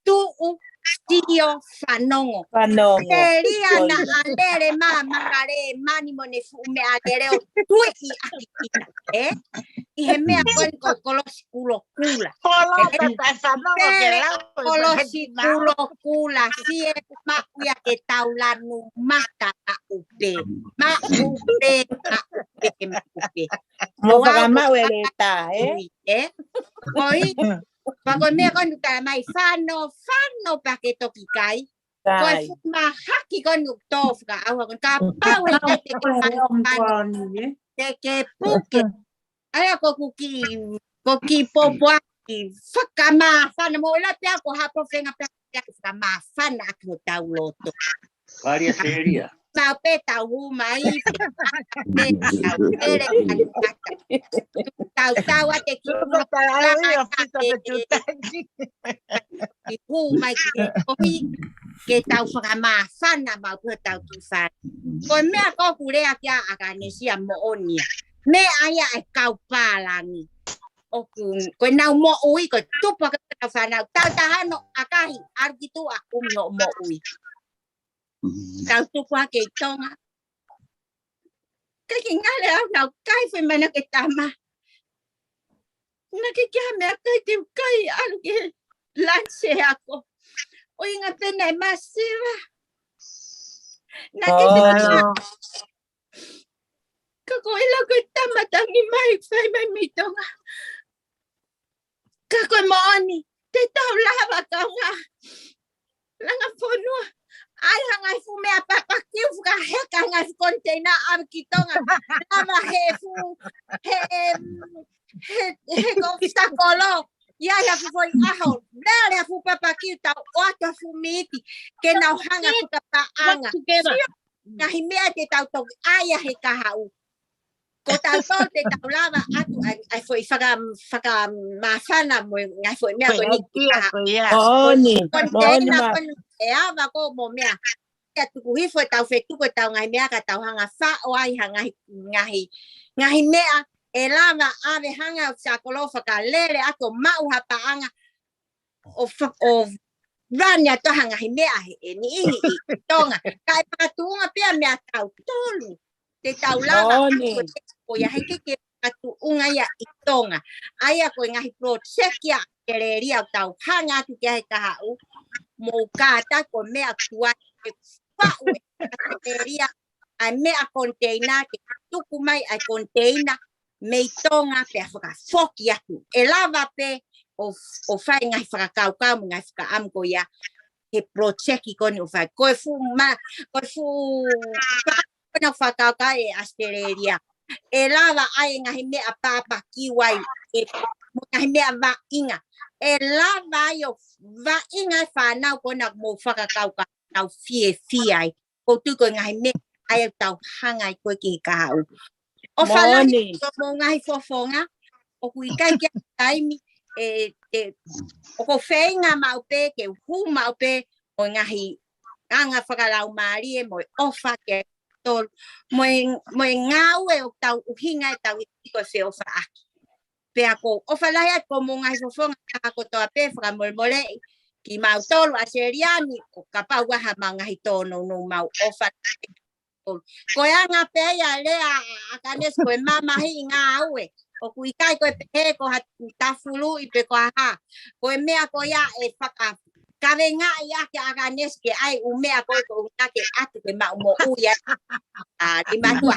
tuʻu, sio, fanongo. Fanongo. Telia naʻa lele mai ʻa Makalēmani mo ʻene fuʻu meʻalele ʻo tuiʻi ʻaki, ē? ʻI he meʻa ko eni ko e kolosi kulokula. Kolosi kulokula, sie maʻu ia ke tau lanu mata maʻu pē. Maʻu pē, maʻu pē, maʻu pē. Mo fakamaʻu e leta, ē? Ē? Ko ia, pea ko e meʻa ko eni ʻoku talamai fanofano pea ke toki kai. Ko e fuʻu mahaki ko eni ʻoku tō fakaʻauha ko eni. Kapau he ʻikai te ke fanofano, te ke puke. ʻA ia ko ʻeku kiʻi, ko e kiʻi pōpoaki fakamāfana mo la pea ko ha pō fenga pea ke fakamāfana ʻaki hotau loto. Mālie Selia. Mau pē tau hū mai, pē tau pele, tau tau ʻa e kiʻi kiʻi hū mai ki he kohi, ke tau fakamāfana mau pē tau kiʻi fai. Ko e meʻa ko ē ʻoku lea ki ai ʻa ʻAkanesi ʻa moʻoni ia. Meʻa ia ʻa e kau pālangi. ʻOku, ko ʻenau moʻui, ko e tupu ʻa e kau fānau. Tau taha hono ʻakahi, ʻalu ki tuʻa kumi hoʻo moʻui. Tau tupu hake ʻi Tonga. Kae ke ngale au nau kai fai mana ke tama. Naʻe ʻikai ke ʻi ai ha meʻakai te u kai ʻalu ki he lanse ako. ʻUhinga pē naʻe masiva. Naʻe ʻikai ke ka ko e lau ko e tama tangi mai, fai mai mei Tonga. Ka ko e moʻoni, te tau lava kaungā langa fonua. ʻAi ha ngaahi fuʻu meʻa papakiu fakaheka ha ngaahi fuʻu koniteina ʻave ki Tonga. Lava he fuʻu, he, he, he ko fitakolo. ʻI ai ha fuʻu foʻi ʻaho. Lele ha fuʻu papakiu tau ʻoatu ha fuʻu miti. Ke nau hanga fakapaʻanga. Sio ngaahi meʻa te tau toki ʻai ʻa e kahaʻu. Ko tautolu te tau lava atu ʻa e, ʻa e foʻi faka-, fakamāfana mo e ngaahi foʻi meʻa ko eni ki he kahaʻu. Moʻoni, moʻoni ma. Ko eni ʻe ava ko mo meʻa. Ia tuku hifo ʻetau fetuku ʻetau ngaahi meʻa ka tau hanga faʻo ai ha ngaahi, ngaahi, ngaahi meʻa ʻe lava ʻave hanga ʻo fitakolo fakalele atu maʻu ha paʻanga ʻo fa-, ʻo rani atu ha ngaahi meʻa he ʻe niʻihi ʻi Tonga. Kae fakatuʻunga pea meʻa tautolu. Te tau lava atu ko ia he ʻikai ke fakatuʻunga ia ʻi Tonga. ʻA ia ko e ngaahi project ʻa ʻAsitelēlia ʻoku tau hanga atu ki ai he kahaʻu. Mou kātaki ko e meʻa tuai ke faʻu ʻe ʻAsitelēlia ʻa e meʻa koniteina ke tuku mai ʻa e koniteina mei Tonga pea fakafoki atu. ʻE lava pē ʻo, ʻo fai ngaahi fakakaukau mo e ngaahi fakaʻamu ko ia he project ko eni ʻoku fai. Ko e fuʻu ma-, ko e fuʻu ko ena fakakaukau ʻe ʻAsitelēlia. ʻE lava ai ngaahi meʻa papakiu ai, ʻe, mo e ngaahi meʻa vaʻinga. ʻE lava ai ʻo vaʻinga e fānau ko ena mo fakakaukau nau fiefia ai. Ko e tuʻu ko e ngaahi meʻa ʻa ia ʻoku tau hanga ai ko ē ki he kahaʻu. ʻOfa lahi atu ki hoʻomou ngaahi fofonga, ʻoku ʻikai ke ʻi ai ha taimi, ʻe, ʻe, ʻoku ou feinga maʻu pē, ke u hū maʻu pē, mo e ngaahi anga fakalaumālie, mo e ʻofa ki he tolu, mo e, mo e ngāue ʻoku tau ʻuhinga ʻetau ʻi ko e feʻofaʻaki. Pea kou ʻofa lahi atu ki hoʻomou ngaahi fofonga taha kotoa pē fakamolemoleʻi kimautolu ʻAsitelēlia ni ʻo kapau ʻoku ʻi ai haʻamau ngaahi tōnounou mau ʻofa. Ko e anga pē ia lea ʻa ʻAkanesi ko e mamahiʻi ngāue. ʻOku ʻikai ko e pehē ko ha tafuluʻi pe ko ha hā. Ko e meʻa ko ia ʻe faka kavengaʻi ʻaki ʻa ʻAkanesi ke ʻai ʻū meʻa ko ē ko ʻuhinga ke ʻatu ke maʻu moʻui ʻa, ʻa, ni matua.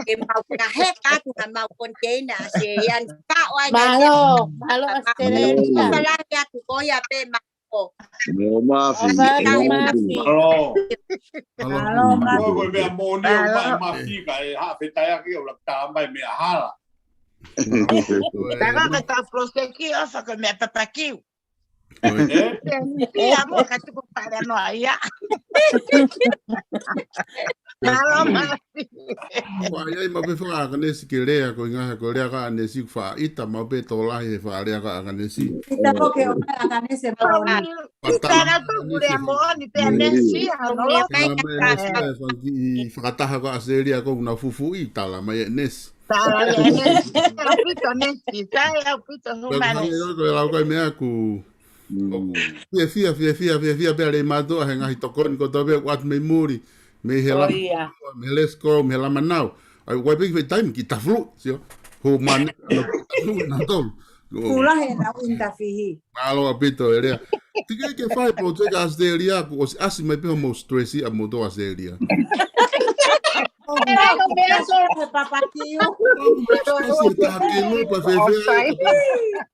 Ke mau fakaheka atu ha mau koniteina ʻa ʻAsitelēlia ni faʻo ai. Mālō, mālō ʻAsitelēlia. ʻOfa lahi atu ko ia pē ma ko. Mālō Mafi. Mālō Mafi. Mālō. Mālō Mafi. Ko e meʻa moʻoni ʻoku mai Mafi ka ʻe ha fetaiaki ʻo laka tā mai meʻa hala. Tangata ka tau project ʻofa ko e meʻa papakiu. ʻE? ʻIa mo ka tuku pale noa ia. Mālō Mafi. Ko ai ai ma pe faka ʻAkanesi ke lea ko e ʻuhinga ko e lea ka ʻAkanesi ʻoku faʻa ʻita ma pe tō lahi he faʻa lea ka ʻAkanesi. ʻIta ko ke ʻo ʻAkanesi e mālō. Tala tu kule a moʻoni pea nesi, a no. Tala mai e nesi, ʻa e fanga kiʻi fakataha ko ʻAositelēlia ko ʻena fufuʻi, tala mai e nesi. Tala mai e nesi. ʻAupito nesi, sai ʻaupito humane. Ko e lau ko e meʻa ʻoku. Fiefia, fiefia, fiefia pea lei mātuʻa he ngaahi tokoni kotoa pē ʻoku ʻoatu mei muli. Mei he lama, mei he Let's Go, mei he Lama Nau. ʻAi, ʻoku ʻi ai pē ki he taimi ki tafulu, sio. Ho mane, ano, tafulu na tolu. Kula he na uinta fihi. Mālō ʻaupito e lea. Tiki ke fai project ʻAositelēlia, kuo ʻosi ʻasi mai pē hoʻomou stress ʻamoutolu ʻAositelēlia. Ē, ko mea so he papakiu. Stress he taha kilu pea fēfē.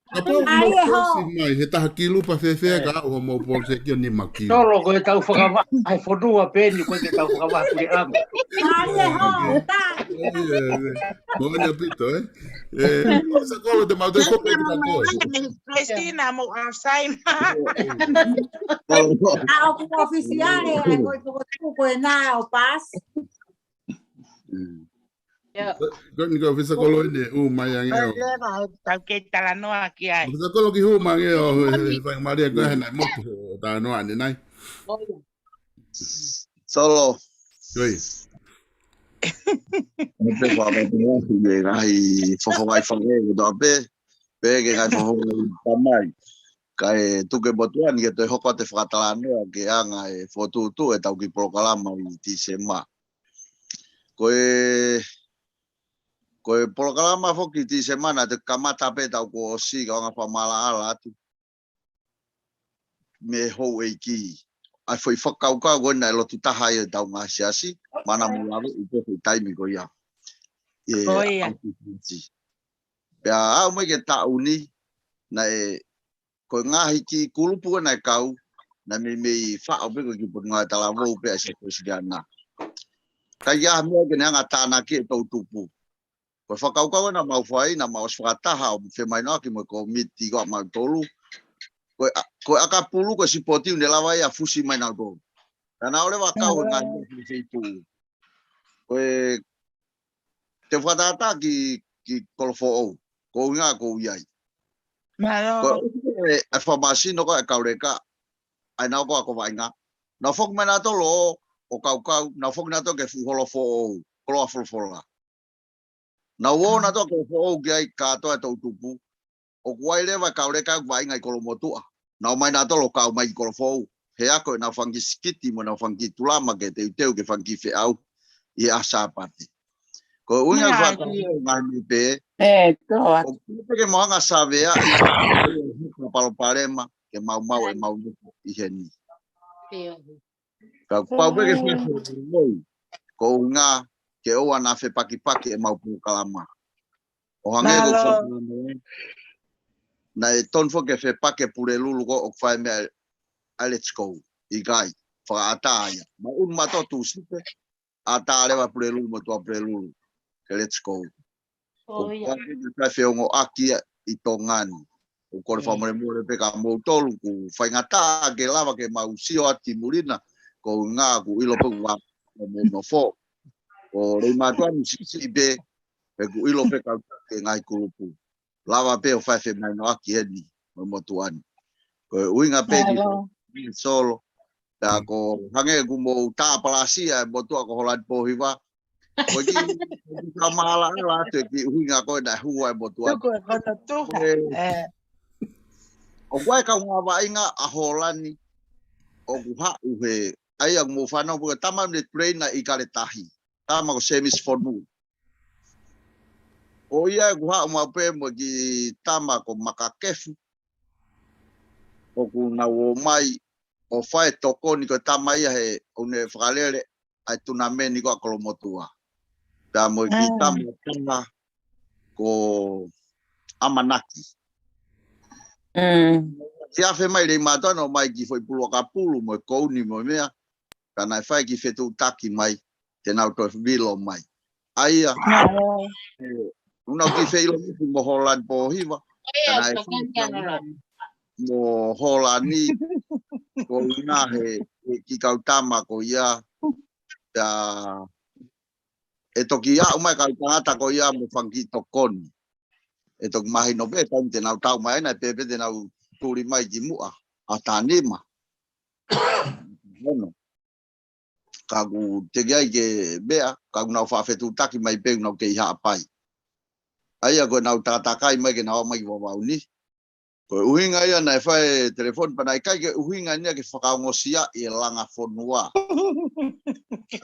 Kapau ʻoku mou stress mai, he taha kilu pea fēfē ka ʻoku mou project ʻo nima kilu. Solo, ko e tau fakavaha, he fonua pē eni, ko e tau fakavaha puleʻanga. Ai, e ho, ta. Moʻoni ʻaupito, ē? Ē, ʻofisa kolo te mau te foki ki ta koe. Christina mo Alzheimer. ʻA ʻoku ʻofisiale, ʻa e ko e toko tuku ko e na o pas. Ko eni ko e ʻofisa kolo eni, ʻū mai ange ʻo. Leva, tau kei talanoa ki ai. ʻOfisa kolo ki hū mai ange ʻo, he, he, fai malia ko e he nai motu, talanoa ʻanenai. Solo. Oi. ʻO te whakapapua ki he ngaahi fofonga ʻi fanga kotoa pē, pea ki he ngaahi fofonga ʻi tamai. Kae tuku e motuʻa ni ke toe hoko atu e fakatalanoa ki he anga e fokotuʻutuʻu e tau kiʻi polokalama ʻi Tīsema. Ko e, ko e polokalama foki ʻi Tīsema naʻe kamata pē tau kuo ʻosi ka ʻoku ou fakamaʻalaʻala atu. Mei he houʻeiki. ʻA e foʻi fakakaukau ko ē naʻe lotu taha ai e tau ngaahi siasi, mana mo lave ʻi he foʻi taimi ko ia. ʻE, ko ia. Pea aʻu mai ki he taʻu ni, naʻe, ko e ngaahi kiʻi kulupu ko ē naʻe kau, naʻe meimei faʻo pē ko e kiʻi potungāue talavou pē ʻa e siasi ko ē siliana. Ka ʻi ai ha meʻa ke ne hanga tānaki e toʻutupu. Ko e fakakaukau ē naʻa mau fai, naʻa mau ʻosi fakataha ʻo femahinoʻaki mo e kōmiti ko ē ʻa mautolu. Ko e ʻa-, ko e ʻakapulu, ko e sipoti ʻoku ne lava ia ʻo fusi mai nautolu. Ka naʻa ʻo leva kau e ngaahi meʻa fefeitu. Ko e te fakatātā ki, ki Kolofoʻou. Ko e ʻuhinga ko ʻeku ʻi ai. Mālō. Ko e, e fakamāsino ko ē ʻa e kau leka. ʻA ia naʻa ʻoku ʻi ai ko e vaʻinga. Naʻa nau foki mai nautolu ʻo, ʻo kaukau, naʻa nau foki nautolu ki he fuʻu holo foʻou, koloa folofola. Naʻa nau ō nautolu ki he foʻou ki ai kātoa e toʻutupu. ʻOku ʻi ai leva e kau leka ʻoku vaʻinga ʻi Kolomotuʻa. Naʻa nau ō mai nautolu ʻo kau mai ki Kolofoʻou. He ako ʻenau fanga kiʻi sikiti mo ʻenau fanga kiʻi tulama ke teuteu ki he fanga kiʻi feʻauhi ʻi he ʻaho Sāpate. Ko e ʻuhinga ia e fakakaukau ngaahi meʻa pē. ʻE, toa. ʻOku pehē ke mau hanga ʻo savea ʻi he palopalema, ke maumau ʻemau nofo ʻi heni. Ka kuo pau pē ke fai e ngoi, ko e ʻuhinga ke ʻoua naʻa fepakipaki ʻemau polokalama. ʻO hangē ko e polokalama, naʻe tonu foki ke fepaki e Pulelulu ko ē ʻoku fai e meʻa ʻa e Let's Go. ʻIkai, fakaʻatā ia. Mau ʻunu mātuʻa Tūsite, ʻatā leva Pulelulu mo Tuʻapulelulu ke Let's Go. ʻOku pau ke fai e feongoʻaki ia ʻi Tonga ni. ʻOku ou kole fakamolemole pē kia moutolu, ʻoku faingataʻa ke lava ke mau sio atu ki muli na, ko e ʻuhinga ʻoku ʻilo pē ʻoku vā mo nofo. Ko e lei mātuʻa ni siʻisiʻi pē, pea ʻoku ʻilo pē kau taki e ngaahi kulupu. Lava pē ʻo fai e femahinoʻaki heni mo e motuʻa ni. Ko e ʻuhinga pē ki he Solo. Pea ko e hangē ʻoku mou tāpalasia e motuʻa ko Hōlani Pōhiva. Ko e kiʻi, ko e kiʻi fakamaʻalaʻala atu e kiʻi ʻuhinga ko ē naʻe hū ai e motuʻa ni. Tuku e kono tuha. ʻE, ʻoku ʻi ai e kaungā vaʻinga ʻa Hōlani ʻoku haʻu he, ʻa ia ʻoku mou fanongo pē ko e tama ne train ʻi Kaletahi. Tama ko Semisi Fonu. Ko ia ʻoku haʻu maʻu pē mo e kiʻi tama ko Makakefu. ʻOku nau ō mai ʻo fai e tokoni ko e tama ia he ʻoku ne fakalele ʻa e tunameni ko ē ʻa Kolomotuʻa. Pea mo e kiʻi tama, tama ko ʻAmanaki. Siʻi afe mai lei mātuʻa ni ʻo mai ki he foʻi pulu ʻakapulu mo e kouni mo e meʻa. Ka naʻe fai e kiʻi fetuʻutaki mai, te nau toe vilo mai. ʻA ia, ʻe, ʻoku nau kiʻi feʻiloaki mo Hōlani Pōhiva. Ka naʻe fai mo Hōlani, ko e ʻuhinga he, he kiʻi kau tama ko ia, pea ʻe toki aʻu mai e kau tangata ko ia mo e fanga kiʻi tokoni. ʻE toki mahino pē taimi te nau tau mai ai, naʻe pehē pē te nau tuli mai ki muʻa ʻa e taʻu nima. Ono. Ka ʻoku teʻeki ai ke meʻa, ka ʻoku nau faʻa fetuʻutaki mai pē ʻoku nau kei Haʻapai. ʻA ia ko ʻenau takatakai mai ke nau ō mai ki Vavaʻu ni. Ko e ʻuhinga ia naʻe fai e telefoni pea naʻe ʻikai ke ʻuhinga ia ke fakaongosiaʻi e langa fonua.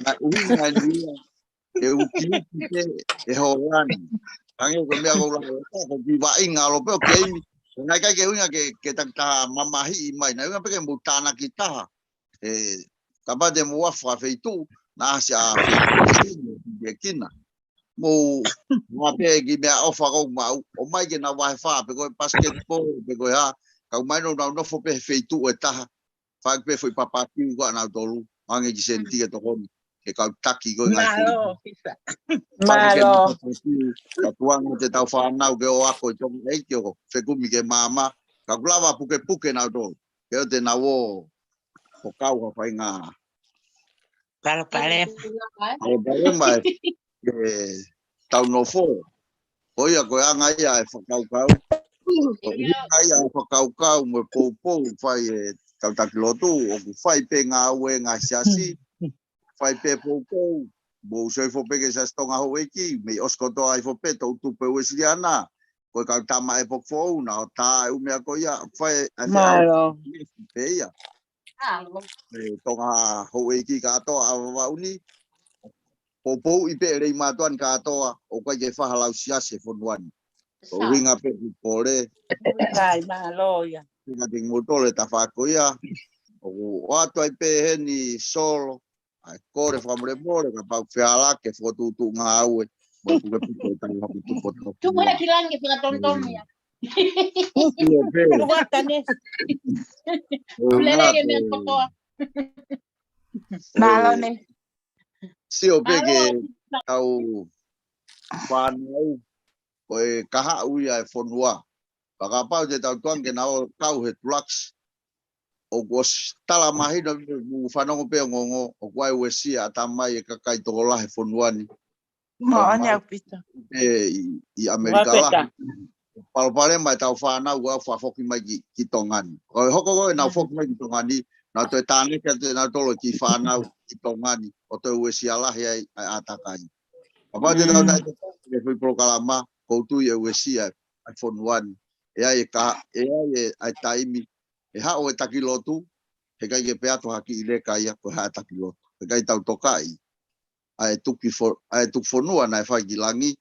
Naʻe ʻuhinga ia ke ukiuki pē e Hōlani. Hangē ko e meʻa ko e langa fonua, ko e kiʻi vaʻinga ʻalu pē ʻo keimi. Naʻe ʻikai ke ʻuhinga ke, ke takitaha mamahiʻi mai. Naʻe ʻuhinga pē ke mou tānaki taha. He kapau te mou ʻalu fakafeituʻu, naʻa ʻasi ʻa feituʻu ke kina. Mou ō pē ki he meʻaʻofa ʻoku maʻu, ō mai ke nau vahe fā, pe ko e basketball, pe ko e hā, ka ʻoku mahino ʻoku nau nofo pē he feituʻu ʻe taha, fai pē foʻi papakiu ko ē ʻanautolu, hangē ki Sēniti ke tokoni, ke kau taki ko ē ngaahi fonua. Mālō, Fisa. Fai ke nau papakiu, ka tuku ange ʻetau fānau ke ō ako ʻi Tonga ʻEiki ʻo fekumi ki he maama, ka ʻoku lava pukepuke nautolu, ke ʻoua te nau ō ʻo kau ha faʻahinga palopalema. Palopalema ʻi heʻetau nofo. Ko ia ko e anga ia e fakakaukau. Ko e anga ia e fakakaukau mo e poupou fai ʻe he kau taki lotu, ʻoku fai pē ngāue ngaahi siasi, fai pē poupou, mou sio hifo pē ki he Siasi Tonga Houʻeiki, mei ʻosi kotoa hifo pē, toʻutupu ʻa e Uēsiliana, ko e kau tama ʻepoki foʻou, naʻa nau tā e ʻū meʻa ko ia, fai ʻa e feʻao. Mālō. Pē ia. ʻE Tonga Houʻeiki kātoa ʻa Vavaʻu ni, poupouʻi pē ʻe Leimātuʻa ni kātoa, ʻoku ʻikai ke fai ha lau siasi he fonua ni. Ko e ʻuhinga pē ʻeku kole. Kai, mālō ia. Tina Kingi Motole tafaʻaki ko ia. ʻOku ʻoatu ai pē heni Solo, ʻa e kole fakamolemole, kapau ʻoku fealāki e fokotuʻutuʻu ngāue, mo e pukepuke ʻetau hako tupoto. Tuku he kilangi fakatonutonu ia. Sio pē. Tuku ata ne. Lele ke meʻa kotoa. Mālō ne. Sio pē ki heʻetau fānau, ko e kahaʻu ia e fonua. Pea kapau te tau tuku ange ke nau kau he tulakisi, ʻoku ʻosi tala mahino, mou fanongo pē ongoongo, ʻoku ʻi ai e uesia ʻatamai e kakai tokolahi he fonua ni. Moʻoni ʻaupito. Pē ʻi, ʻi ʻAmelika Lahi. Palopalema ʻetau fānau ʻoku fakafoki mai ki, ki Tonga ni. Ko e hoko ko ē ʻenau foki mai ki Tonga ni, nau toe tānaki atu ʻenautolu e kiʻi fānau ki Tonga ni, ʻo toe uesia lahi ai ʻa e ʻātakai. Kapau te tau, mm, taʻe toe ke foʻi polokalama, ʻoku ou tui ʻe uesia ʻa e fonua ni. ʻE ʻi ai e ka, ʻe ʻi ai e, ʻa e taimi, ʻe haʻu e taki lotu, heʻikai ke pehē atu ha kiʻi leka ia ko e hā e taki lotu. Heʻikai tau tokaʻi ʻa e tuki fo-, ʻa e tuki fonua naʻe fai ki langi,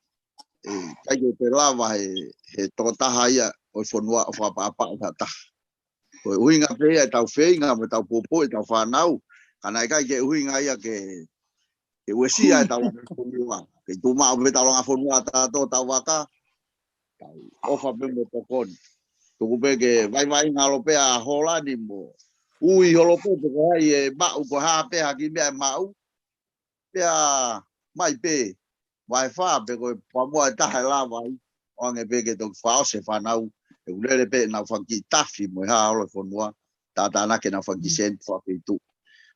ʻe ʻikai ke toe lava he, he tokotaha ia ʻo e fonua ʻo fakaʻapaʻapa ʻe ha taha. Ko e ʻuhinga pē ia ʻetau feinga mo ʻetau poupou ʻetau fānau, ka naʻe ʻikai ke ʻuhinga ia ke, ke uesia ʻetau langa fonua. Ke tuʻu maʻu pē ʻetau langa fonua ʻatautolu ʻetau vaka, tau ʻofa pē mo tokoni. Tuku pē ke vaivai ngalo pē ʻa Hōlani mo ui holo pē pe ko hai ʻe maʻu, ko e hā pē ha kiʻi meʻa ʻe maʻu, pea mai pē, vahe fā pe ko e pamua ʻe taha ʻe lava ai, ʻoange pē ke toki fakaʻosi e fānau, ʻe lele pē ʻenau fanga kiʻi tafi mo e hā holo e fonua, tātānaki ʻenau fanga kiʻi sēniti fakafeituʻu.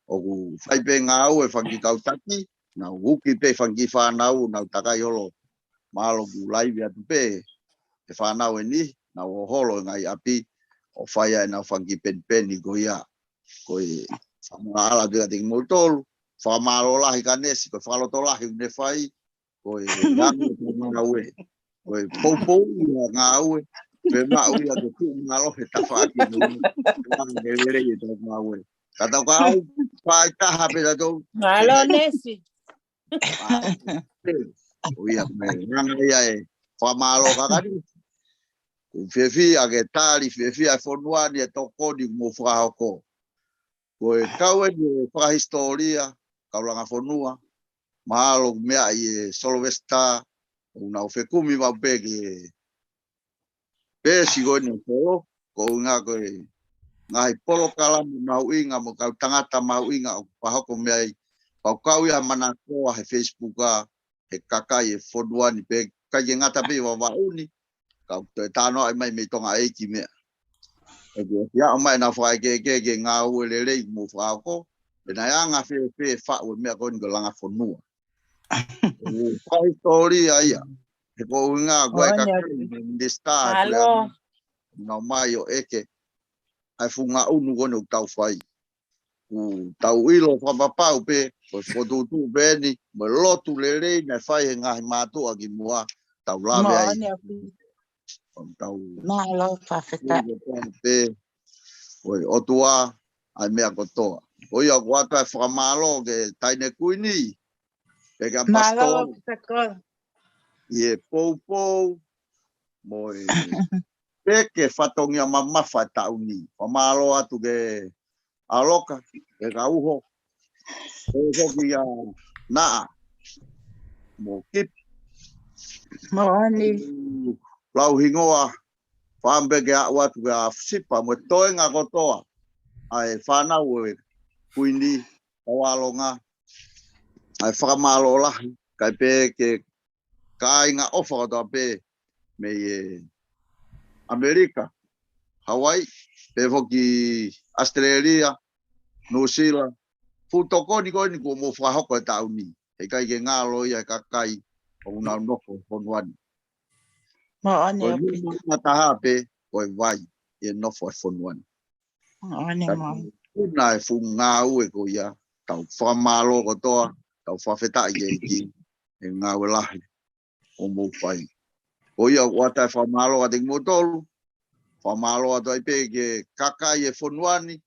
ʻOku fai pē ngāue e fanga kiʻi kau taki, nau uki pē fanga kiʻi fānau, nau takai holo, mahalo ʻoku laivi atu pē e fānau ʻe niʻihi, nau ō holo he ngaahi ʻapi, ʻo fai ai ʻenau fanga kiʻi penipeni ko ia, ko e fakamālō atu kiate kimoutolu, fakamālō lahi Kanesi, ko e fakalotolahi ʻoku ne fai, ko e ngāue ʻetau ngāue, ko e poupou ia ngāue, pe maʻu ia ke tuʻu mālohi he tafaʻaki ni, ke lelei ʻetau ngāue. Ka tau kau, fai taha pē tautolu. Mālō Nesi. ʻA, ʻo ia, ko e anga ia e fakamālō kakari. ʻOku ou fiefia ke tali fiefia e fonua ni e tokoni ʻoku mou fakahoko. Ko e kau eni e fakahisitōlia, kau langa fonua, mahalo ʻoku meaʻi ʻe Solovesitā, ʻoku nau fekumi maʻu pē ki he peesi ko eni ʻo Solo, ko e ʻuhinga ko e ngaahi polokalama mahuʻinga mo e kau tangata mahuʻinga ʻoku fakahoko mei ai, pea ʻoku kau ia he manakoa he Facebook ʻa e kakai e fonua ni pē, ʻikai ke ngata pē ʻi Vavaʻu ni, ka ʻoku toe talanoaʻi mai mei Tonga ʻEiki meʻa. ʻOku ʻosi aʻu mai ʻenau fakaʻekeʻeke ki he ngāue lelei ʻoku mou fakahoko, pe naʻe anga fēfē e faʻu e meʻa ko eni ko e langa fonua. ʻOku fakahisitōlia ia. He ko e ʻuhinga ko e kakai, minisitā, ʻoku nau mai ʻo ʻeke ʻa e funga ʻunu ko eni ʻoku tau fai. ʻoku tau ʻilo fakapapau pē, ko e fokotuʻutuʻu pē eni, mo e lotu lelei naʻe fai he ngaahi mātuʻa kimuʻa, tau lave ai. Moʻoni ʻaupito. Tau Mālō, fakafetaʻi. Pē, ko e ʻOtua, ʻa e meʻa kotoa. Ko ia ʻoku ʻoatu ʻa e fakamālō ki he Taʻahine Kuini, pea ki he Mālō, ʻAposetolo, ʻi he poupou, mo e peke fatongia mamafa e taʻu ni. Fakamālō atu ki he ʻAloka, ki he Kauho, pea foki ʻa Naʻa, mo Kipi. Moʻoni. Lau hingoa, fakaʻamu pē ke aʻu atu ki he Fusipa, mo e toenga kotoa, ʻa e fānau ʻo e Kuini, Taualonga, ʻa e fakamālō lahi, kae pehē ki he kāinga ʻofa kotoa pē mei he ʻAmelika, Hawaii, pea foki ʻAositelēlia, Nuʻusila, fuʻu tokoni ko eni kuo mou fakahoko he taʻu ni. Heʻikai ke ngalo ia he kakai ʻoku nau nofo he fonua ni. Moʻoni ʻaupito. Ko e taha pē, ko e vai, ʻi he nofo he fonua ni. Moʻoni, moʻoni. Puna e fuʻu ngāue ko ia, tau fakamālō kotoa, tau fakafetaʻi ki he ʻEiki, he ngāue lahi ʻoku mou fai. Ko ia ʻoku ʻoatu e fakamālō kiate kimoutolu, fakamālō atu ai pē ki he kakai e fonua ni,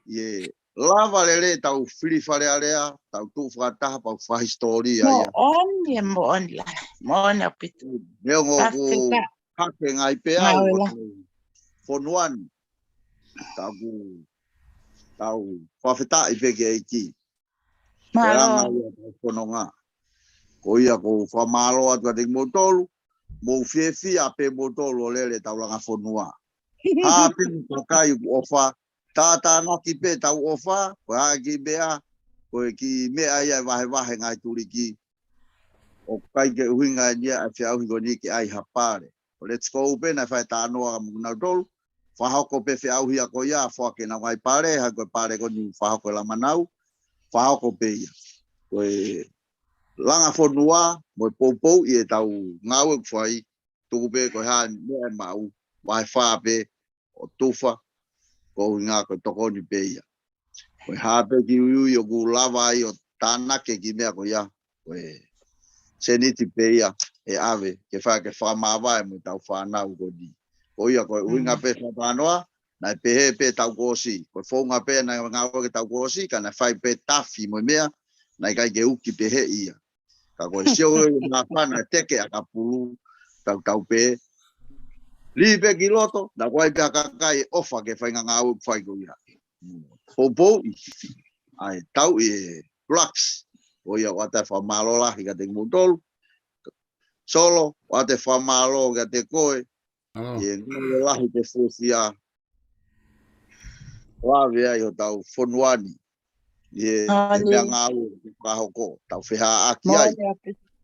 ʻi he lava lelei tau fili Fale Alea, tau tuʻu fakataha pea fakahisitōlia ia. Moʻoni, moʻoni lahi, moʻoni ʻaupito. Neongo ʻoku hake ngaahi peau ʻo e fonua ni, ka ʻoku tau fakafetaʻi pē ki he ʻEiki. Mālō. Langa ia ʻetau fononga. Ko ia ʻoku ou fakamālō atu kiate kimoutolu, mou fiefia pē moutolu ʻo lele ʻetau langa fonua. Hā pē mo e kakai ʻoku ʻofa, tātānaki pē ʻetau ʻofa, ko e hā e kiʻi meʻa, ko e kiʻi meʻa ia ʻe vahevahe ngaahi tuliki. ʻOku ʻikai ke ʻuhinga eni ia ʻa e feʻauhi ko eni ke ʻai ha pale. Ko e Let's Go pē naʻe fai talanoa mo kinautolu, fakahoko pē feʻauhi ia ko ia, foaki ʻenau ngaahi pale, hangē ko e pale ko eni fakahoko ʻe Lamanau, fakahoko pē ia. Ko e langa fonua, mo e poupouʻi ʻetau ngāue ʻoku fai, tuku pē ko e hā e meʻa ʻe maʻu, vahe fā pē, ʻo tufa, ko e ʻuhinga ko e tokoni pē ia. Ko e hā pē kiʻi uiui ʻoku lava ai ʻo tānaki e kiʻi meʻa ko ia, ko e sēniti pē ia ʻe ʻave, ke fai ke fakamāvae mo ʻetau fānau ko eni. Ko ia ko e ʻuhinga pē fakatalanoa, naʻe pehē pē taʻu kuo ʻosi. Ko e founga pē naʻe ngāueʻaki e taʻu kuo ʻosi, ka naʻe fai pē tafi mo e meʻa, naʻe ʻikai ke uki pehē ia. Ka ko e sio ʻe māfana e teke ʻakapulu, tautau pē. Lī pē ki loto, naʻa kuo ʻi ai pē ha kakai ʻofa ke fai ngaahi ngāue ʻoku fai ko ia. Poupouʻi, ʻa e tauʻi e blocks, ko ia ʻoku ʻoatu e fakamālō lahi kiate kimoutolu. Solo, ʻoatu e fakamālō kiate koe, ʻi he ngāue lahi ke fuofia, lave ai hotau fonua ni, ʻi he meʻangāue ʻoku fakahoko, tau fehaʻaki ai.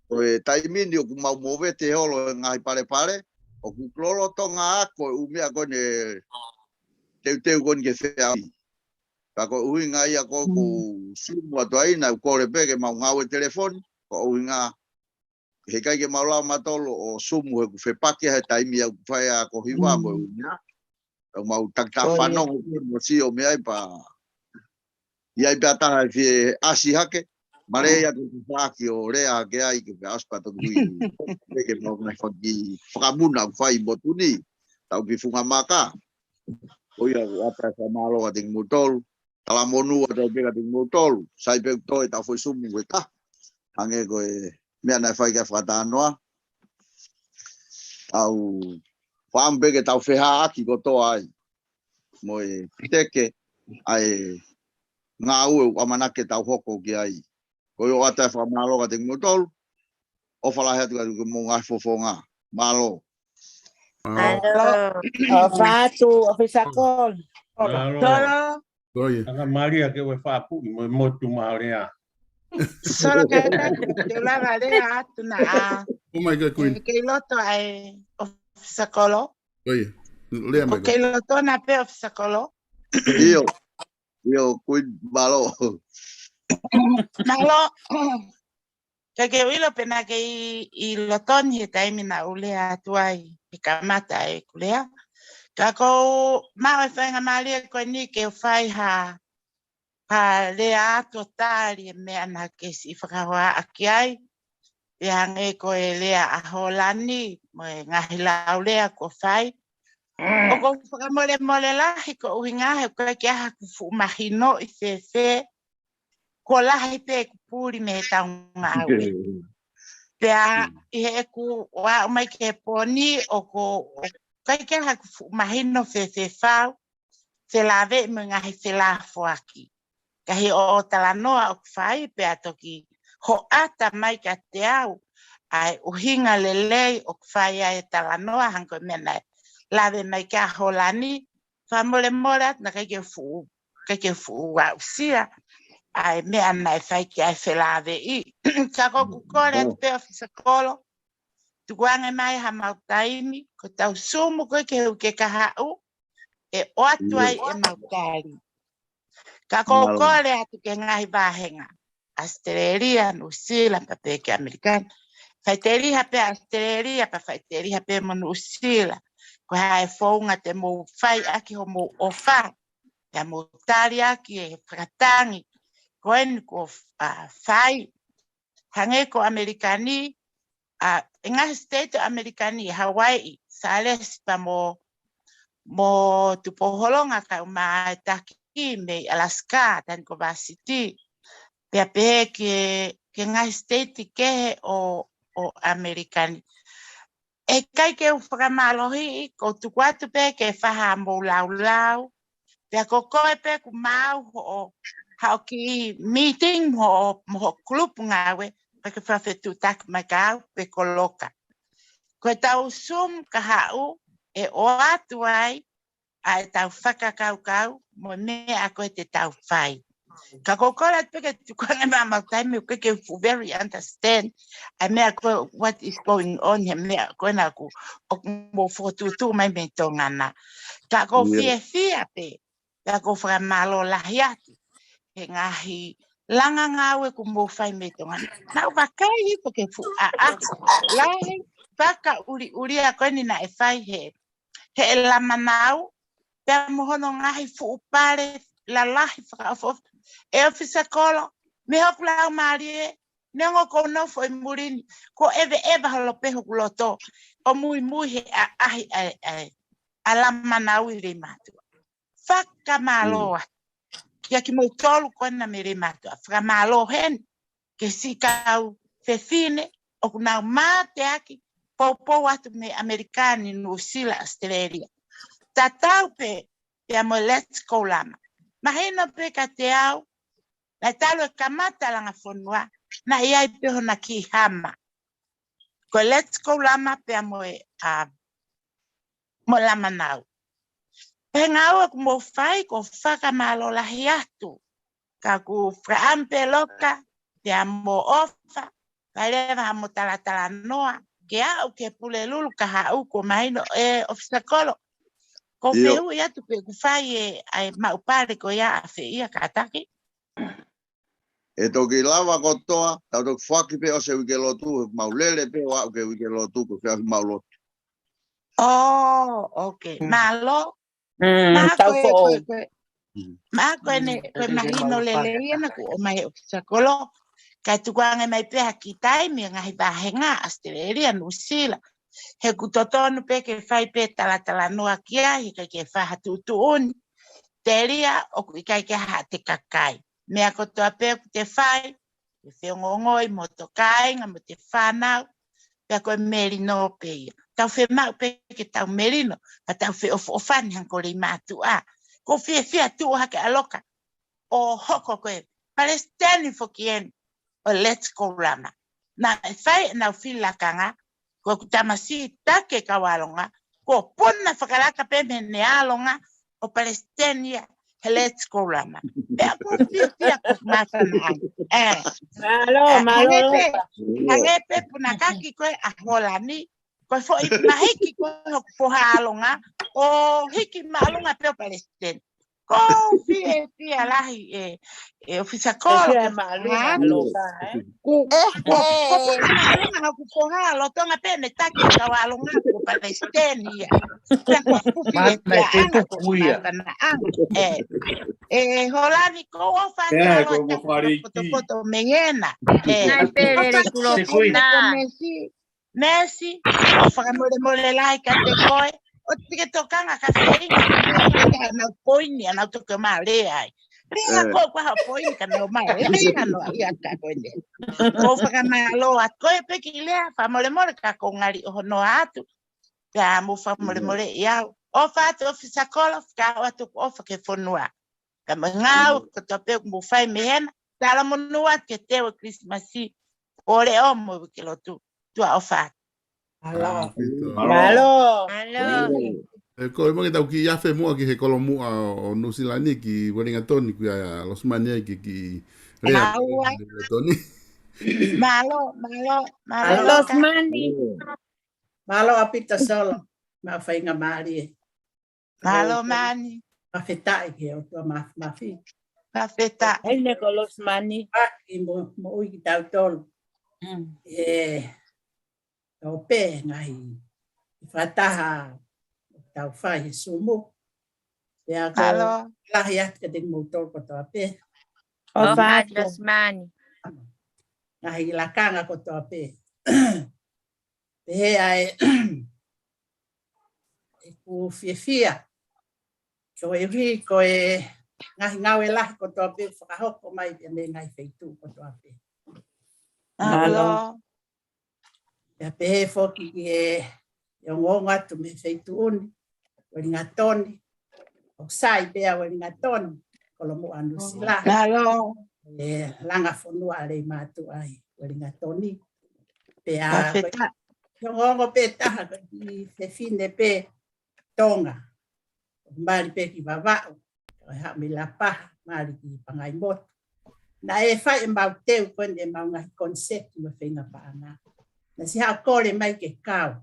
Ko e taimi ni ʻoku mau movete holo he ngaahi palepale, ʻoku lolotonga ako e ʻū meʻa ko eni, teuteu ko eni ke feʻauhi. Ka ko e ʻuhinga ia ko ʻeku sumu atu ai, naʻa ku kole pē ke mau ngāue telefoni, ko e ʻuhinga heʻikai ke mau lava mautolu ʻo sumu he ʻoku fepaki he taimi ʻoku fai ai ko e hiva mo e ʻū meʻa. ʻOku mau takitaha fanongo pē mo sio mei ai pea ʻi ai pē ha taha ʻe fie ʻasi hake. Mālie ia ke te faaki ʻo lea hake ai ke fie ʻasi pea toki hui. Pea ke mau ngaahi faki fakamuna ʻoku fai ʻi motu ni. Tau ki funga maka. Ko ia ʻoku ʻoatu e fakamālō kiate kimoutolu. Talamonū atu pē kiate kimoutolu. Sai pē ʻoku toe ʻetau foʻi sumu ko e taha. Hangē ko e meʻa naʻe fai ki ai e fakatalanoa. Tau fakaʻamu pē ke tau fehaʻaki kotoa ai. Mo e teke ʻa e ngāue ʻoku ʻamanaki ke tau hoko ki ai. Ko ia ʻoku ʻoatu e fakamālō kiate kimoutolu. ʻOfa lahi atu kiate kimoutolu ngaahi fofonga. Mālō. Mālō. ʻOfa atu, ʻOfisa Kolo. Mālō. Solo. Ko ia. Anga Malia ke ue fapu mo mo tu ma lea. Solo ke ta ke lava lea atu na a. Oh my God, Queen. Ke loto ai ʻOfisa Kolo. Ko ia. Lea mai. Ke loto na pē ʻOfisa Kolo. ʻIo. ʻIo, Queen, mālō. Mālō. Ka ke ʻilo pē naʻa ke ʻi, ʻi loto ni he taimi naʻa ku lea atu ai, he kamata ʻeku lea. Ka ʻoku ou maʻu e faingamālie ko eni ke u fai ha ha lea ʻo tali e meʻa naʻa ke siʻi fakahoa ʻaki ai, pea hangē ko e lea ʻa Hōlani, mo e ngaahi laulea kuo fai. ʻOku ou fakamolemole lahi ko e ʻuhinga he ʻoku ʻikai ke ʻi ai haʻaku fuʻu mahinoʻi fēfē, kuo lahi pē ʻeku puli mei he taunga ʻaʻaku. Pea ʻi heʻeku ʻaʻu mai ki he pō ni ʻoku ʻikai ke ʻi ai haʻaku fuʻu mahino fēfē fau, felāveʻi mo e ngaahi felāfoaki. Ka ʻi hoʻo talanoa ʻoku fai pea toki hoʻata mai kiate au ʻa e ʻuhinga lelei ʻoku fai ai e talanoa hangē ko e meʻa naʻe lave mai ki ai ʻa Hōlani, fakamolemole atu naʻe ʻikai ke fuʻu, ʻikai ke fuʻu aʻusia ʻa e meʻa naʻe fai ki ai e felāveʻi. Ka ʻoku ou kole atu pē ʻOfisa Kolo, tukuange mai haʻamau taimi, ko ʻetau Zoom ko ē ki he uike kahaʻu, ʻe ʻoatu ai ʻemau tali. Ka ʻoku ou kole atu ki he ngaahi vāhenga, ʻAositelēlia, Nuʻusila, pea pehē ki ʻAmelika ni. Faʻiteliha pē ʻAositelēlia, pea faʻiteliha pē mo Nuʻusila. Ko e hā e founga te mou fai ʻaki hoʻomou ʻofa, pea mou tali ʻaki e fakatangi ko eni kuo, ʻa, fai. Hangē ko ʻAmelika ni, ʻa, e ngaahi state ʻo ʻAmelika ni, Hawaii, Salesi pea mo, mo Tupou Holonga kae ʻumaʻā e taki mei Alaska, Tanikovasiti. Pea pehē ki he, ki he ngaahi state kehe ʻo, ʻo ʻAmelika ni. ʻE ʻikai ke u fakamālohiʻi, ʻoku ou tuku atu pē ke fai haʻamou laulau. Pea ko koe pē ʻoku maʻu hoʻo, haʻo kiʻi meeting mo hoʻo, mo hoʻo kulupu ngāue, pea ke fakafetuʻutaki mai kiate au pe ko Loka. Ko ʻetau Zoom kahaʻu ʻe ʻoatu ai ʻa ʻetau fakakaukau mo e meʻa ko ē te tau fai. Ka ʻoku ou kole atu pē ke tukuange mai haʻamau taimi, ʻoku ʻikai ke u fuʻu very understand ʻa e meʻa ko ē, what is going on, he meʻa ko ena ʻoku, ʻoku mou fokotuʻutuʻu mai mei Tonga na. Ka ʻoku ou fiefia pē, pea ʻoku ou fakamālō lahi atu he ngaahi langa ngāue kuo mou fai mei Tonga na. Naʻa ku vakai hifo ki he fuʻu ʻaʻahi lahi fakaʻuliʻulia ko eni naʻe fai he, he ʻe Lamanau, pea mo hono ngaahi fuʻu pale lalahi fakaʻofoʻofa. ʻE ʻOfisa Kolo, mei hoku laumālie, neongo ʻoku ou nofo ʻi muli ni, kuo ʻeveʻeva holo pē hoku loto ʻo muimui he ʻaʻahi ʻa e, ʻa e, ʻa Lamanau ʻi Leimātuʻa. Fakamālō atu kia kimoutolu ko ena mei Leimātuʻa. Fakamālō heni ki he siʻi kau fefine ʻoku nau mateaki poupou atu mei ʻAmelika ni, Nuʻusila, ʻAositelēlia. Tatau pē pea mo e Let's Go Lama. Mahino pē kiate au, naʻe talu e kamata langa fonua, naʻe ʻi ai pē hona kiʻi hama. Ko e Let's Go Lama pea mo e, ʻa, mo Lamanau. Pea ngāue ʻoku mou fai, ʻoku ou fakamālō lahi atu. Ka ʻoku ou fakaʻamu pē Loka, pea mo ʻOfa, kae leva haʻamou talatalanoa, ke aʻu ki he Pulelulu kahaʻu kuo mahino ʻe ʻOfisa Kolo. ʻOku ou fehuʻi atu pe ʻoku fai e, ʻa e maʻu pale ko ia ʻafē ia kātaki. ʻE toki lava kotoa, tau toki foaki pē ʻosi e uike lotu, he mau lele pē ʻo aʻu ki he uike lotu, ko e feʻauhi mau lotu. Oh, okay. Mālō. Mālō ko e, ko e, ko e. Mālō ko eni, ko e mahino lelei ena kuo ʻomai ʻe ʻOfisa Kolo. Kae tukuange mai pē ha kiʻi taimi e ngaahi vāhenga, ʻAositelēlia, Nuʻusila. He ʻoku totonu pē ke fai pē talatalanoa ki ai, he ʻikai ke fai ha tuʻutuʻuni. Telia ʻoku ʻikai ke haʻate kakai. Meʻa kotoa pē ʻoku te fai, ke feongoongoi mo hoto kāinga mo hoto fānau, pea ko e melino pē ia. Tau fiemaʻu pē ke tau melino, ka tau feʻofoʻofani hangē ko Leimātuʻa. ʻOku ou fiefia tuʻu hake ʻa Loka ʻo hoko ko e palesiteni foki eni ʻo e Let's Go Lama. Naʻe fai ʻenau fili lakanga, ko ʻeku tamasiʻi taki e kau ʻAlonga, kuo puna fakalaka pē mei heʻene ʻAlonga ʻo palesiteni ia he Let's Go Lama. Pea ʻoku ou fiefia ko e māfana ai. ʻE. Mālō, mālō. Hangē pē, hangē pē punakaki ko ē ʻa Hōlani, ko e foʻi mahiki ko ē hoku foha ʻAlonga, ʻo hiki māʻolunga pē ʻo palesiteni. ʻOku ou fiefia lahi ʻe, ʻe ʻOfisa Kolo ke māʻolunga ʻa Loka, ē? Kuo, kuo, kuo puna māʻolunga hoku foha lolotonga pē ʻene taki e kau ʻAlonga kuo palesiteni ia. Mana e fepuku ia. Ē, ē, Holani, ko u ʻofa atu ʻa e ʻaloʻofa ʻo taku faleʻi potopoto mei hena. Ē, naʻe pele le kulo ko Mesi. Mesi, ʻoku fakamolemole lahi kiate koe. ʻOua te ke tokanga ka feinga. Ka nau poini, ʻa nau toki ō mai ʻo lea ai. Lea ko u ka ha poini ka nau ō mai ʻo lea. Ka noa ia ka ko eni. Ko u fakamālō atu ko e peki lea, fakamolemole ka ko u ngali ʻohonoa atu. Pea mou fakamolemoleʻi au. ʻOfa atu ʻOfisa Kolo, fakaʻoatu ʻofa ki he fonua. Ka mo e ngāue kotoa pē ʻoku mou fai mei hena, talamonū atu ki he teu ʻo e Kilisimasi, ʻo leʻo mo e uike lotu, tuʻa ʻofa atu. Mālō. Mālō. Mālō. Ē, ko e maki tau kiʻi afe muʻa ki he kolomuʻa ʻo Nuʻusila ni ki Uelingatoni, ko ia Losimani ai ke kiʻi lea ki Uelingatoni. Mālō, mālō, mālō. Losimani. Mālō ʻaupito Solo, mau faingamālie. Mālō Mani. Fakafetaʻi ki he ʻOtua Māfimafi. Fakafetaʻi. ʻEne ko Losimani. Aki mo, moʻui kitautolu. Mm. Ē, tau pē ngaahi fakataha ʻoku tau fai he Sumu. Pea ko e mālō lahi atu kiate kimoutolu kotoa pē. ʻOfa atu Losimani. Ngaahi lakanga kotoa pē. Pehē ai ʻeku fiefia. Ko e hui, ko e ngaahi ngāue lahi kotoa pē fakahoko mai pea mei he ngaahi feituʻu kotoa pē. Mālō. Pea pehē foki ki he, ʻe ongoongo atu mei he feituʻu ni, Uelingatoni, ʻoku sai pē ʻa Uelingatoni, kolomuʻa Nuʻusila. Mālō. ʻE langa fonua ʻa Leimātuʻa ʻi Uelingatoni. Pea fakafetaʻi. Ko e ongoongo pē taha ko e kiʻi fefine pē Tonga. Mali pē ki Vavaʻu, ʻo e haʻu mei Lapaha, mali ki Pangaimotu. Naʻe fai ʻemau teu ko eni ʻemau ngaahi koniseti mo e feinga paʻanga. Naʻe siʻi haʻu kole mai ke kau.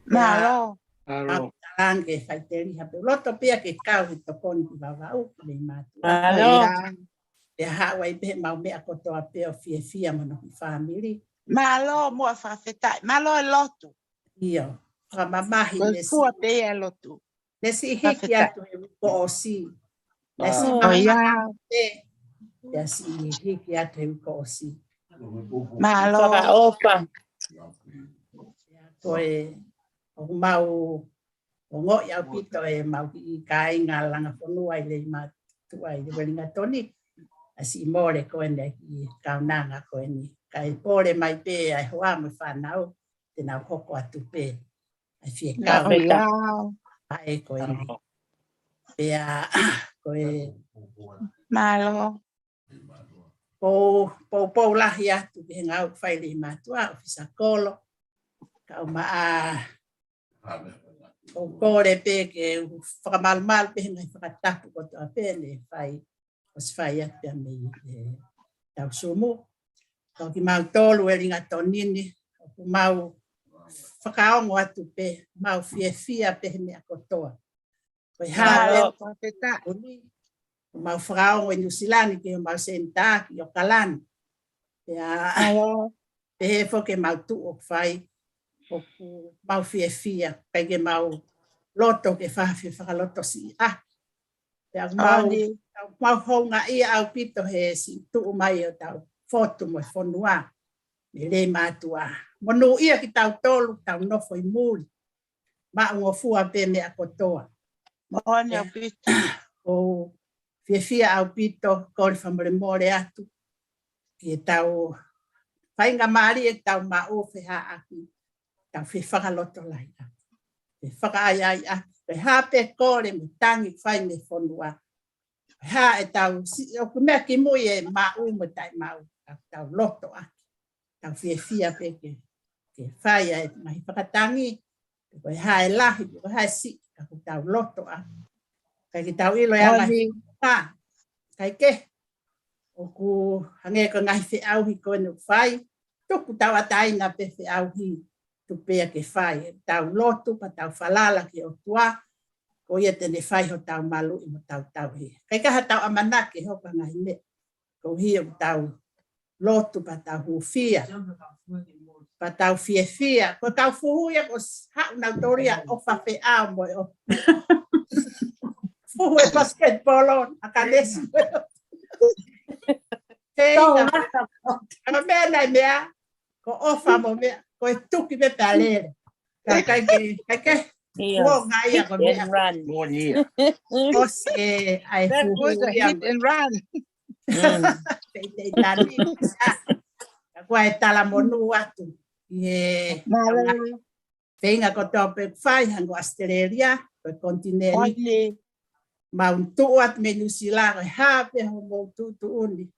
Mālō. Mālō. Au talange faiteliha pē loto pea ke kau he tokoni ki Vavaʻu, ki Leimātuʻa. Mālō. Pea haʻu ai pē ʻemau meʻa kotoa pē ʻo fiefia mo hono fāmili. Mālō, muʻa fakafetaʻi. Mālō e lotu. ʻIo, fakamamahi ko e ne siʻi fua pē ia e lotu. Ne siʻi hiki atu he uike kuo ʻosi. Ne siʻi ʻo ia. Pea siʻi hiki atu he uike kuo ʻosi. Mālō. Fakaʻofa. Ko e, ʻoku mau ongoʻi ʻaupito ʻemau kiʻi kāinga langa fonua ʻi Leimātuʻa ʻi Uelingatoni. ʻA siʻi mole ko eni ki he kaunanga ko eni. Kae pole mai pē ʻa e hoa mo e fānau te nau hoko atu pē. ʻA e fie kau. ʻA e ko eni. Pea, ko e. Mālō. Pou, pou, pou lahi atu ki he ngāue ʻoku fai Leimātuʻa, ʻOfisa Kolo. Ka u maʻa, ʻoku ou kole pē ke u fakamalumalu pē he ngaahi fakatapu kotoa pē ne fai. ʻOsi fai atu pea mei he tau Sumu. Ko kimautolu Uelingatoni ni, ʻoku mau fakaongo atu pē, mau fiefia pē he meʻa kotoa. Ko e hā pē, ʻoku mau fakaongo ʻi Nuʻusila ni ki homau senitā ʻi ʻOkalani. Pea, pehē foki ʻemau tuʻu ʻoku fai, ʻoku mau fiefia, ʻikai ke mau loto ke fafie fakalotosiʻi ʻaki. Pea mau, mau houngaʻia ʻaupito he siʻi tuʻu mai ʻo tau fotu mo e fonua, mei Leimātuʻa. Monūʻia kitautolu, tau nofo ʻi muli. Maʻungofua pē meʻa kotoa. Moʻoni ʻaupito. ʻOku ou fiefia ʻaupito, kole fakamolemole atu. Ke tau faingamālie ke tau maʻu fehāʻaki. Tau fefakalotolahiʻaki. Fefakaʻaiʻaiʻaki. Pea hā pē kole mo tangi fai mei fonua. Pea hā ʻetau siʻi ʻoku meʻa kimui ʻe maʻu mo taʻemaʻu. Tau, tau lotoʻaki. Tau fiefia pē ke, ke fai ʻa e ngaahi fakatangi, pe ko e hā e lahi, pe ko e hā e siʻi, ka ʻoku tau lotoʻaki. ʻIkai ke tau ʻilo ʻa e ngaahi fā, ʻikai ke, ʻoku hangē ko e ngaahi feʻauhi ko eni ʻoku fai, tuku tauʻatāina pē feʻauhi, tuku pē ia ke fai, tau lotu, pea tau falala ki he ʻOtua, ko ia te ne fai hotau maluʻi mo tau tauhi. ʻIkai ke ʻi ai haʻatau ʻamanaki ʻe hoko ha ngaahi meʻa, koeʻuhi ʻoku tau lotu pea tau hūfia. Ka tau fiefia, ko e kau fuhu ia ko s-, haʻu nautolu ia ʻo fafeʻao mo e ʻo. Fuhu e basketball on, a ka lesi mo e ʻo. Tei Tau na, naka. Ka meʻa nai meʻa, ko ʻofa mo meʻa, ko e tuki pē pea lele. Ka kai ke, kai ke, Ia. Kuo ngai ia Hit ko and meʻa. Run. Ko se ai That fuhu was a ia hit mo. And run. Mm. Tei, tei tani. Ka kuo e talamonū atu. Ia. Mālō. Feinga kotoa pē fai hangē ko Australia, ko e kontineni. Mālō. Mau tuʻu atu mei Nuʻusila, ko e hā pē hoʻomou tuʻutuʻuni.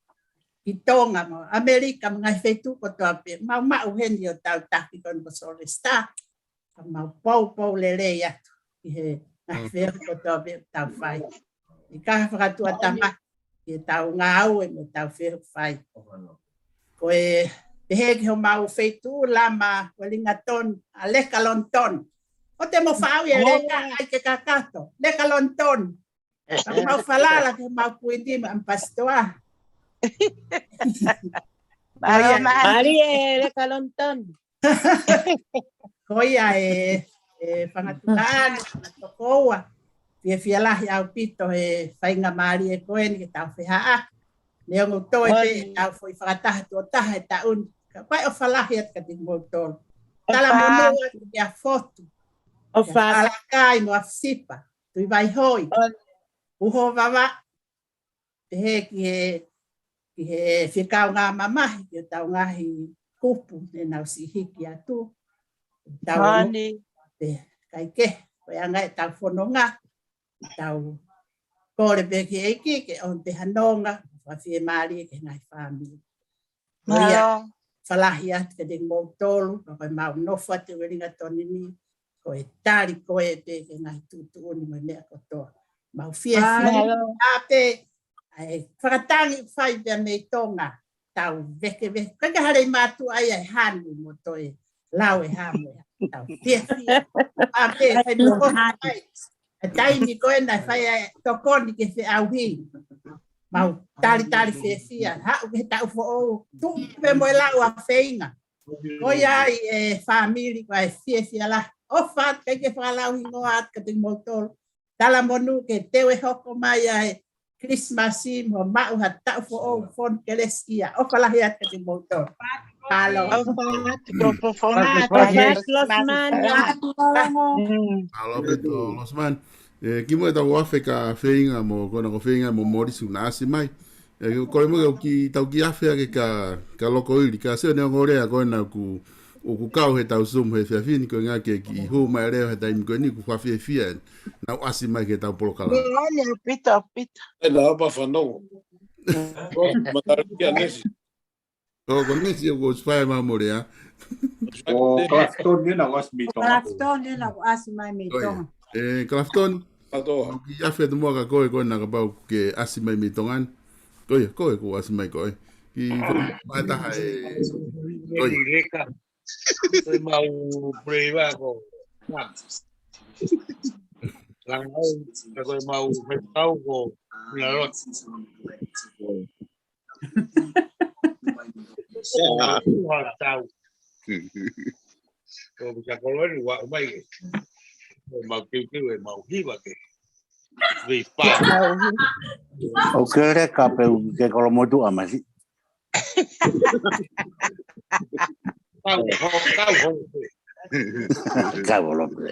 ʻI Tonga mo ʻAmelika mo e ngaahi feituʻu kotoa pē. Mau maʻu heni ʻo tau taki ko eni ko Sylvester. Ka mau poupou lelei atu. ʻI he ngaahi feohi kotoa pē tau fai. ʻIkai ha fakatuʻatāmaki, ʻi he tau ngāue mo e tau feohi fai. Ko e pehē ki homau feituʻu lama, ko Lingaton, a Leka Lonton. ʻO te mo faʻu ia Leka, ai ke kakato. Leka Lonton. Ka mau falala ki homau kuini mo ʻAmipasitoa. Mālō, Ia. Mālō. Mālie Leka Lonton. Ko ia e, e fanga tuʻunga, tokoua. Fiefia lahi ʻaupito he faingamālie ko eni ke tau fehaʻa. Neongo toe pē Mālō. Tau foʻi fakataha tuʻo taha he taʻu ni. Ka ʻoku ʻofa lahi atu kiate kimoutolu. ʻOfa. Talamonū atu kia Fotu. ʻOfa. Kia Alakai mo ʻAfisipa. Tuʻi Vaihoi. Mālō. Uho Vava. Pehē ki he, ki he fekau ngā mamahi, ki he tau ngaahi kupu, ne nau siʻi hiki atu. Tau Honi. Pē, kai ke, ko e anga e tau fononga, tau kole pē ki he ʻEiki, ke ʻomi pē ha nonga, fafie mālie ki he ngaahi fāmili. Ko ia, Mālō. Falahi atu kiate kimoutolu, ka ko e mau nofo atu ʻi Uelingatoni ni, ko e tali ko ē pē ki he ngaahi tuʻutuʻuni mo e meʻa kotoa. Mau fiefia Mālō. Ā pē, ʻa e fakatangi fai pē mei Tonga, tau vekeveke. Ko e ka hale i mātuʻa ia e hanu mo toe lau e hamu e tau fiefia. Ā pē, fai mo ko fai. E taimi ko ē naʻe fai ai tokoni ke feʻauhi. Mau talitali fiefia. Haʻu ki he taʻu foʻou. Tuʻu pē mo e lau ʻa Feinga. Ko ia ai e fāmili ko e fiefia lahi. ʻOfa atu kai ke fakalau hingoa atu kiate kimoutolu. Talamonū ke teu e hoko mai ʻa e Kilisimasi mo maʻu ha taʻu foʻou fonu kelesi ia. ʻOfa lahi atu kiate kimoutolu. Mālō. ʻOfa atu, ko fofona atu, Losman. Mm. Mālō ʻaupito, Losman. E, kimuʻa tau afe ka Feinga mo, ko ena ko Feinga mo Morisi naʻa ʻasi mai. E, ko e mo ki tau ki afe ake ka, ka loko ili, ka sio neongo lea ko ena ʻoku, ʻoku kau he tau Zoom he efiafi ni ko e ngā ke ki hū mai leo he taimi ko eni ʻoku fakafiefia ʻenau ʻasi mai ki he tau polokalama. Mālō ʻaupito, ʻaupito. E na apa fanongo. Ko, matali kia Nesi. ʻO, ko Nesi ʻoku ʻosi fai mau mole, ā? ʻO Clafton ena ʻoku ʻasi mei Tonga. Clafton ena ʻoku ʻasi mai mei Tonga. E, Clafton. Atoa. Ki afe atu muʻa ka ko e, ko ena kapau ke ʻasi mai mei Tonga ni. Ko ia, ko e ʻoku ʻasi mai ko e. Ki mai taha e. Ko ia. Leka. Ko e mau preiva ko. Langa au, ko e mau fekau ko. Nalot. Ua tau. Ko Misa Koloni, ua mai. Ko mau kiukiu e mau hiva ke. Vei pa. ʻO ke leka pē u ke kolomotuʻa masi. Kau ho, kau ho. Kau ho lo pē.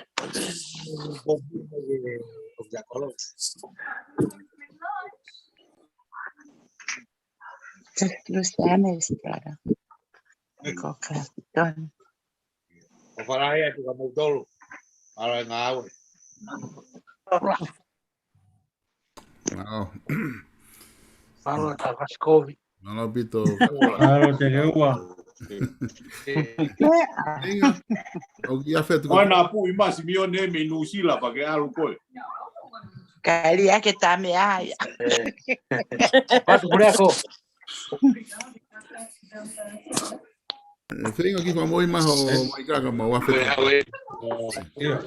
Luciana Estrada. Ko Clafton. ʻOfa lahi atu kia moutolu. Mālō e ngāue. Mālō. Mālō e tau kasi kovi. Mālō ʻaupito. Mālō te ke ua. Inga. ʻOku ʻi afe atu ko. Ko ena pu i masi mio ne mei Nuʻusila pea ke ʻalu ko e. Kae liʻaki e tame ai. Pasu kule ako. E, Feinga ki fakamoʻui mai ho mai kaka mau afe. Ia.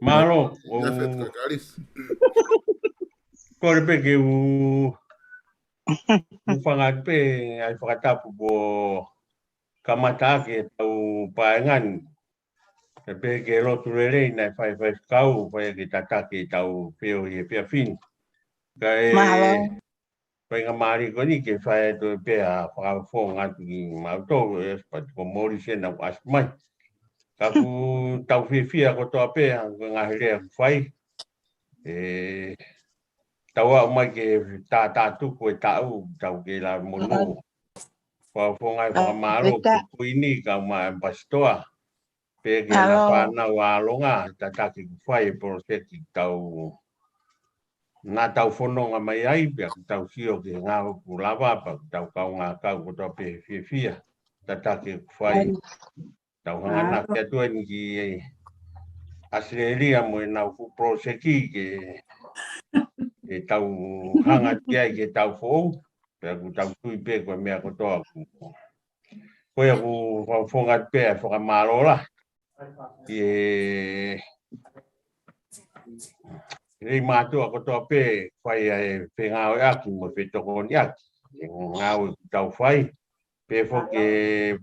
Mālō, ʻo, afe atu ka Kalis. Kole pē ke u, u fanga pē ai fakatapu po kamata ʻaki ʻetau paenga ni. Pea pehē ki he lotu lelei naʻe fai ʻe he faifekau, fai ke tataki ʻetau feohi he efiafi ni. Ka e faingamālie ko eni ke fai atu pē ʻa e fakafofonga atu kimautolu, ʻe ʻosi pē ko Molise naʻa ku ʻasi mai. Ka ʻoku tau fiefia kotoa pē ʻa e ngaahi lea kuo fai. ʻE tau aʻu mai ki he taʻu tuku e taʻu, tau kei lava monū. Fakafofonga e fakamālō ki he Kuini kae ʻumaʻā e ʻEmipasitoa. Pea ki he fānau ʻa Longa, tataki kuo fai e poloseki tau naʻa tau fononga mai ai, pea kuo tau sio ki he ngāue kuo lava, pea kuo tau kaungā kau kotoa pē he fiefia. Tataki kuo fai. Tau hanga ʻaki atu eni ki ʻAositelēlia mo ʻenau fuʻu poloseki ke, ke tau hanga ki ai ke tau foʻou. Pea ʻoku tau tui pē ko e meʻa kotoa ʻoku, ko ia ʻoku fakafofonga atu pē ʻa e fakamālō lahi ki he lelei mātuʻa kotoa pē, fai ʻa e fengāueʻaki mo e fetokoniʻaki. ʻE ngāue ʻoku tau fai. Pea foki e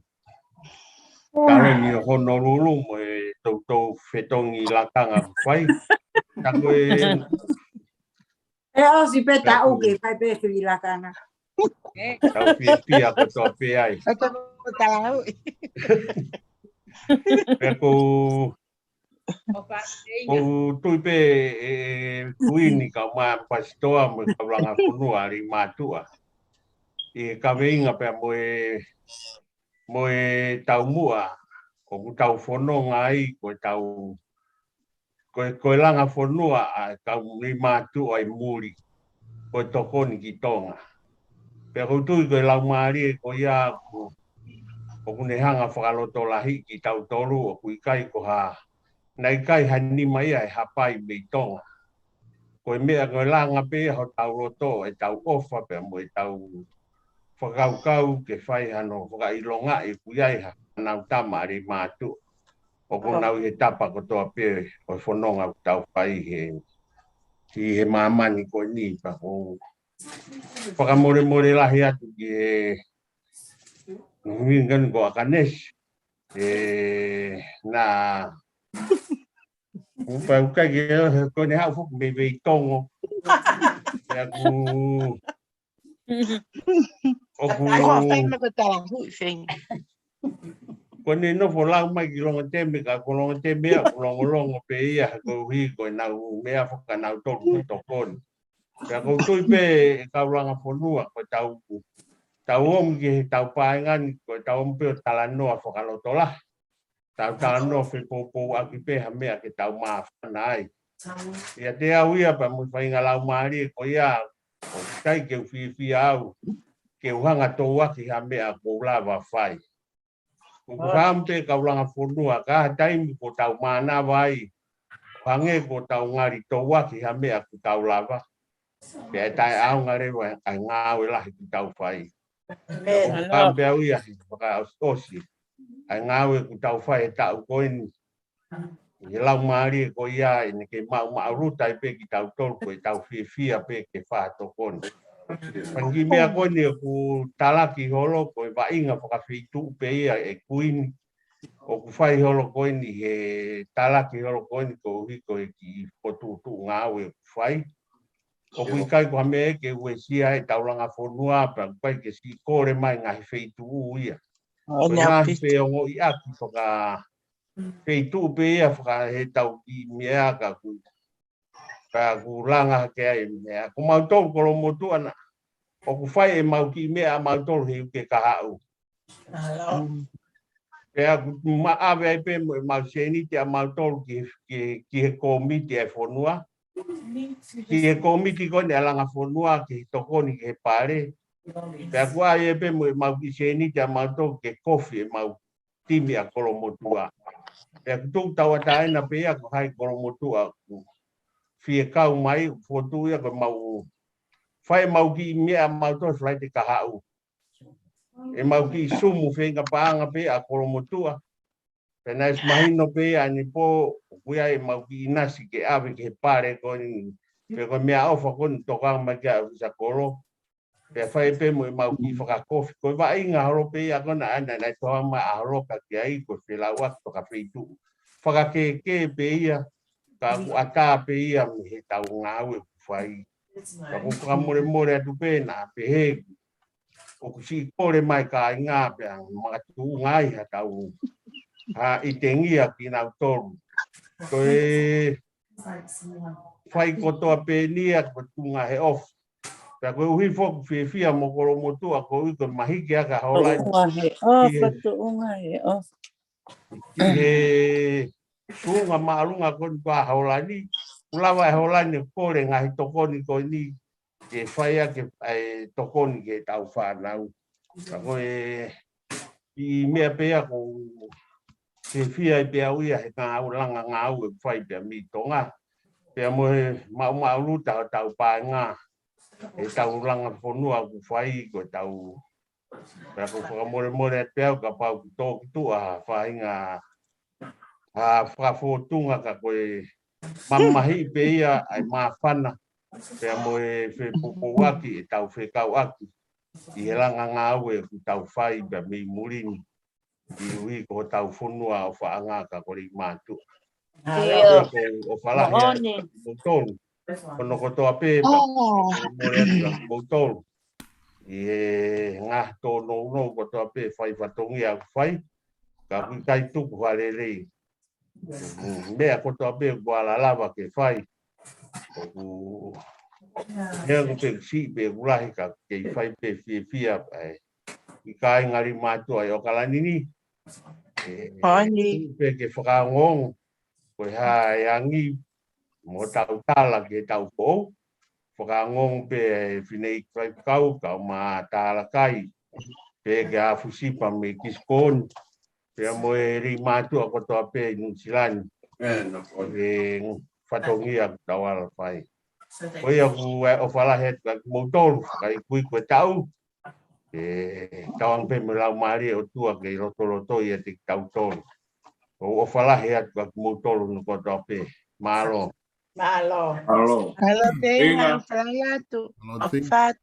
taloni ʻo Honolulu mo e toutou fetongi lakanga kuo fai. Ta ko e ʻE ʻosi pē taʻu ke fai pē e lakanga. Tau fiefia kotoa pē ai. ʻOku talaui. Pea ʻoku, ʻoku tui pē ʻe Kuini kae ʻumaʻā e ʻEmipasitoa mo e kau langa fonua lelei mātuʻa. ʻI he kaveinga pea mo e, mo e taumuʻa, ʻoku tau fononga ai, ko e tau ko e, ko e langa fonua ʻa e kau lelei mātuʻa ʻi muli, ko e tokoni ki Tonga. Pea ʻoku ou tui ko e laumālie ko ia ʻoku, ʻoku ne hanga fakalotolahiʻi kitautolu, ʻoku ʻikai ko ha, naʻe ʻikai ha nima ia ʻe hapai mei Tonga. Ko e meʻa ko e langa pē ia hotau loto, ʻetau ʻofa pea mo ʻetau fakakaukau ke fai hano fakaʻilongaʻi ʻoku ʻi ai haʻanau tama lelei mātuʻa. ʻOku nau ʻi he tapa kotoa pē ʻo e fononga ʻoku tau fai he, ʻi he māmani ko eni pea ʻoku ou fakamolemole lahi atu ki he Mingan ko ʻAkanesi. ʻE, naʻa, ʻoku pau kai ke, ko ʻene haʻu foki mei Veitongo. Pea ʻoku ʻOku, ko e feinga ko e talahuʻi feinga. Ko ʻene nofo lau mai ki Longoteme, ka ko Longoteme ʻoku longolongo pē ia, koeʻuhi ko ʻenau meʻa fakanautolu ko e tokoni. Pea ʻoku ou tui pē ʻe kau langa fonua, ko e tau, tau ō mai ki he tau paenga ni, ko e tau ō mai pē ʻo talanoa fakalotolahi. Tau talanoa fepoupouaki pē ha meʻa ke tau māfana ai. ʻIate au ia pea mo e faʻahinga laumālie ko ia, ʻoku ʻikai ke u fiefia au ke u hanga touaki ha meʻa kuo u lava fai. ʻOku ou fakaʻamu pē kau langa fonua, ka ʻi ha taimi kuo tau mānava ai, hangē kuo tau ngali touaki ha meʻa kuo tau lava. Pea ʻe taʻeʻaonga leva ʻa e ngāue lahi kuo tau fai. Pea ʻoku ou fakaʻamu pē au ia he fakaʻosiʻosi ʻa e ngāue kuo tau fai he taʻu ko eni. ʻI he laumālie ko ia ʻene kei maʻumaʻuluta ai pē kitautolu ko e tau fiefia pē ke fakatokoni. Pea ko e kiʻi meʻa ko eni ʻoku talaki holo ko e vaʻinga fakafeituʻu pē ia ʻe Kuini. ʻOku fai holo ko eni he talaki holo ko eni koeʻuhi ko e kiʻi fokotuʻutuʻu ngāue ʻoku fai. ʻOku ʻikai ko ha meʻa ke uesia ʻe tau langa fonua pea ʻoku ʻikai ke siʻi kole mai ngaahi feituʻu ia. Ko e ngaahi feongoʻiʻaki fakafeituʻu pē ia fakahe tau kiʻi meʻa ka ʻoku, ka ʻoku langa hake ai meʻa. Ko mautolu Kolomotuʻa naʻa ʻoku fai ʻemau kiʻi meʻa ʻa mautolu he uike kahaʻu. Pea ʻoku ma ʻave ai pē mo ʻemau sēniti ʻa mautolu ki, ki, ki he kōmiti ʻa e fonua. Ki he kōmiti ko eni ʻa e langa fonua, ki he tokoni ki he pale. Pea ʻoku ʻai ai pē mo ʻemau kiʻi sēniti ʻa mautolu ke kofi ʻemau timi ʻa Kolomotuʻa. Pea ʻoku tuku tauʻatāina pē ia ko hai Kolomotuʻa ʻoku fie kau mai, ʻoku fotu ia ko ʻemau fai ʻemau kiʻi meʻa ʻa mautolu he Falaite kahaʻu. ʻEmau kiʻi sumu feinga paʻanga pē ʻa Kolomotuʻa. Pea naʻe ʻosi mahino pē ia ʻanepō, ʻoku ʻi ai ʻemau kiʻi ʻinasi ke ʻave ki he pale ko eni. Pea ko e meʻaʻofa ko eni tokanga mai ki ai ʻa e ʻofisa kolo. Pea fai pē mo ʻemau kiʻi fakakofi. Ko e vaʻinga holo pē ia ko ena ʻa ena naʻe toʻo mai ʻa Holoka ki ai ko e felauʻaki fakafeituʻu. Fakakēkē pē ia, ka ʻoku ʻatā pē ia mei heʻetau ngāue ʻoku fai. Ka ʻoku ou fakamolemole atu pē naʻa pehē ʻoku siʻi kole mai kāinga pea makatuʻunga ai haʻatau ha itengia kinautolu. Ko e fai kotoa pē eni ia ko e tuʻunga he ʻofa. Pea koeʻuhi foki ʻoku fiefia mo Kolomotuʻa koeʻuhi ko e mahiki ʻa Kaholani. Tuʻunga he ʻofa, ki he tuʻunga he ʻofa. Ki he tuʻunga māʻolunga ko eni ko ē ʻa Holani. Kuo lava ʻe Holani ʻo kole ngaahi tokoni ko eni ke fai ʻaki e tokoni ki heʻetau fānau. Ka ko e kiʻi meʻa pē ia ʻoku ou fiefia ai pē au ia he ngāue, langa ngāue ʻoku fai pē mei Tonga. Pea mo e maʻumaʻuluta hotau paenga, ʻetau langa fonua ʻoku fai ko ʻetau. Pea ʻoku ou fakamolemole atu pē au kapau ʻoku tō ki tuʻa ha faʻahinga ha fakafōtunga ka ko e mamahiʻi pē ia ʻa e māfana pea mo e fepoupouaki ʻetau fekauʻaki ʻi he langa ngāue ʻoku tau fai pea mei muli ni. ʻI ʻuhi ko hotau fonua ʻofaʻanga ka ko Leimātuʻa. ʻIo. Pea ʻoku ou ʻofa lahi atu kiate kimoutolu. Ko hono kotoa pē pea ʻoku ou fakamolemole atu kiate kimoutolu. ʻI he ngaahi tōnounou kotoa pē fai fatongia ʻoku fai. Ka ʻoku ʻikai tuku ha lelei. Mm, meʻa kotoa pē ʻoku ala lava ke fai. ʻOku, meʻa ʻoku pē siʻi pē ʻoku lahi ka kei fai pē fiefia ʻa e kāinga Leimātuʻa ʻi ʻAokalani ni. ʻE, tuʻu pē ke fakaongoongo ko e hā e angi mo hotau tala ki heʻetau foʻou. Fakaongoongo pē ʻe he fineʻeiki faifekau kae ʻumaʻā Talakai, pehē kia Fusipa mei Kisikoni. Pea mo e Leimātuʻa kotoa pē ʻi Nuʻusila ni. ʻE fatongia ʻoku tau ala fai. Ko ia ʻoku ou ʻofa lahi atu kiate kimoutolu, fakaikuiku e taʻu. ʻE tauange pē mo e Laumālie ʻo e ʻOtua ke lotolotoi ʻiate kitautolu. ʻOku ou ʻofa lahi atu kiate kimoutolu hono kotoa pē. Mālō. Mālō. Mālō. Mālō Teinga, ʻofa lahi atu. Mālō Teinga. ʻOfa atu.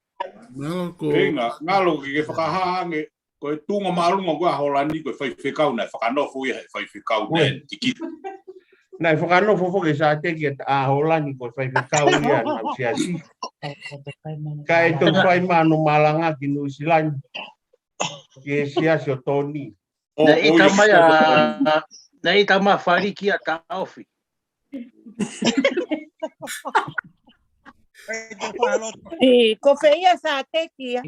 Mālō ko. Teinga, ngalo ke ke fakahā ange, ko e tuʻunga māʻolunga ko ē ʻa Holani ko e faifekau naʻe fakanofo ia he faifekau naʻe tikita. Naʻe fakanofo foki ʻe Sāteki ʻa Holani ko e faifekau ia ʻa e siasi. Kae toki fai mai hono malanga ki Nuʻusila ni ki he siasi ʻo Toni. Naʻe ʻita mai ʻa, naʻe ʻita mai ʻa Faliki ʻa Taʻofi. ʻI, ko fē ia Sāteki ia?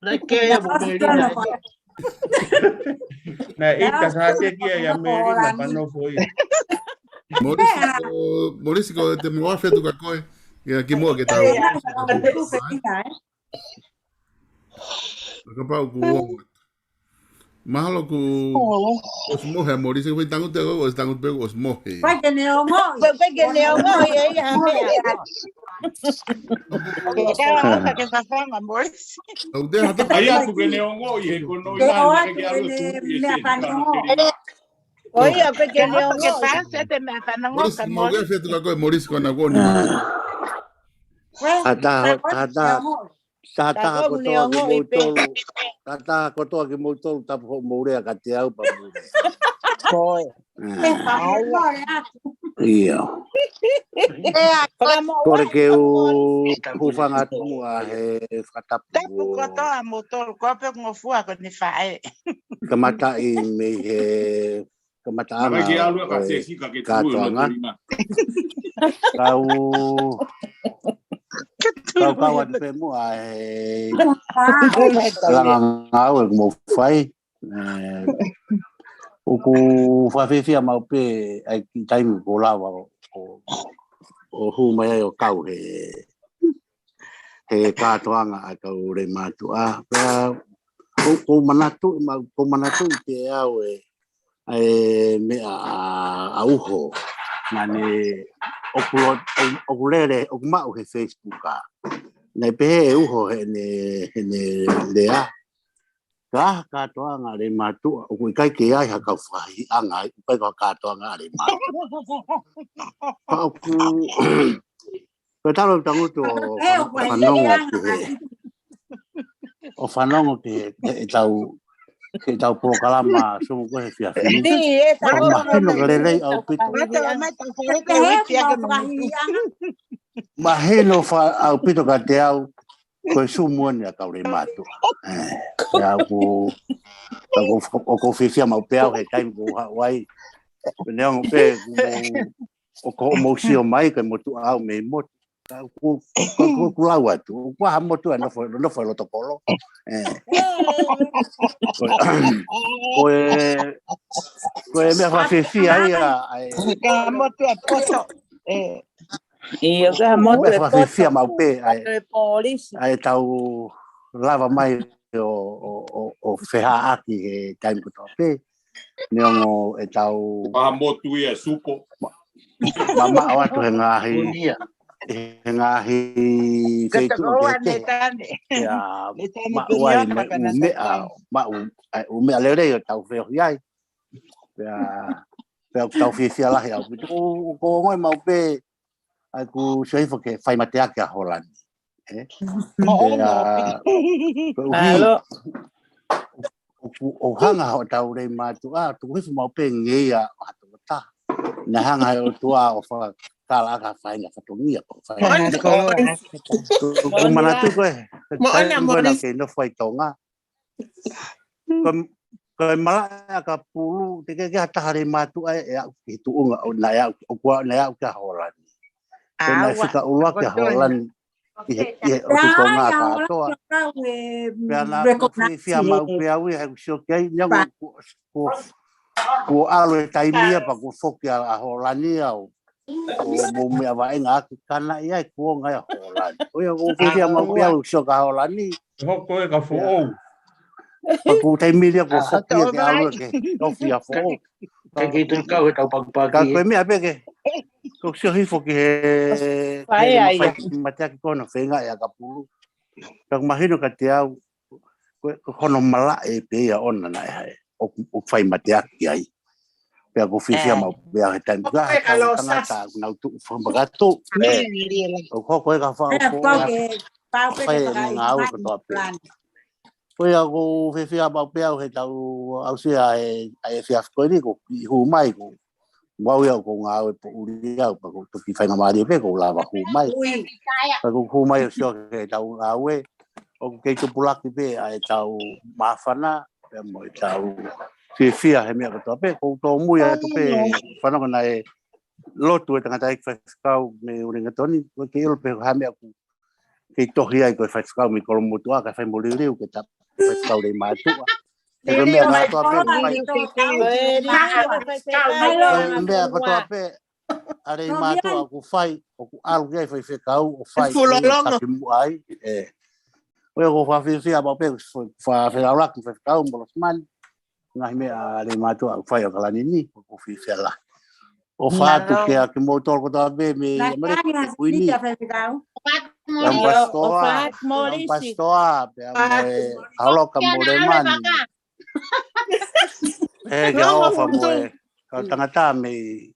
Naʻe kē ia mo Melina. Naʻe ʻita Sāteki ia ʻia Melina pea nofo ia. Molisi ko, Molisi ko te mo afe tu ka koe. Ia kimuʻa ke tau. Kapau kuo ongo. Mahalo kuo ʻosi mohe ʻa Molisi, ko e tangutu ko ē, ʻosi tangutu pē kuo ʻosi mohe. Ko e ke neongo. Ko e ke neongo ia ia ha meʻa. Ke ka ka ke fafanga Molisi. Au te hata. Ai atu ke neongo ʻi he kono ʻi lana ke ke alu tu ʻi he meʻa fanongo. ʻO ia ko e ke neongo. Ke pase te meʻa fanongo. Molisi ka mo Molisi. Ke fetu ka ko e Molisi ko na ko ni. Hata, hata. Tātā kotoa kimoutolu, tātā kotoa kimoutolu tapu hoʻomou lea kiate au pea mou lea. Ko e. ʻIo. Kole ke u hūfanga atu muʻa he fakatapu. Tapu kotoa moutolu, ko e pē ngofua ko eni faʻē. Kamataʻi mei he kamataʻanga ʻo e kātoanga. Kau, kau kau atu pē muʻa he langa ngāue ʻoku mou fai. ʻOku fakafiefia maʻu pē ʻa e kiʻi taimi kuo lava ʻo, ʻo, ʻo hū mai ai ʻo kau he he kātoanga ʻa e kau Leimātuʻa. Pea, ʻoku ou manatu, ma, ʻoku ou manatu ʻi te au e, e meʻa ʻa, ʻa uho. Naʻa ne ʻoku lo, ʻoku, ʻoku lele, ʻoku maʻu he Facebook ʻa. Naʻe pehē ʻe uho heʻene, heʻene lea. Ka kātoanga Leimātuʻa, ʻoku ʻikai ke ai ha kau fakahiʻanga, ʻikai ka kātoanga Leimātuʻa. Ka ʻoku, Ko e talo tangutu ʻo fanongo ki he, ʻo fanongo ki he, ki heʻetau, ki heʻetau polokalama Sumu ko ē he efiafi ni. ʻOku mahino ke lelei ʻaupito. Mahino ʻaupito kiate au, ko e Sumu eni ʻa e kau Leimātuʻa. ʻE, ʻoku, ʻoku, ʻoku ou fiefia maʻu pē au he taimi ʻoku ou haʻu ai. Neongo pē ʻoku mou, ʻoku mou sio mai, ko e motuʻa au mei motu. Ka ʻoku, ʻoku, ʻoku lau atu, ʻoku ʻi ai ha motuʻa ʻe nofo, nofo ʻi loto kolo. ʻE. Ko e, ko e, ko e meʻa fakafiefia ia, ʻa e. Ka motuʻa poto. ʻE. ʻIo, ka motuʻa poto. Meʻa fakafiefia maʻu pē, ʻa e. ʻA e tau lava mai ʻo, ʻo, ʻo, ʻo fehaʻaki he taimi kotoa pē. Neongo ʻetau. Ko ha motu ia ʻe supo. Ma, mamaʻo atu he ngaahi, he ngaahi feituʻu kehekehe. Pea maʻu ai mo e ʻū meʻa, maʻu ai ʻū meʻa lelei ʻo tau feohi ai. Pea, pea ʻoku tau fiefia lahi ʻaupito. ʻOku, ʻoku ou ongoʻi maʻu pē, ʻa ʻeku sio hifo ki he fai mateaki ʻa Hōlani. ʻE? Pea, koeʻuhi, ʻoku, ʻoku hanga hotau Leimātuʻa, tuku hifo maʻu pē ngeia ʻo ha tokotaha. Naʻe hanga he ʻOtua ʻo fakakalaʻaki ha faʻahinga fatongia, ko e faʻahinga. ʻOku ou manatu ko e, ko e taimi ko ē naʻa ku kei nofo ai ʻi Tonga. Ko, ko e malaʻe ʻakapulu, teʻeki ke ʻi ai ha taha Leimātuʻa ʻe aʻu ki he tuʻunga, ʻo naʻe aʻu, ʻoku, naʻe aʻu kia Hōlani. Ko e naʻe fika ʻuluaki ʻa Hōlani ʻi he, ʻi he ʻotu Tonga kātoa. Pea naʻa ku fiefia maʻu pē au ia he ʻeku sio ki ai, neongo kuo, kuo, kuo ʻalu e taimi ia pea kuo foki ʻa, ʻa Hōlani au. ʻO mou meʻa vaʻinga ʻaki ka naʻe ʻi ai e kuonga ia ʻa Hōlani. ʻOku ou fiefia maʻu pē au ʻeku sio kia Hōlani. Hoko e ka foʻou. Pea ko e taimi ia kuo foki ia ke ʻalu ke tofi ʻa foʻou. Ka kei tui kau he tau pakipaki. Ka ko e meʻa pē ke, ʻoku ou sio hifo ki he, ki he mafai mateaki ko ē naʻe feinga ʻe ʻakapulu. Ka ʻoku mahino kiate au, ko e, ko hono malaʻe pē ia ʻona naʻe haʻu ʻo, ʻo fai mateaki ai. Pea ʻoku ou fiefia maʻu pē au he taimi ko ē, ka ʻoku ou tangata, ʻoku nau tuʻu fakamakatu. ʻOku hoko e ka fau ko e fai e ngāue kotoa pē. Ko ia ʻoku ou fiefia maʻu pē au he tau aʻusia e, ʻa e efiafi ko eni, ko e kiʻi hū mai, ko ʻeku ʻalu ia ʻo ngāue poʻuli au, pea ʻoku ou toki faingamālie pē ʻoku ou lava hū mai. Pea ʻoku ou hū mai ʻo sio ki heʻetau ngāue, ʻoku kei tupulaki pē ʻa ʻetau māfana, pea mo ʻetau fiefia he meʻa kotoa pē, ʻoku ou tōmui atu pē, fanongo naʻe lotu e tangataʻeiki faifekau mei ʻUlingatoni, ʻoku ou kei ʻilo pē ha meʻa ʻoku kei tohi ai ko e faifekau mei Kolomotuʻa, ka fai mo liliu ke ta faifekau Leimātuʻa. He ko e meʻa kotoa pē, meʻa kotoa pē, ʻa Leimātuʻa ʻoku fai, ʻoku ʻalu ki ai faifekau, ʻo fai, ʻo taki muʻa ai, ʻe. ʻOku ou fiefia maʻu pē, fa, felaulaki faifekau, mo Losimani, ngaahi meʻa ʻa Leimātuʻa ʻoku fai ʻo ʻAokalani ni, ʻoku ou fiefia lahi. ʻOfa atu kiate kimoutolu kotoa pē mei ʻAmelika, Kuini. Pea mo Pasitoa, pea mo Pasitoa, pea mo e Haloka mo Lemani. ʻE, ke ʻofa mo e kau tangata mei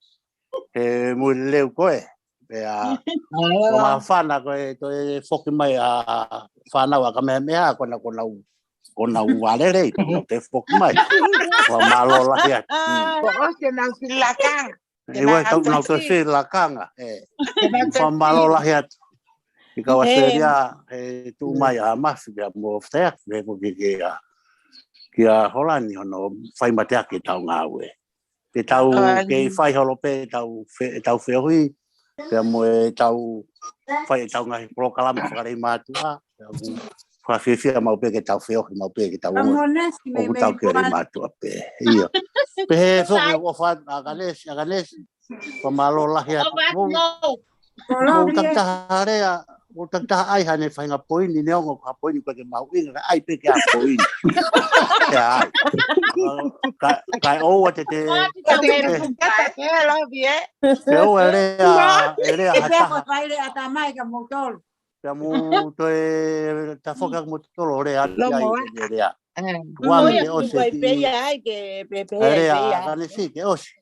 he Muileleu ko ē. Pea, ko māfana ko e, toe foki mai ʻa fānau ʻa Kamehameha, ko ena ko nau ʻo nau vālele, ʻo nau toe foki mai. Fakamālō lahi atu. Ko ʻosi nau fili lakanga. ʻE, ʻoua tau nau toe fili lakanga, ʻe. Fakamālō lahi atu. ʻI kau ʻAositelēlia, ʻe tuʻu mai ʻa Mafi, pea mo Fetaia, pea mo ki, kia, kia Holani, hono fai mateaki ʻetau ngāue. Ke tau kei fai holo pē ʻetau fe, ʻetau feohi, pea mo ʻetau fai ʻetau ngaahi polokalama fakaLeimātuʻa, pea mo fakafiefia maʻu pē ke tau feohi maʻu pē ke tau ʻoku tau kei Leimātuʻa pē. ʻIo. Pehē foki ʻoku ʻofa atu ʻa Kanesi, ʻa Kanesi. Fakamālō lahi atu. Mou takitaha lea, mou takitaha ʻai haʻane faʻahinga poini, neongo ko ha poini ʻoku ʻikai ke mahuʻinga, ka ʻai pē ke ʻai ha poini. Ke ʻai. Ka, ka ʻoua te te, ke ʻoua lea, ʻe lea ha taha. Pea mou toe tafoki ʻaki moutolu ʻo lea atu ai ke lea. Ua ke ʻosi. Lea ʻa Kanesi ke ʻosi.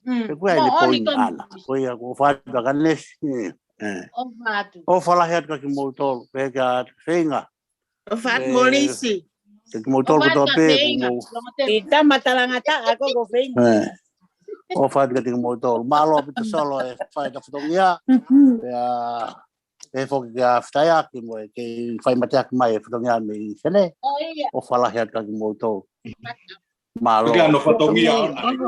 Pe ko e hā ʻene poini ʻana. Ko ia ʻoku ʻofa atu ʻa Kanesi. ʻOfa lahi atu kia kimoutolu, pea kia Feinga. ʻOfa atu Molisi. Kia kimoutolu kotoa pē, ʻi tama talangata ako ko Feinga. ʻOfa atu kia kimoutolu. Mālō ʻaupito Solo e fai ʻeta fatongia. Pea, pea foki kia Fitaiaki mo e kei fai mateaki mai e fatongia mei Fene. ʻOfa lahi atu kia kimoutolu. Mālō. Kia no fatongia. Mālō.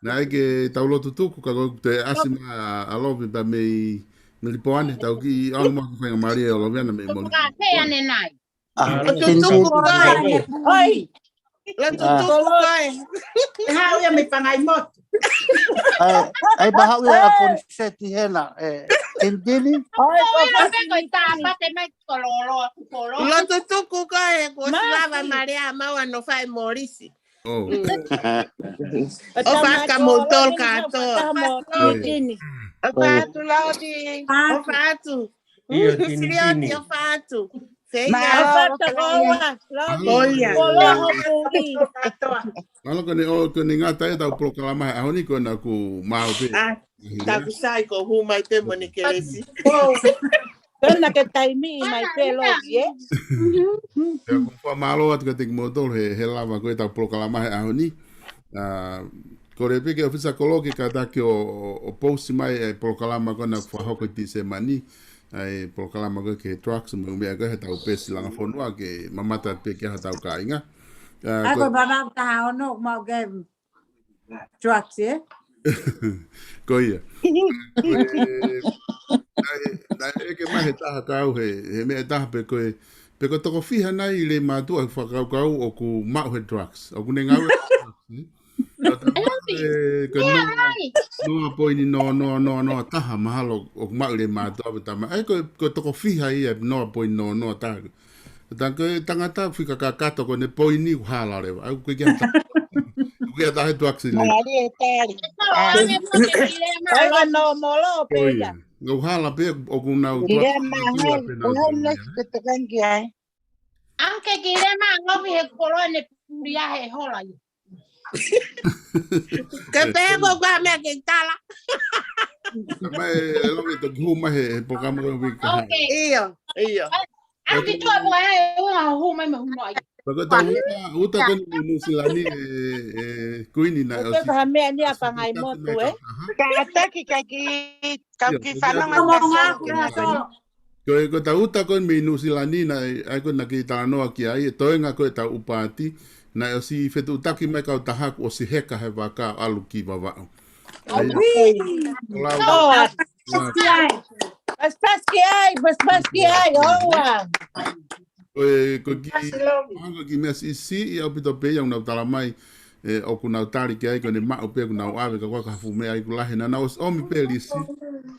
Naʻe ke tau lotu tuku, ka ko te ʻasi mai ʻa Lovi pea mei Melipoane, tau kiʻi ʻalu mai ki he faingamālie ʻo Lovi ana mei Melipoane. Ka te ane nai. Lotu tuku koe. ʻOi. Lotu tuku koe. Haʻu ia mei Pangaimotu. ʻAi, ʻai pē haʻu ia ʻa Poniseti hena, e, Tinitini. ʻOi, ko Fasi ko i tā pate mai ko lolo, ko lolo. Lotu tuku koe, ko silava marea mau ano fai Molisi. ʻOfa kia moutolu kātoa. ʻOfa atu Lovi. ʻOfa atu. ʻIo, Tinitini. ʻOfa atu. Feinga. ʻOfa atu. Mālō ko ʻene ʻo, ko ʻene ngata e tau polokalama he ʻaho ni ko ena ku mau pē. Taku sai ko hū mai pē mo ne kelesi. Pena ke taimi mai pē Lovi, ē? Pea ko e fakamālō atu kiate kimoutolu he, he lava ko e tau polokalama he ʻaho ni. ʻA, kole pē ke ʻofisa kolo ke kātaki ʻo, ʻo, ʻo pousi mai e polokalama ko ena fakahoko ʻi Tīsema ni. ʻA e polokalama ko e ki he drugs mo e ʻū meʻa ko e he tau pesi langa fonua ke mamata pē ki ai ha tau kāinga. ʻA, ko e vavau taha ono mau ke drugs, ē? Ko ia. Ko e, naʻe, naʻe ʻeke mai he taha kau he, he meʻa taha pe ko e, pe ko e toko fiha nai ʻi Leimātuʻa he fakakaukau ʻoku maʻu he drugs. ʻOku ne ngāue he drugs, ē? Ka tā ko e, ko e noa, noa poini noa, noa, noa, noa taha mahalo ʻoku maʻu ʻi Leimātuʻa pe tama. ʻAi ko e, ko e toko fiha ia noa poini noa, noa taha. Tā ko e tangata fika kakato ko ʻene poini ʻoku hala leva. ʻAi ʻoku ʻikai ke ʻi ai ha taha, ʻoku ʻikai ke ʻi ai ha taha ʻe tuaksi leva. Tali e tali. ʻAi ka no molo pē ia. Ngau hala pē ʻoku nau tuaksi leva pē nau tuaksi leva. Anke ki le ma ngovi he kolo ne pulia he hola ia. Ke pē ko kua mea ke tala. Mai e Lovi toki hū mai he, he polokalama ko e uike kahaʻu. ʻIo, ʻio. Anke tua mua he unga hū mai me hū mai. Pea ko e tau uta, uta ko eni mei Nuʻusila ni e, e Kuini naʻe ʻosi. Ko ha meʻa ni ʻa Pangaimotu, ē? Kātaki kaki, kau ki fanongo. Ko e, ko e tau uta ko eni mei Nuʻusila ni naʻe, ʻai ko ena ke talanoa ki ai, e toenga ko e tau ʻū paati, naʻe ʻosi fetuʻutaki mai kau tahaku ʻosi heka he vaka ʻalu ki Vavaʻu. Pasipasi ai, pasipasi ai, ʻoua. Ko e, ko e kiʻi, ko e kiʻi meʻa siʻisiʻi ʻaupito pē ia ʻoku nau tala mai, ʻe, ʻoku nau tali ki ai, ko ʻene maʻu pē ʻoku nau ʻave, ka ko e ka fuʻu meʻa ʻoku lahi, naʻa nau ʻosi ʻomi pē lisi.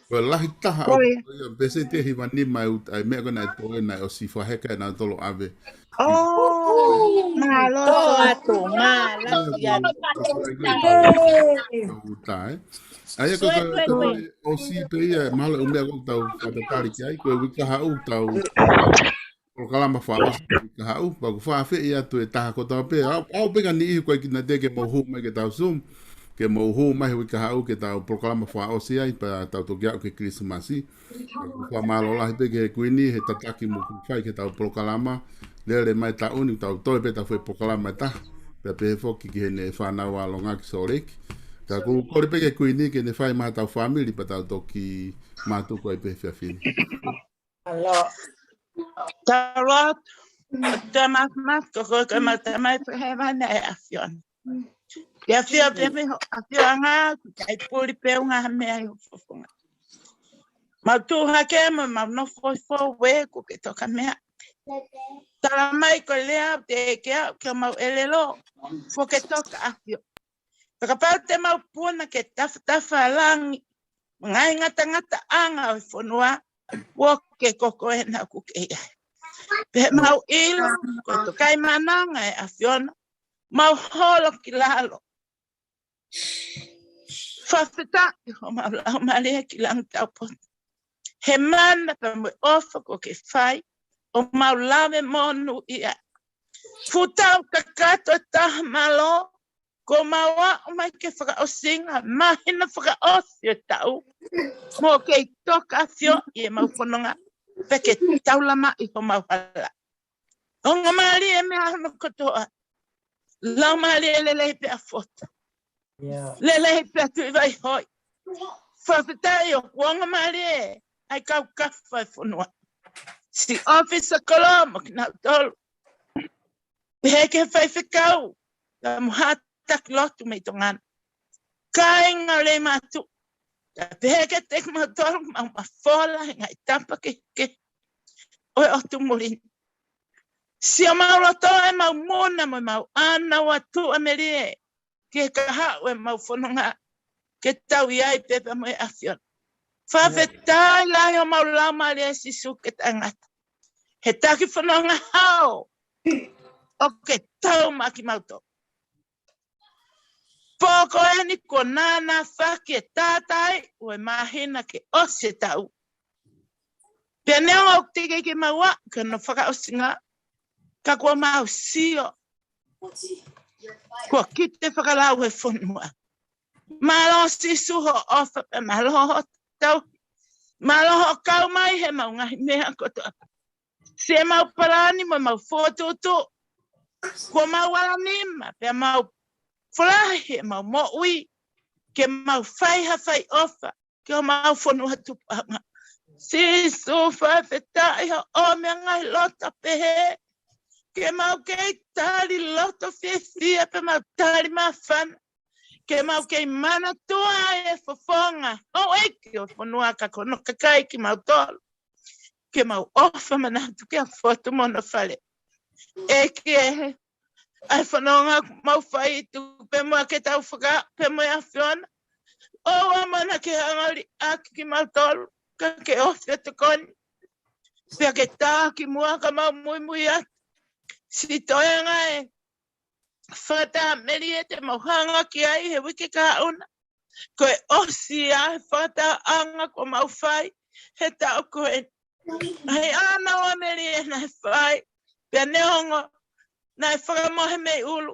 Ko e lahi taha ʻoku, ia, pēseti ʻe hiva nima ʻa e meʻa ko ena ʻe toe naʻe ʻosi fakaheka ʻe nautolu ʻave. Mālō atu, mālō atu. ʻAi ko e, ko e, ʻosi pē ia, mahalo ʻū meʻa ʻoku tau fakatatali ki ai, ko e uike kahaʻu tau polokalama fakaʻosi uike kahaʻu, pea ʻoku fakaafeʻi atu e taha kotoa pē, ʻa, ʻa ʻoku peka ni ihu ko e kina te ke mou hū mai ke tau Zoom, ke mou hū mai he uike kahaʻu ke tau polokalama fakaʻosi ai, pea tau toki aʻu ki he Kilisimasi. Fakamālō lahi pē ki he Kuini he tataki mo ʻeku fai ki he tau polokalama. Lele mai taʻu ni tau toe pē tau fai polokalama ʻe taha. Pea pehē foki ki heʻene fānau ʻa Longa ki Sōleki. Ka ʻoku kole pē ki he Kuini ke ne fai mai ha tau fāmili pea tau toki mātuku ai pē he efiafi ni. Tau lotu. Tamai mafimafi, ko koe ko e mau Tamai ʻoku ʻi hēvani ʻa e ʻAfiona. ʻIo ʻAfio pē mei ho ʻafioʻanga, ʻikai puli pē ʻunga ha meʻa ʻi ho fofonga. Mau tuʻu hake mo mau nofo hifo ʻoku ke toka meʻa. Tala mai ko e lea ʻoku teʻeki ke aʻu ke mau ʻelelo, ʻoku ke toka ʻAfio. Pea kapau te mau puna ke tafatafa langi, ngaahi ngatangataʻanga ʻo e fonua, ʻoku ke ko koe ena ʻoku ke ʻi ai. Pea mau ʻilo, ko e tokaimaʻananga ʻa e ʻAfiona, mau holo ki lalo. Fakafetaʻi homau laumālie ki langi taupotu. He mana pea mo e ʻofa ʻoku ke fai, ʻo mau lave monūʻia. Fuʻu tau kakato ʻe taha mālō, Ko mau aʻu mai ki he fakaʻosinga māhina fakaʻosi ʻo e taʻu, mou kei toka ʻafioʻi ʻemau fononga, pea ke taulama ʻi homau hala. Ongo mālie e meʻa hono kotoa. Lau mālie e lelei pea fotu. Lelei pea tuʻi vai hoi. Fakafetaʻi ʻoku ongo mālie ʻa e kau kafa e fonua. Siʻi ʻōfisa kolo mo kinautolu. Pehē ki he faifekau, pea mo haʻa taki lotu mei Tonga ni. Kāinga ʻo Leimātuʻa. Pea pehē kiate kimautolu, mau mafola he ngaahi tapa kehekehe ʻo e ʻotu muli ni. Sio mau loto ʻemau muna mo ʻemau ʻanau atu ʻa melie ki he kahaʻu ʻemau fononga ke tau ʻi ai pē pea mo e ʻAfiona. Fakafetaʻi lahi ʻo mau lau mālie Sīsū ke taʻengata. He taki fononga hao ʻoku ke tau maʻa kimautolu. Pō ko eni kuo nānā faki e tātaaʻi ʻo e māhina ke ʻosi e taʻu. Pea neongo ʻoku teʻeki ke mau aʻu ki hono fakaʻosinga, ka kuo mau sio kuo kite fakalau he fonua. Mālō Sīsū hoʻo ʻofa pea mālō hoʻo tauhi. Mālō hoʻo kau mai heʻemau ngaahi meʻa kotoa. Siʻemau palani mo ʻemau fokotuʻutuʻu. Kuo mau ala nima pea mau folahi ʻemau moʻui ke mau fai ha fai ʻofa ki homau fonua tupuʻanga. Sīsū fakafetaʻi hoʻo meʻa ngaahi loto pehē. Ke mau kei tali loto fiefia pea mau tali māfana. Ke mau kei manatua e fofonga houʻeiki ʻo e fonua ka ko hono kakai kimautolu. Ke mau ʻofa manatu ki he ʻAfiona mo hono fale. ʻEiki ē, ʻa e fononga ʻoku mau fai tuku pē muʻa ke tau fakaaʻu pē mo e ʻAfiona. ʻOua muʻa naʻa ke hanga ʻo liʻaki kimautolu, ka ke ofi ʻo tokoni. Pea ke tā kimuʻa ka mau muimui atu. Siʻi toenga e fakataha melie te mau hanga ki ai he uike kahaʻu na. Ko e ʻosi ia he fakatahaʻanga kuo mau fai he taʻu ko eni. He ʻanau ʻa melie naʻe fai, pea neongo naʻe fakamohe mei ʻulu,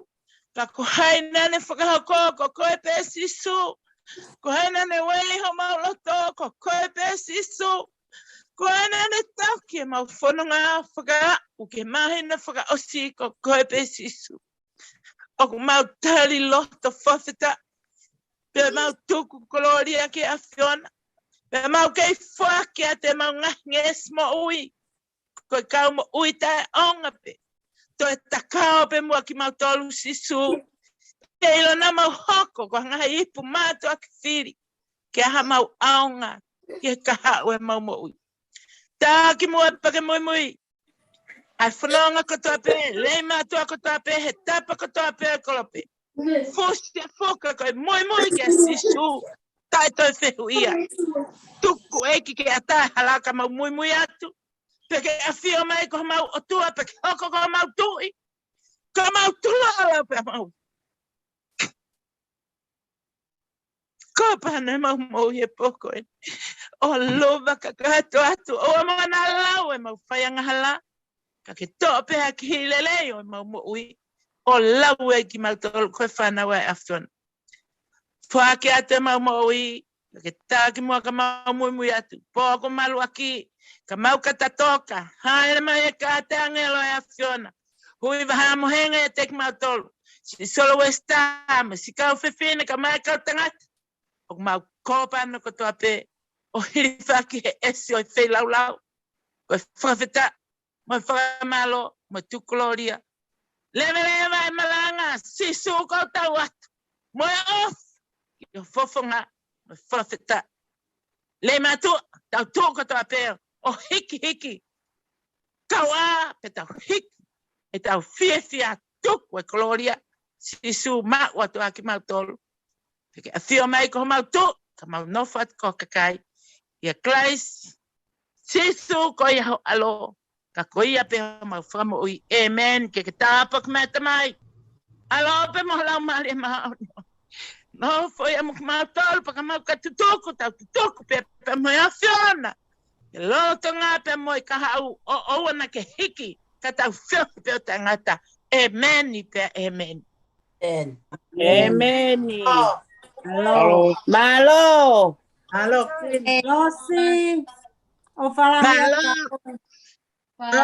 ka ko hai naʻa ne fakahoko, ko koe pē Sīsū. Ko hai naʻa ne ueʻi homau loto, ko koe pē Sīsū. Ko hai naʻa ne taki ʻemau fononga fakaaʻu ki he māhina fakaʻosi, ko koe pē Sīsū. ʻOku mau tali loto fakafetaʻi. Pea mau tuku kolōlia ki he ʻAfiona. Pea mau kei foaki atu ʻemau ngaahi ngeʻesi moʻui. Ko e kau moʻui taʻeʻaonga pē. Toe takao pē muʻa kimautolu Sīsū. Ke ʻilo naʻa mau hoko ko ha ngaahi ipu mātuʻaki fili. Ke ʻai haʻamau ʻaonga ki he kahaʻu ʻemau moʻui. Tā kimuʻa pea ke muimui. ʻA e fononga kotoa pē, lelei mātuʻa kotoa pē, he tapa kotoa pē ʻo e kolope. Fusi e fuka ko e muimui kia Sīsū, taʻe toe fehuʻia. Tuku ʻEiki ke ʻatā e hala ka mau muimui atu. Pea ke ʻafio mai ko homau ʻOtua, pea ke hoko ko homau tuʻi. Ka mau tuʻu ʻalu pea mau Ko pana mau moʻui he pō ko eni. ʻO lova ka kātoa atu, ʻoua muʻa naʻa lau ʻemau fai angahala. Ka ke toʻo pē ha kiʻi lelei ʻo ʻemau moʻui. ʻO lau ai kimautolu ko e fānau ʻa e ʻAfiona. Foaki atu ʻemau moʻui, ka ke tā kimuʻa ka mau muimui atu. Pō ko maluʻaki, ka mau ka tatoka, hāʻele mai e kātaki ʻāngelo ʻa e ʻAfiona. Hui vaha mo henga ʻiate kimautolu. Siʻi Solo Wesitā, mo siʻi kau fefine, ka mai kau tangata. ʻOku mau kōpano kotoa pē, ʻo hilifaki he ʻesi ʻo e feilaulau. Ko e fakafetaʻi, mo e fakamālō, mo e tuku kolōlia. Leveleva e malanga, Sīsū ko e tau atu. Mo e ʻofa, ki ho fofonga, mo e fakafetaʻi. Lelei mātuʻa, tau tuʻu kotoa pē, ʻo hikihiki. Kau ā, pea tau hiki, ʻetau fiefia tuku e kolōlia, Sīsū maʻu atu ʻa kimautolu. Pea ke ʻafio mai ko homau tuʻi, ka mau nofo atu ko ho kakai. ʻIa Kalaisi, Sīsū ko ia ho ʻAlo, ka ko ia pē homau fakamoʻui. ʻĒmeni. Ke ke tāpuaki mai Tamai. ʻAlo pē mo ho Laumālie Māʻoniʻoni. Nofo ia mo kimautolu, pea ka mau ka tutuku, tau tutuku pē pea mo e ʻAfiona. Ke lolotonga pea mo e kahaʻu ʻo ʻoua naʻa ke hiki, ka tau feohi pē ʻo taʻengata. ʻĒmeni pea ʻēmeni. ʻEmeni. Mālō. Mālō. Mālō, Queen Losi. ʻO Fala. Mālō. ʻO Fala.